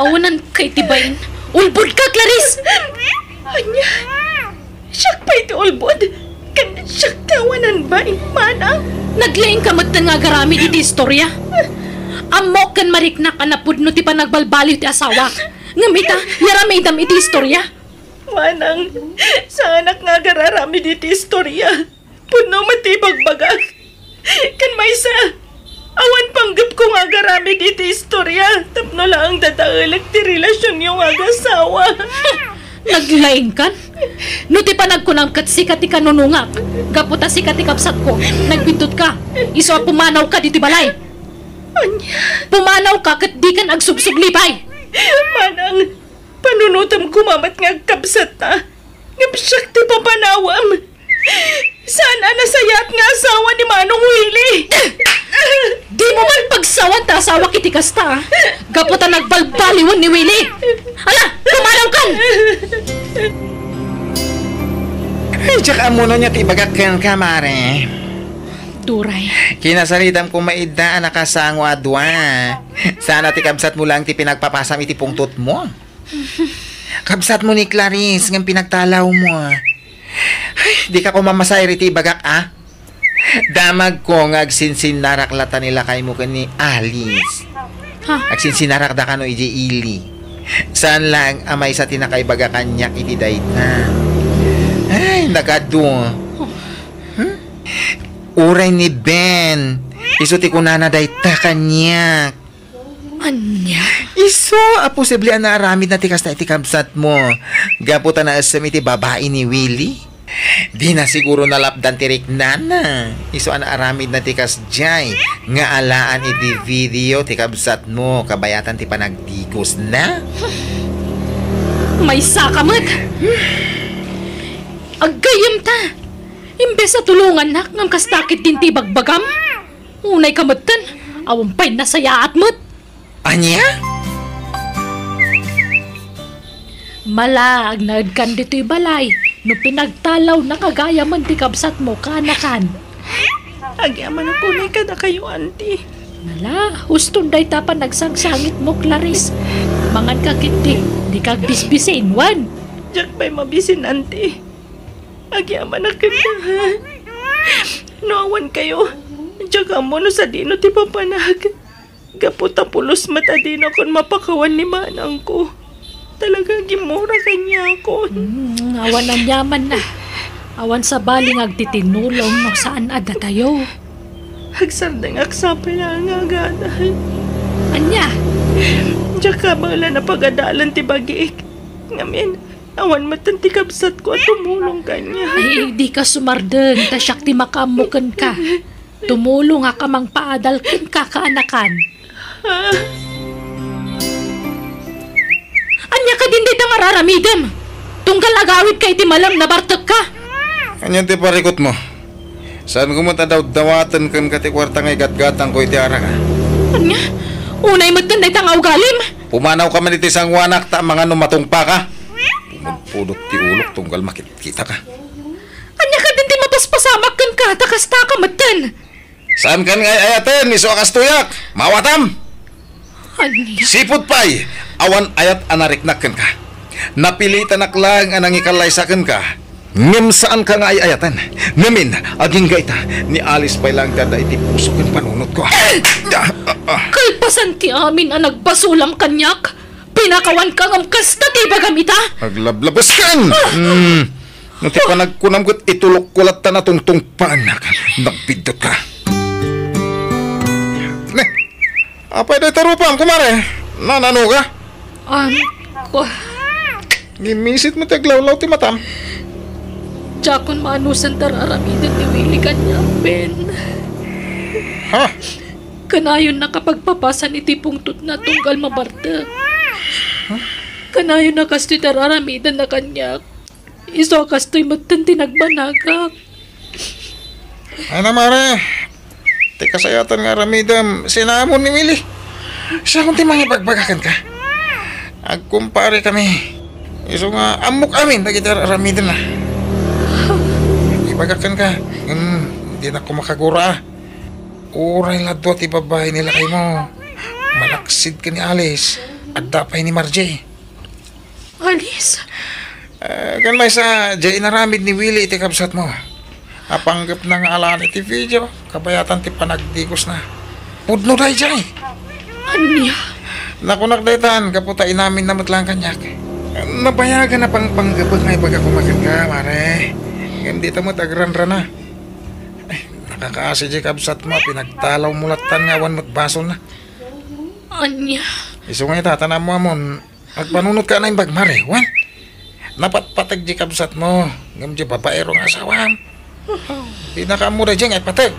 Awananka iti bain. Ulbodka, Clarice! Ania? Siak pay ti ulbod? Ken siak ti awanan bain, manang? Naglaingka metten nga agaramid iti istorya. Ammok ken mariknak a napudno ti panagbalbaliw ti asawak. Ngem ita, yaramidam iti istorya. Manang, saanak nga agararamid iti istorya. Pudno met ti ibagbagak. Ken maysa, awan panggepko nga agaramid iti istorya tapno laeng dadaelek ti relasionyo nga agasawa. Naglaingkan? No ti panagkunam ket sika ti kanunongak, gapu ta sika ti kabsatko, nagbintotka, isu a pumanawka ditoy balay. Ania? Pumanawka ket dikan agsubsublipay. Manang, panunotem koma met nga agkabsatta, ngem siak ti papanawem. Saan a nasayaat nga asawa ni Manong Willy? Dimo man pagsawan ta asawak iti kasta, a. Gapu ta nagbalbaliwen ni Willy. Ala, pumanawkan! Ay, diak ammo no ania ti ibagak kenka, mare. Duray. Kinasaritam koma ida a nakasango a dua. Saan a ti kabsatmo laeng ti pinagpapasam iti pungtotmo. Kabsatmo ni Clarice ngem pinagtalawmo. Ay, dika koma masayro iti ibagak, a? Damagko nga agsinsinnarak latta ni lakaymo ken ni Alice. Ha? Agsinsinarakda kano idiay ili. Saan laeng a maysa ti nakaibaga kaniak iti dayta. Ay, nagadu. Hmm? Uray ni Ben, isu ti kunana dayta kaniak. Ania? Isu a posible a naaramidna ti kasta iti kabsatmo gapu ta naessem iti babai ni Willy. Dina siguro nalapdan ti riknana. Isu a naaramidna ti kasdiay nga alaan iti video ti kabsatmo kabayatan ti panagdigosna. Maysaka met! Aggayyemta! Imbes a tulongannak, ngem kasta ketdin ti ibagbagam? Unayka metten, awan pay nasayaat met. Ania? Mala, agnaedkan ditoy balay, no pinagtalawnaka gayamen ti kabsatmo, kaanakan. Agyamanak unay kadakayo, Auntie. Mala, uston dayta panagsangsangitmo, Clarice. Manganka ketdi, dika agbisbisin, wen? Diak pay mabisin, Auntie. Agyamanak kenka, ha? No awan kayo, diak ammo no sadino ti papanak. Gapu ta pulos met a dinakon mapakawan ni manangko. Talaga, gimmura kaniakon. Hmm, awan aniamanna. Awan sabali nga agtitinulong no saan a datayo. Agsardengak sapay laeng nga agadal. Ania? Diak kabaelan a pagadalen ti bagik. Ngamin, awan metten ti kabsatko a tumulong kaniak. Ay, dika sumardeng, ta siak ti makaammo kenka. Tumulongak a mangpaadal kenka, kaanakan. Ah. Ania kadin dayta nga ar-aramidem? Tunggal agawidka iti malem, nabartekka. Ania ti parikutmo? Saanko met a dawdawaten kenka ti kuarta nga igatgatangko iti araka. Ania? Unay metten dayta nga ugalim? Pumanawka man iti sangoanak ta amangan no matungpaka. Pumudpudot ti ulok tunggal makitkitaka. Ania kadin ti mapaspasamak kenka ta kastaka metten? Saankan nga ay-ayaten, isu a kastoyak? Maawatam! Ania? Sipud pay, awan ayat a nariknak kenka. Napilitanak laeng a nangikallaysa kenka, ngem saanka nga ay-ayaten. Ngamin, agingga ita, ni Alice pay laeng ti adda iti puso ken panunotko. Ah, ah, ah. Kalpasan ti amin a nagbasolam kaniak, pinakawanka ngem kasta ti ibagam ita? Aglablabeskan! Ah! Hmm. No ti panagkunam ket itulokko latta a tungtungpaannak. Nagbiddut ka. Ne, apay dayta rupam, kumare? Nanano ka? Am, kua. Ngimmisit met ti aglawlaw ti matam. Diakon maanusan ti ar-aramiden ni Willie kaniak, Ben. Ha? Kanayonna a pagpapasan iti pungtotna tunggal mabartek. Kanayonna a kastoy ti ar-aramidenna kaniak. Isu a kastoy metten ti nagbanagak. Ay na, mare. Ti kasayatan nga aramidem, sinaamon ni Willie. Siakon ti mangibagbagak kenka. Agkumparekami. Isu nga ammok amin dagiti ar-aramidenna. Ibagak kenka, ngem dinak koma kagura. Uray la dua ti babbai ni lakaymo, malaksid ken ni Alice, adda pay ni Margie. Alice? Eh, ken maysa, diay inaramid ni Willie iti kabsatmo. Apanggepna nga alan iti video, kabayatan ti panagdigosna. Pudno daydiay. Ania? Nakunak daytan, gapu ta inaminna met laeng kaniak. Nabayagan a pangpanggepek nga ibaga koma kenka, mare. Ngem dita met agranrana. Ay, nakakaasi diay kabsatmo a pinagtalawmo lattan nga awan met basolna. Ania? Isu nga ita, ta ammoamon, agpanunot ka a naimbag, mare, wen? Napatpateg diay kabsatmo, ngem diay babaero nga asawam. Dinaka ammo daydiay nga ipateg.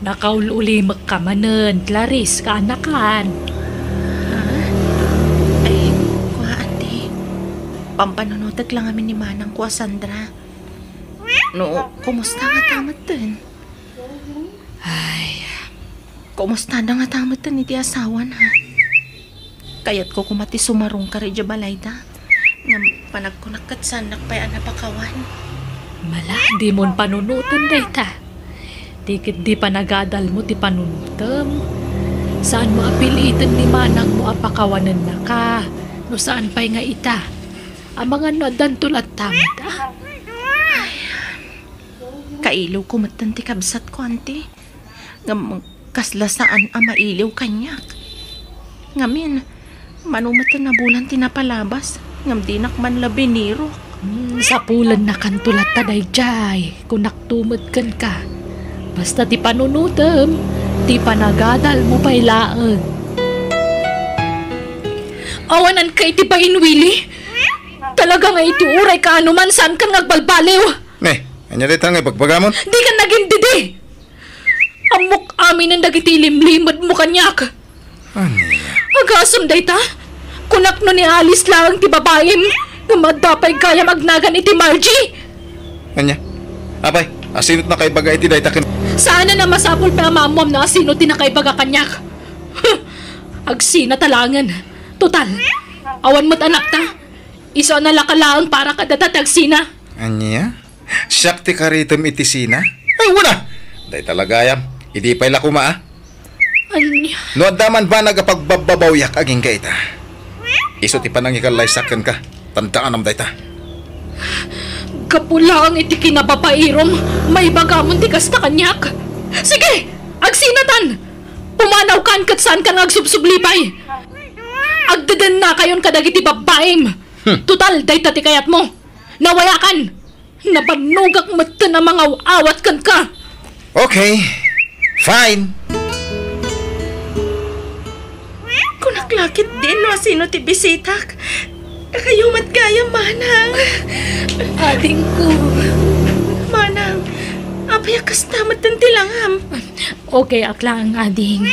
Nakaul-ulimek ka manen, Clarice, kaanakan. Ha? Ay, kua, ante. Pampanunotek la ngamin ni manangko a Sandra. No, kumusta ngata metten? Ay, kumusta da ngata metten iti asawana? Kayatko koma ti sumarungkar idiay balayda. Ngem panagkunak ket saannak pay a napakawan. Mala, dimon panunoten dayta. Ti ketdi panagadalmo ti panunotem. Saanmo a piliten ni manangmo a pakawanennaka. No saan pay nga ita. Amangan no addanto latta met, a? Ay, kailiwko metten ti kabsatko, ante. Ngem kasla saan a mailiw kaniak. Ngamin, mano metten a bulan ti napalabas, ngem dinak man la binirok. Hmm, sapulennakanto latta daydiay, kunakto met kenka. Basta ti panunotem, ti panagadalmo pay laeng. Awananka iti bain, Willie? Talaga nga iti uray kaano man, saankan nga agbalbaliw. Ne, ania dayta nga ibagbagamon? Dikan nagindidi! Ammok aminen dagiti ilimlimedmo kaniak. Ania? Agasem dayta? Kunak no ni Alice laeng ti babaim, ngem adda pay gayam agnagan iti Margie. Ania? Apay, asino ti nakaibaga iti dayta ken? Saanen a masapul pay a maammuam no asino ti nakaibaga kaniak. Agsina ta laengen. Total, awan met anakta. Isu a nalaka laeng para kadata ti agsina. Ania? Siak ti karitem iti sina? Ay, wen a! Dayta la gayam. Idi pay la koma, a? Ania? No adda man banag a pagbabbabawiak agingga ita, isu ti panangikallaysak kenka. Tandaanam dayta. Gapu laeng iti kinababairom, maibagamon ti kasta kaniak. Sige, agsinatan! Pumanawkan ket saankan nga agsubsublipay. Agdedennakayon kadagiti babbaim. Hmm. Total, dayta ti kayatmo. Nawayakan! Nabannogak metten a mangaw-awat kenka. Okay. Fine. Kunak la ketdin no asino ti bisitak. Dakayo met gayam, manang. Adingko. Manang, apay a kasta metten ti langam? Okay ak laeng, ading.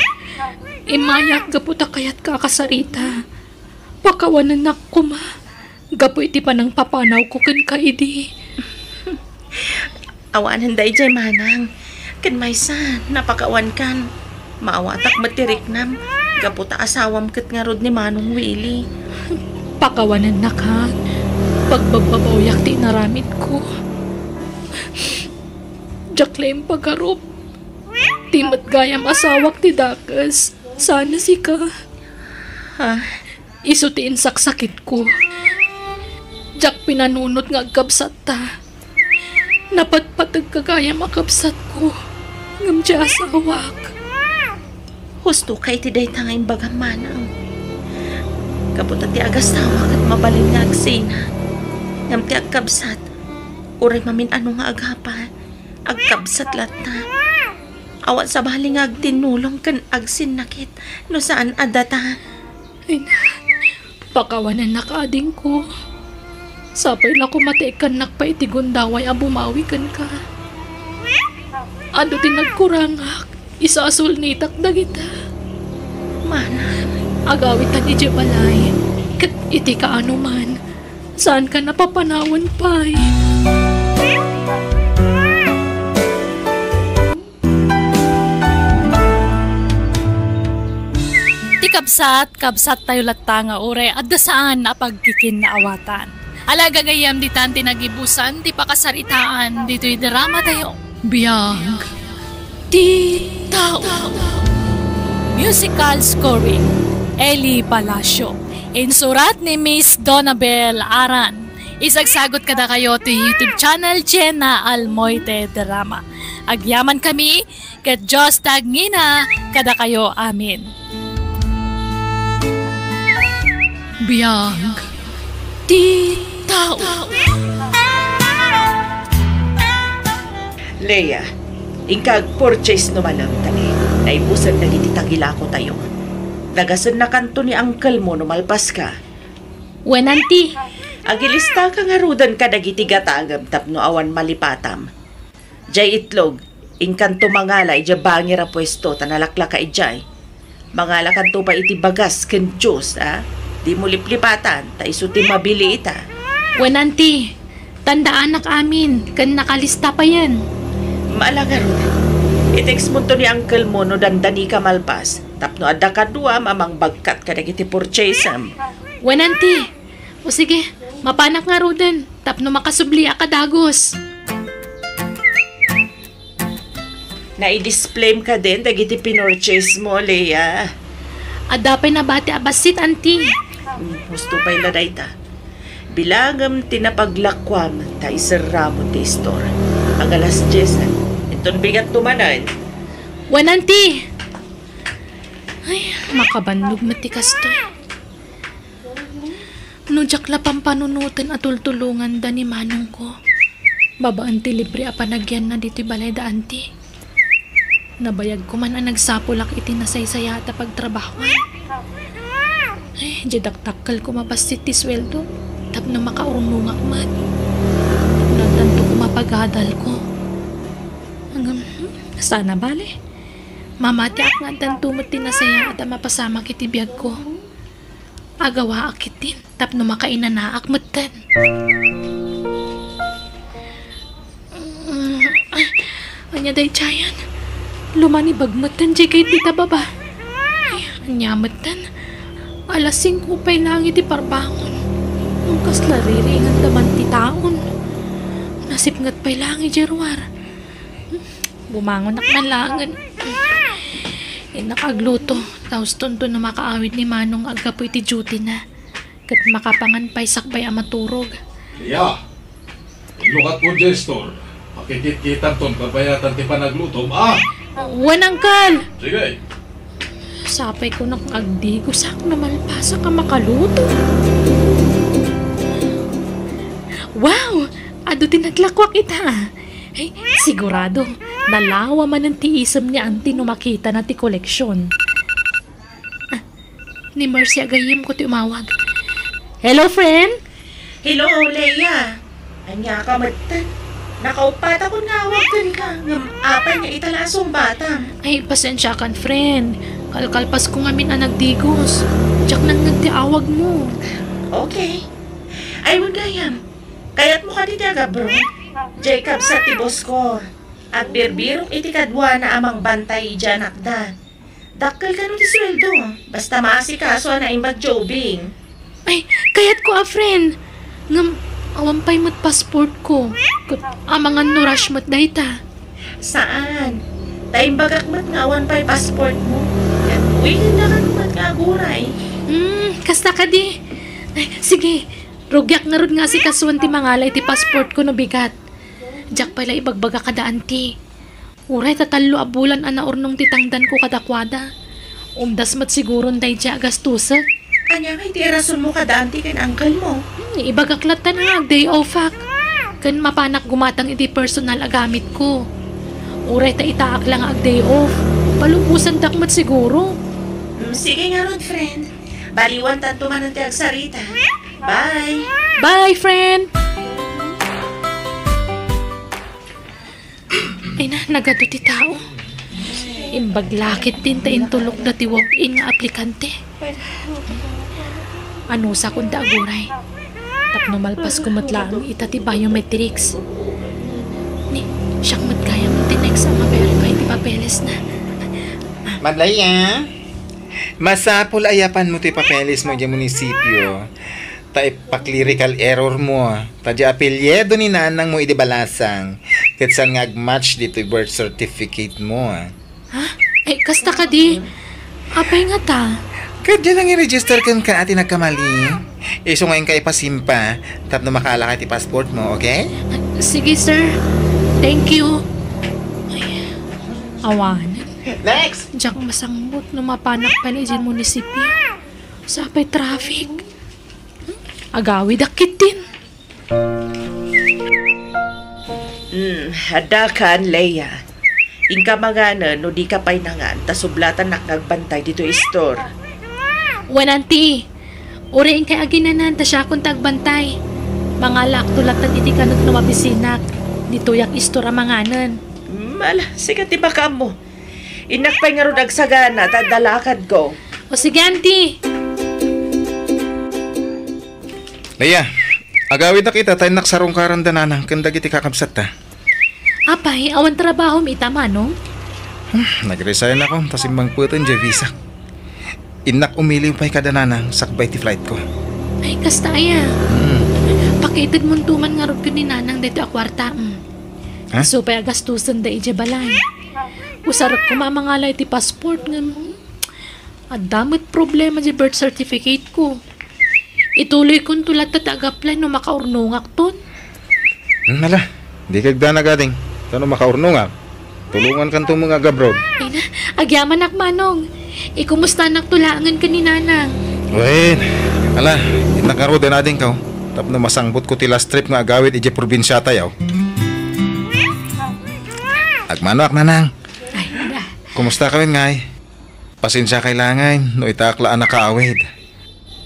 Immayak gapu ta kayatka a kasarita. Pakawanennak koma. Gapu iti panangpapanawko kenka idi. Awanen daydiay, manang. Ken maysa, napakawankan. Maawatak met ti riknam, gapu ta asawam ket ngarud ni Manong Willie. Pakawanennak, ha? Pagbabbabawiak ti inaramidko. Diak la impagarup. Di met gayam asawak ti dakes. Sana sika. Ha? Isu ti insaksakitko. Diak pinanunot nga agkabsatta. Napatpategka gayam a kabsatko, ngem ti asawak. Husto ka iti dayta nga imbagam, manang. Gapu ta ti agasawa ket mabalin nga agsina. Ngem ti agkabsat, uray mamin-ano nga agapa, agkabsat latta. Awan sabali nga agtinnulong ken agsinnakit no saan a data. Ay, pakawanennak, adingko. Sapay la koma ta ikkannak pay iti gundaway a bumawi kenka. Adu ti nagkurangak, isasulnitak dagita. Mana, agawitan idiay balay, ket iti kaano man, saanka a papanawen pay. Ti kabsat, kabsattayo latta nga uray adda saan a pagkikinnaawatan. Ala, gagayyem, ditan ti nagibusan ti pakasaritaan ditoy drama tayo. Biag ti tao. Musical scoring, Eli Palacio. Insurat ni Miss Donabel Aran. Isagsagot kadakayo ti YouTube channel Jenna Almoite Drama. Agyaman kami ket Dios ti agngina kadakayo amin. Biag ti tao. Lea, inka agpurchase no malem ta naibusen dagiti tagilakotayo. Dagasennakanto ni uncle mo no malpaska. Wen, auntie. Agilistaka ngaruden kadagiti gatangem tapno awan malipatam. Diay itlog, inkanto mangala idiay bangir a puesto ta nalaklaka idiay. Mangalakanto pay iti bagas ken juice, a? Dimo liplipatan, ta isu ti mabili ita. Wen, auntie, tandaanak amin, ken nakalista payen. Ala ngarud, i-text monto ni uncle mo no dandanika malpas, tapno adda kaduam a mangbagkat kadagiti purchasem. Wen, auntie. O sige, mapanak ngaruden, tapno makasubliak a dagus. Naidisplayem kadin dagiti pinurchase mo, Lea? Adda pay nabati a bassit, auntie. Hmm, husto pay la dayta. Bilangem ti napaglakuam ta iserramo ti store. Ag-alas diesen. Inton bigatto manen. Wen, auntie. Ay, makabannog met ti kastoy. No diak la pampanunoten a tultulonganda ni manongko babaen ti libre a panagyanna ditoy balayda, auntie, nabayagko man a nagsapulak iti nasaysayaat a pagtrabahoan. Ay, diay dakdakkel koma bassit ti sueldo tapno makaurnongak met. Tapno addanto koma pagadalko. Ngem, hmm, saan a bale. Mamatiak nga addanto met ti nasayaat a mapasamak iti biagko. Agawaak ketdin tapno makainanaak metten. Mm, ay, ania daydiayen? Lumanibag metten diay kayat dita baba. Ay, ania metten? Alas singko pay laeng iti parbangon. Ngem kasla riringanda man ti taon. Nasipnget pay laeng idiay ruar. Bumangonak man laengen. Innak agluto, ta ustonto no makaawid ni Manong aggapu iti duty-na. Ket makapangan pay sakbay a maturog. Lia, inlukatko diay store. Makikitkitanton pabayatan ti panaglutom, a? Wen, Uncle! Sige. Sapay kunak agdigosak no malpasak a makaluto. Wow! Adu ti naglakuak ita. Ay, sigurado, nalawa manen ti isem ni Auntie no makitana ti koleksion. Ah, ni Mercy a gayyemko ti umawag. Hello, friend? Hello, Lea. Ania ka metten? Nakauppatakon nga awag kenka, ngem apay nga ita la a sungbatam? Ay, pasensiakan, friend. Kalkalpasko ngamin a nagdigos. Diak nangngeg ti awagmo. Okay. Ay, wen gayam. Kayatmo kadi ti agabroad? Diay kabsat ti boss ko. Agbirbirok iti kaduana a mangbantay idiay anakda. Dakkel kano ti sueldo, basta maasikaso a naimbag ti ubing. Ay, kayatko a, friend. Ngem, awan pay met passport ko. Ket amangan no rush met dayta. Saan? Ta imbagak met nga awan pay passport mo. Ket uy, kanya kano met nga aguray. Hmm, kasta kadi. Ay, sige, rugiak ngarud nga asikasuen ti mangala iti passport ko no bigat. Diak pay la ibagbaga kada Auntie. Uray ta tallo a bulan a naurnong ti tangdanko kadakuada. Umdas met siguron daydiay a gastusek. Ania ngay ti irasonmo kada auntie ken uncle mo? Hmm, ibagak latta nga ag-day off-ak. Ken mapanak gumatang iti personal a gamitko. Uray ta itaak la nga ag-day off, palubosandak met siguro. Hmm, sige ngarud, friend. Baliwantanto manen ti agsarita. Bye! Bye, friend! Ay na, nagadu ti tao. Imbag la ketdin ta intulokda ti walk-in nga aplikante. Anusakon ta aguray. Tapno malpasko met laeng ita ti biometrics. Ni, siak met gayam ti next a ma-verify ti papelesna. Madlaya, masapul a yapanmo ti papelesmo idiay munisipio. Ta ipa-clerical error mo. Ta di apelyido ni nanangmo idi balasang, ket saan nga agmatch ditoy birth certificate mo. Ha? Ay, kasta kadi? Apay ngata? Ket diay nangi-register kenka a ti nagkamali. Isu nga inka ipasimpa tapno makaalakay ti passport mo, okay? Sige, sir. Thank you. Ay, awan. Next! Diak masangbut no mapanak pay la idiay munisipio. Sapay traffic. Agawidak ketdin. Hmm, addakan, Leia. Inka manganen no dika pay nangan, ta sublatanak nga agbantay ditoy store. Wen, auntie. Uray inkay aginanan, ta siakon ti agbantay. Mangalaakto latta iti kanut no mabisinak. Ditoyak store a manganen. Hmm, ala, sika ti makaammo. Innak pay ngarud agsagana, ta adda lakadko. O sige, auntie. Leia, agawidak ita ta innak sarungkaran da nanang ken dagiti kakabsatta. Apay, awan trabahom ita, manong? Hmm, nag-resign ako, ta simmangpeten diay visa. Innak umiliw pay kada nanang sakbay ti flight ko. Ay, kasta aya. Hmm. Pakitedmonto man ngarud ken ni nanang daytoy a kuarta, mm. Ha? Isu pay a gastosenda idiay balay. Usarek koma a mangala iti passport ngem adda met problema diay birth certificate ko. Ituloykonto latta ti ag-apply no makaurnongakton. Hmm, ala, dika agdanag, ading. Ta no makaurnongak, tulongankanto met nga ag-abroad. Ay na, agyamanak, manong. Ikumustanakto laengen ken ni nanang. Wen, ala, innak ngaruden, adingko. Tapno masangbutko ti last trip nga agawid idiay probinsiatayo. Agmanoak, nanang. Ay, na. Kumusta kayon ngay? Pasensiakay laengen no itaak la a nakaawid.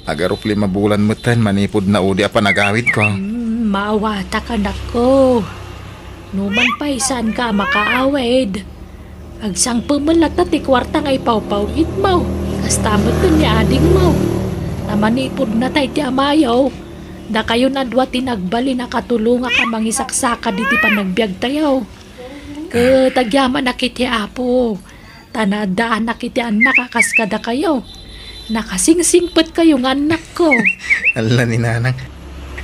Agarup lima bulan metten manipud naudi a panagawidko. Hmm, maawatak, anakko. Numan pay saanka a makaawid, agsangpem met latta ti kuarta nga ipawpaw-itmo. Kasta metten ni adingmo. Ta manipud natay ti amayo, dakayon a dua ti nagbalin a katulongak a mangisaksakad iti panagbiagtayo. Ket agyamanak iti Apo. Ta naaddaanak iti annak a kas kadakayo. Nakasingsingpetkayo nga annakko. Ala ni nanang.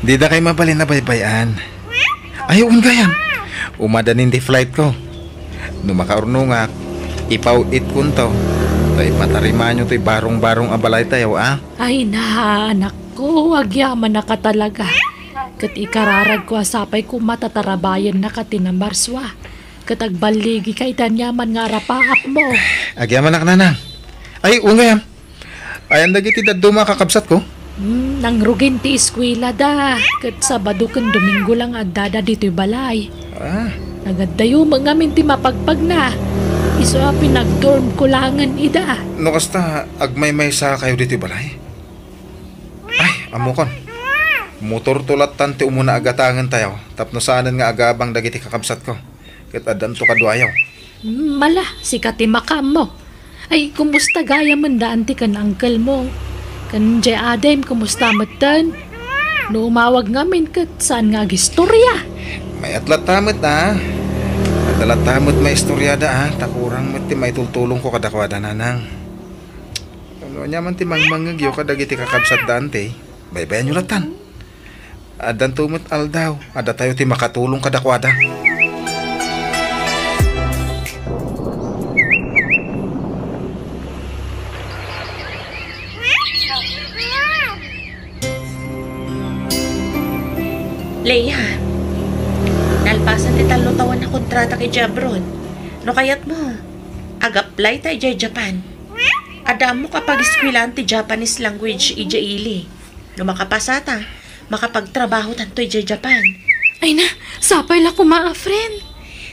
Didakay mabalin a baybay-an. Ay, wen gayam. Umadanin ti flight ko. No makaurnongak, ipaw-itkonto. Ta ipatarimanyo toy barong-barong a balaytayo, a? Ay na, anakko, agyamanak a talaga. Ket ikararagko a sapay koma ta tarabayennaka ti namarsua. Ket agballigika iti aniaman nga arapaapmo. Agyamanak, nanang. Ay, wen gayam. Ayan dagiti dadduma a kakabsatko? Hmm, nangrugin ti eskuelada. Ket Sabado ken Domingo la nga addada ditoy balay. Ah. Nagaddayo met ngamin ti mapagpagna. Isu a pinagdormko laengen ida. No kasta, agmaymaysakayo ditoy balay? Ay, ammokon. Motorto lattan ti umuna a gatangentayo tapno saanen nga agabang dagiti kakabsatko. Ket addanto kaduayo. Hmm, ala, sika ti makaammo. Ay, kumusta gayamen da auntie ken uncle mo? Ken diay adim, kumusta metten? No umawag ngamin ket saan nga agistoria? Mayat latta met, a. Adda latta met maistoriada, a. Ta kurang met ti maitultulongko kadakuada, nanang. No ania man ti mangmangngegyo kadagiti kakabsat da auntie, baybayanyo lattan. Addanto met aldaw a datayo ti makatulong kadakuada. Leia, nalpasen ti tallo tawen a kontratak idiay abroad. No kayatmo, ag-apply ta idiay Japan. Adda ammok a pageskuelaan ti Japanese language idiay ili. No makapasata, makapagtrabahotanto idiay Japan. Ay na, sapay la koma a friend.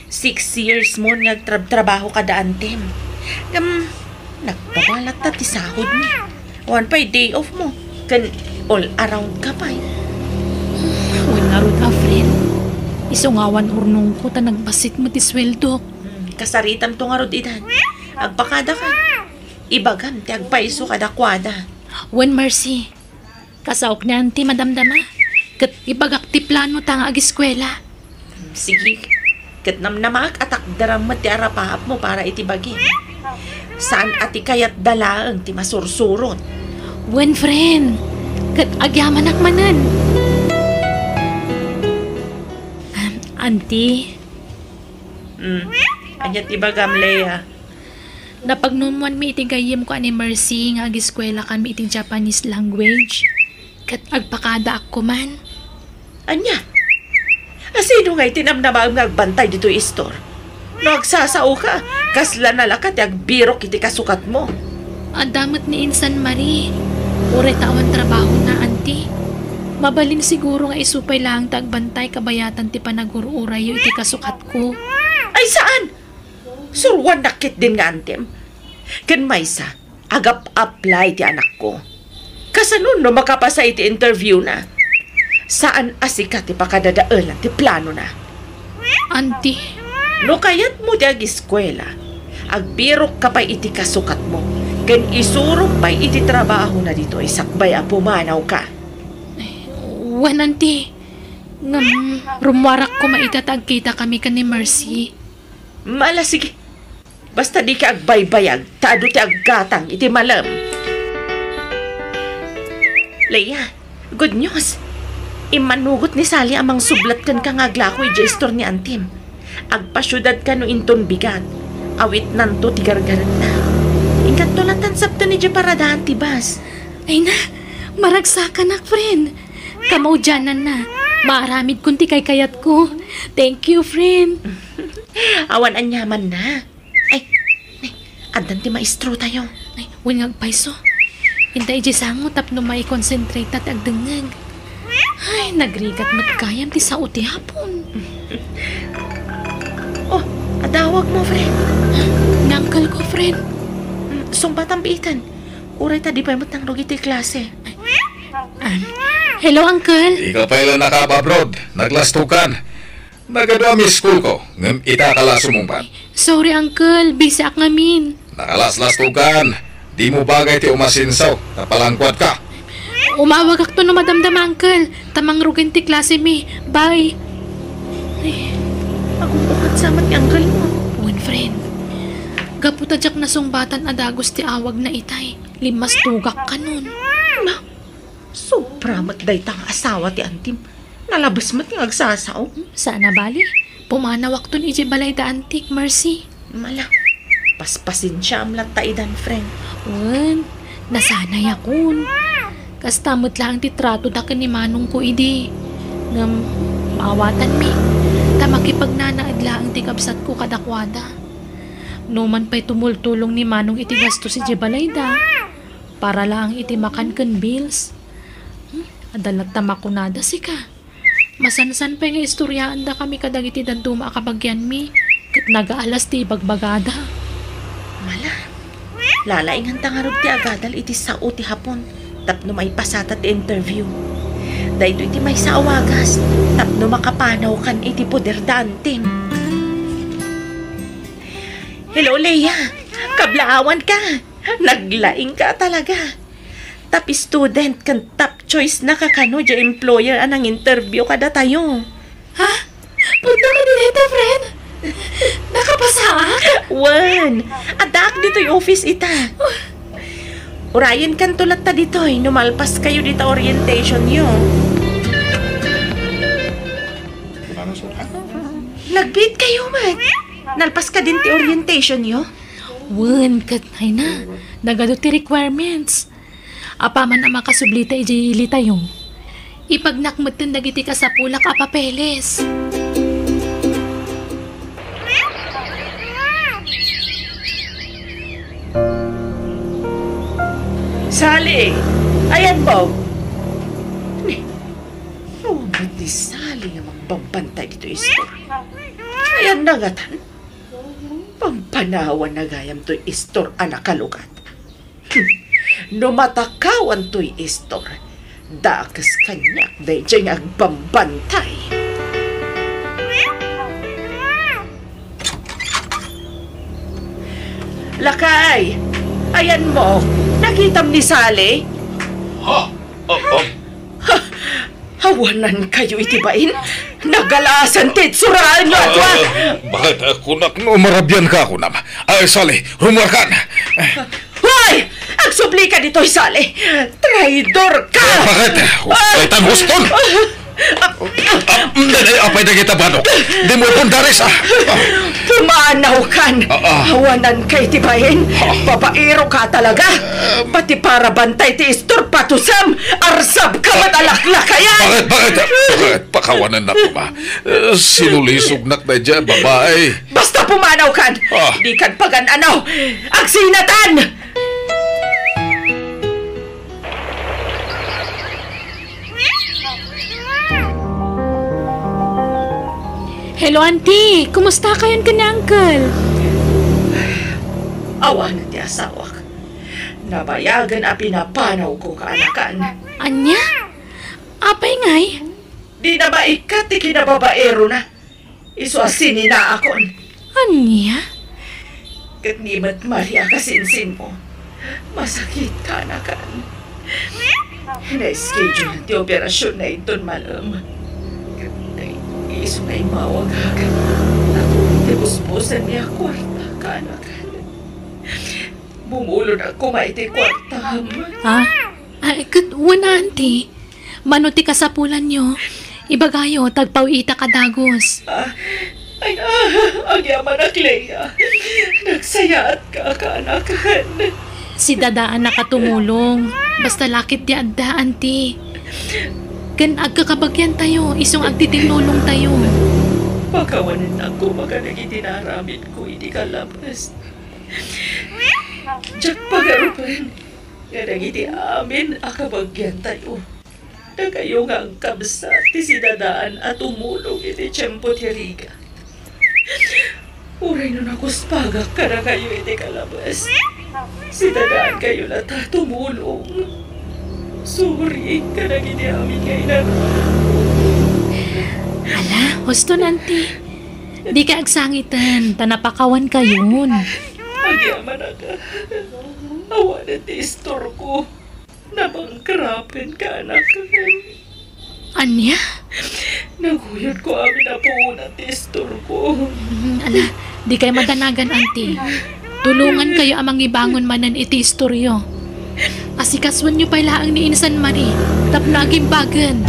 Six years mon nga agtrabtrabaho kada antim. Ngem, nagpabalatta ti sahod mi. Awan pay day off mo. Ken all around ka pay. Wen ngarud a friend. Isu nga awan urnongko ta nagbassit met ti sueldok. Hmm, kasaritamto ngarud itan. Agpakada ka. Ibagam ti agpayso kadakuada. Wen Mercy. Kasaok ni Auntie madamdama. Ket ibagak ti plano ta nga ageskuela. Sige. Ket namnamaak a takderam met ti arapaap mo para iti bagim. Saan a ti kayatda laeng ti masursurot. Wen friend. Ket agyamanak manen. Um, Auntie. Hmm. Ania ti bagam, Leia? Napagnunuanmi iti gayyemko a ni Mercy nga ageskuela kami iti Japanese language. Ket agpakadaak koman. Ania? A sino ngay ti namnamaem nga agbantay ditoy istor? No agsasao ka, kasla nalaka ti agbirok iti kasukatmo. Adda met ni Insan Marie. Uray ta awan trabahona, Auntie. Mabalin siguro nga isu pay laeng ti agbantay kabayatan ti panagur-urayyo iti kasukatko. Ay, saan? Suroannak ketdin nga antim. Ken maysa, agap-apply ti anakko. Kasano no makapasa iti interview na? Saan a sika ti pakadadaelan ti planona. Auntie. No kayatmo ti agiskuela, agbirok ka pay iti kasukatmo, ken isurok pay iti trabahona ditoy sakbay a pumanawka. Wen, Auntie. Ngem, rummuarak koma ita ta agkita kami ken ni Mercy. Mala, sige. Basta dika agbaybayag, ta adu ti aggatang iti malem. Leia, good news. Immanugot ni Sally a mangsublat kenka nga aglako idiay istor ni antim. Agpasiudad kano inton bigat. Awitnanto ti gargaretta. Inkanto latta sapten idiay paradaan ti bus. Ay na, maragsakanak, friend. Kamaudiananna. Maaramidkon ti kaykayatko. Thank you, friend. Awan aniamanna. Ay, nay, addan ti maestrotayo. Ay, wen nga agpayso. Inta idiay sango tapno mai-concentrate ta ti agdengngeg. Ay, nagrigat met gayam ti sao ti Hapon. Oh, adawag mo, friend. Ni uncle ko, friend. Mm, sungbatam biiten. Uray ta di pay met nangrugi ti klase. Ah, hello, uncle. Ika pay la nakaab-abroad. Naglastokan. Nagadu a miss call ko, ngem ita ka la sumungbat. Sorry, uncle. Busy ak ngamin. Nakalaslastokan. Di mo bagay ti umasinsaw. Napalangkuat ka. Umawagak to no madamdama, uncle. Ta mangrugen ti klase mi. Bye. Ay, agum-ukat sa met ni uncle mo. Wen, friend. Gapu ta diak nasungbatan a dagus ti awagna itay. Limmastugak kanon. Ma, sobra met dayta nga asawa ti antim. Nalabes met nga agsasao. Hmm, saan a bali. Pumanawakton idiay balay da antik, Mercy. Mala, paspasensiaam latta idan, friend. Wen, nasanayakon. Kasta met laeng ti trato da ken ni manongko idi. Ngem, maawatanmi. Ta makipagnanaed laeng ti kabsatko kadakuada. Numan pay tumultulong ni manong iti gastos idiay balayda. Para laeng iti makan ken bills. Hmm, adda latta makunada sika. Masansan pay nga istoryaandakami kadagiti dadduma a kabagianmi, ket nagaalas ti ibagbagada. Mala, lalainganta ngarud ti agadal iti sao ti Hapon tapno maipasata ti interview. Daytoy ti maysa a wagas tapno makapanawkan iti poder da antim. Hello, Leia. Kablaawan ka. Naglaing ka talaga. Top student ken top choice na ka kano diay employer a nang-interview kadatayo. Ha? Pudno ka dita, friend? Nakapasaak? Wen, addaak ditoy office ita. Urayen kanto latta ditoy no malpas kayo dita orientation yo. Nagbiit kayo met. Nalpas kadin ti orientation yo? Wen, ket ay na. Nagadu ti requirements. Apaman a makasublita idiay ilitayo, ipagnak metten dagiti kasapulak a papeles. Apo, ni, no met ni Sally nga magbambantay ditoy istor, ayanna ngatan? Pampanawanna gayam toy istor a nakalugat. No matakawan toy istor, dakes kaniak daydiay nga agbambantay. Lakay, ayanmo, nakitam ni Sally? Ha? Oh, oh. Ha? Awanan kayo iti bain? Nagalasan ti itsuraanyo, adua! Ah, bakit? Ah, kunak no marabian ka, kunam. Ay, Sally, rumuarkan. Hoy! Agsubli ka ditoy, Sally! Traidor ka! Eh, bakit? Hustoy tan huston! Ah, mm, eh, apay dagita banok? Di mo pon daris, ah! Pumanaw kan! Ah, ah. Awanan ka iti bain! Ah. Babaero ka talaga! Pati para bantay ti istor patusem! Arsab ka met a laklakayan! Bakit? Bakit? Bakit? Pakawanan na koma. Eh, sinulisognak daydiay a babai. Basta pumanaw kan! Ah. Di kan pagan-anaw! Agsinatan! Hello, Auntie! Kumusta kayon ken ni Uncle? Awanen ti asawak. Nabayagen a pinapanawko kaanakan. Ania? Apay ngay? Di na maikkat ti kinababaerona. Isu a sininaakon. Ania? Ket ni met Maria kasinsinmo. Masakit kaanakan. Na-schedule ti operasyon na inton malem. Ket isu nga immawag, ket nakuno ti busbosen ni a kuarta kaanakan. Bumulod a koma iti kuartam. Ah? Ay, ket wen, Auntie. Mano ti kasapulanyo? Ibagayo, ta agpaw-itak a dagus. Ah, ay, ah, agyamanak, Lea. Nagsayaat ka, kaanakan. Si Dadaan nakatumulong. Basta lakit ti adda, Auntie. Ken agkakabagiantayo, isu nga agtitinnulongtayo. Pakawanennakon kadagiti naaramidko iti kalabas. Diak pagarupen nga dagiti amin a kabagiantayo, dakayo nga agkabsat ti si Dadaan a tumulong iti tiempo ti rigat. Uray no nakuspagak kadakayo iti kalabas, si Dadaan kayo latta tumulong. Sorry kadagiti amin nga inaramid. Ala, huston, Auntie. Dika agsangiten, ta napakawan kayon. Agyamanak. Awanen ti istorko. Nabangkrapen kaanakan. Ania? Naguyodko amin a puonan ti istorko. Mm, ala, dikay madanagan, Auntie. Tulongankayo a mangibangon manen iti istoryo. Asikasuenyo pay laeng ni Insan Marie tapno agimbagen.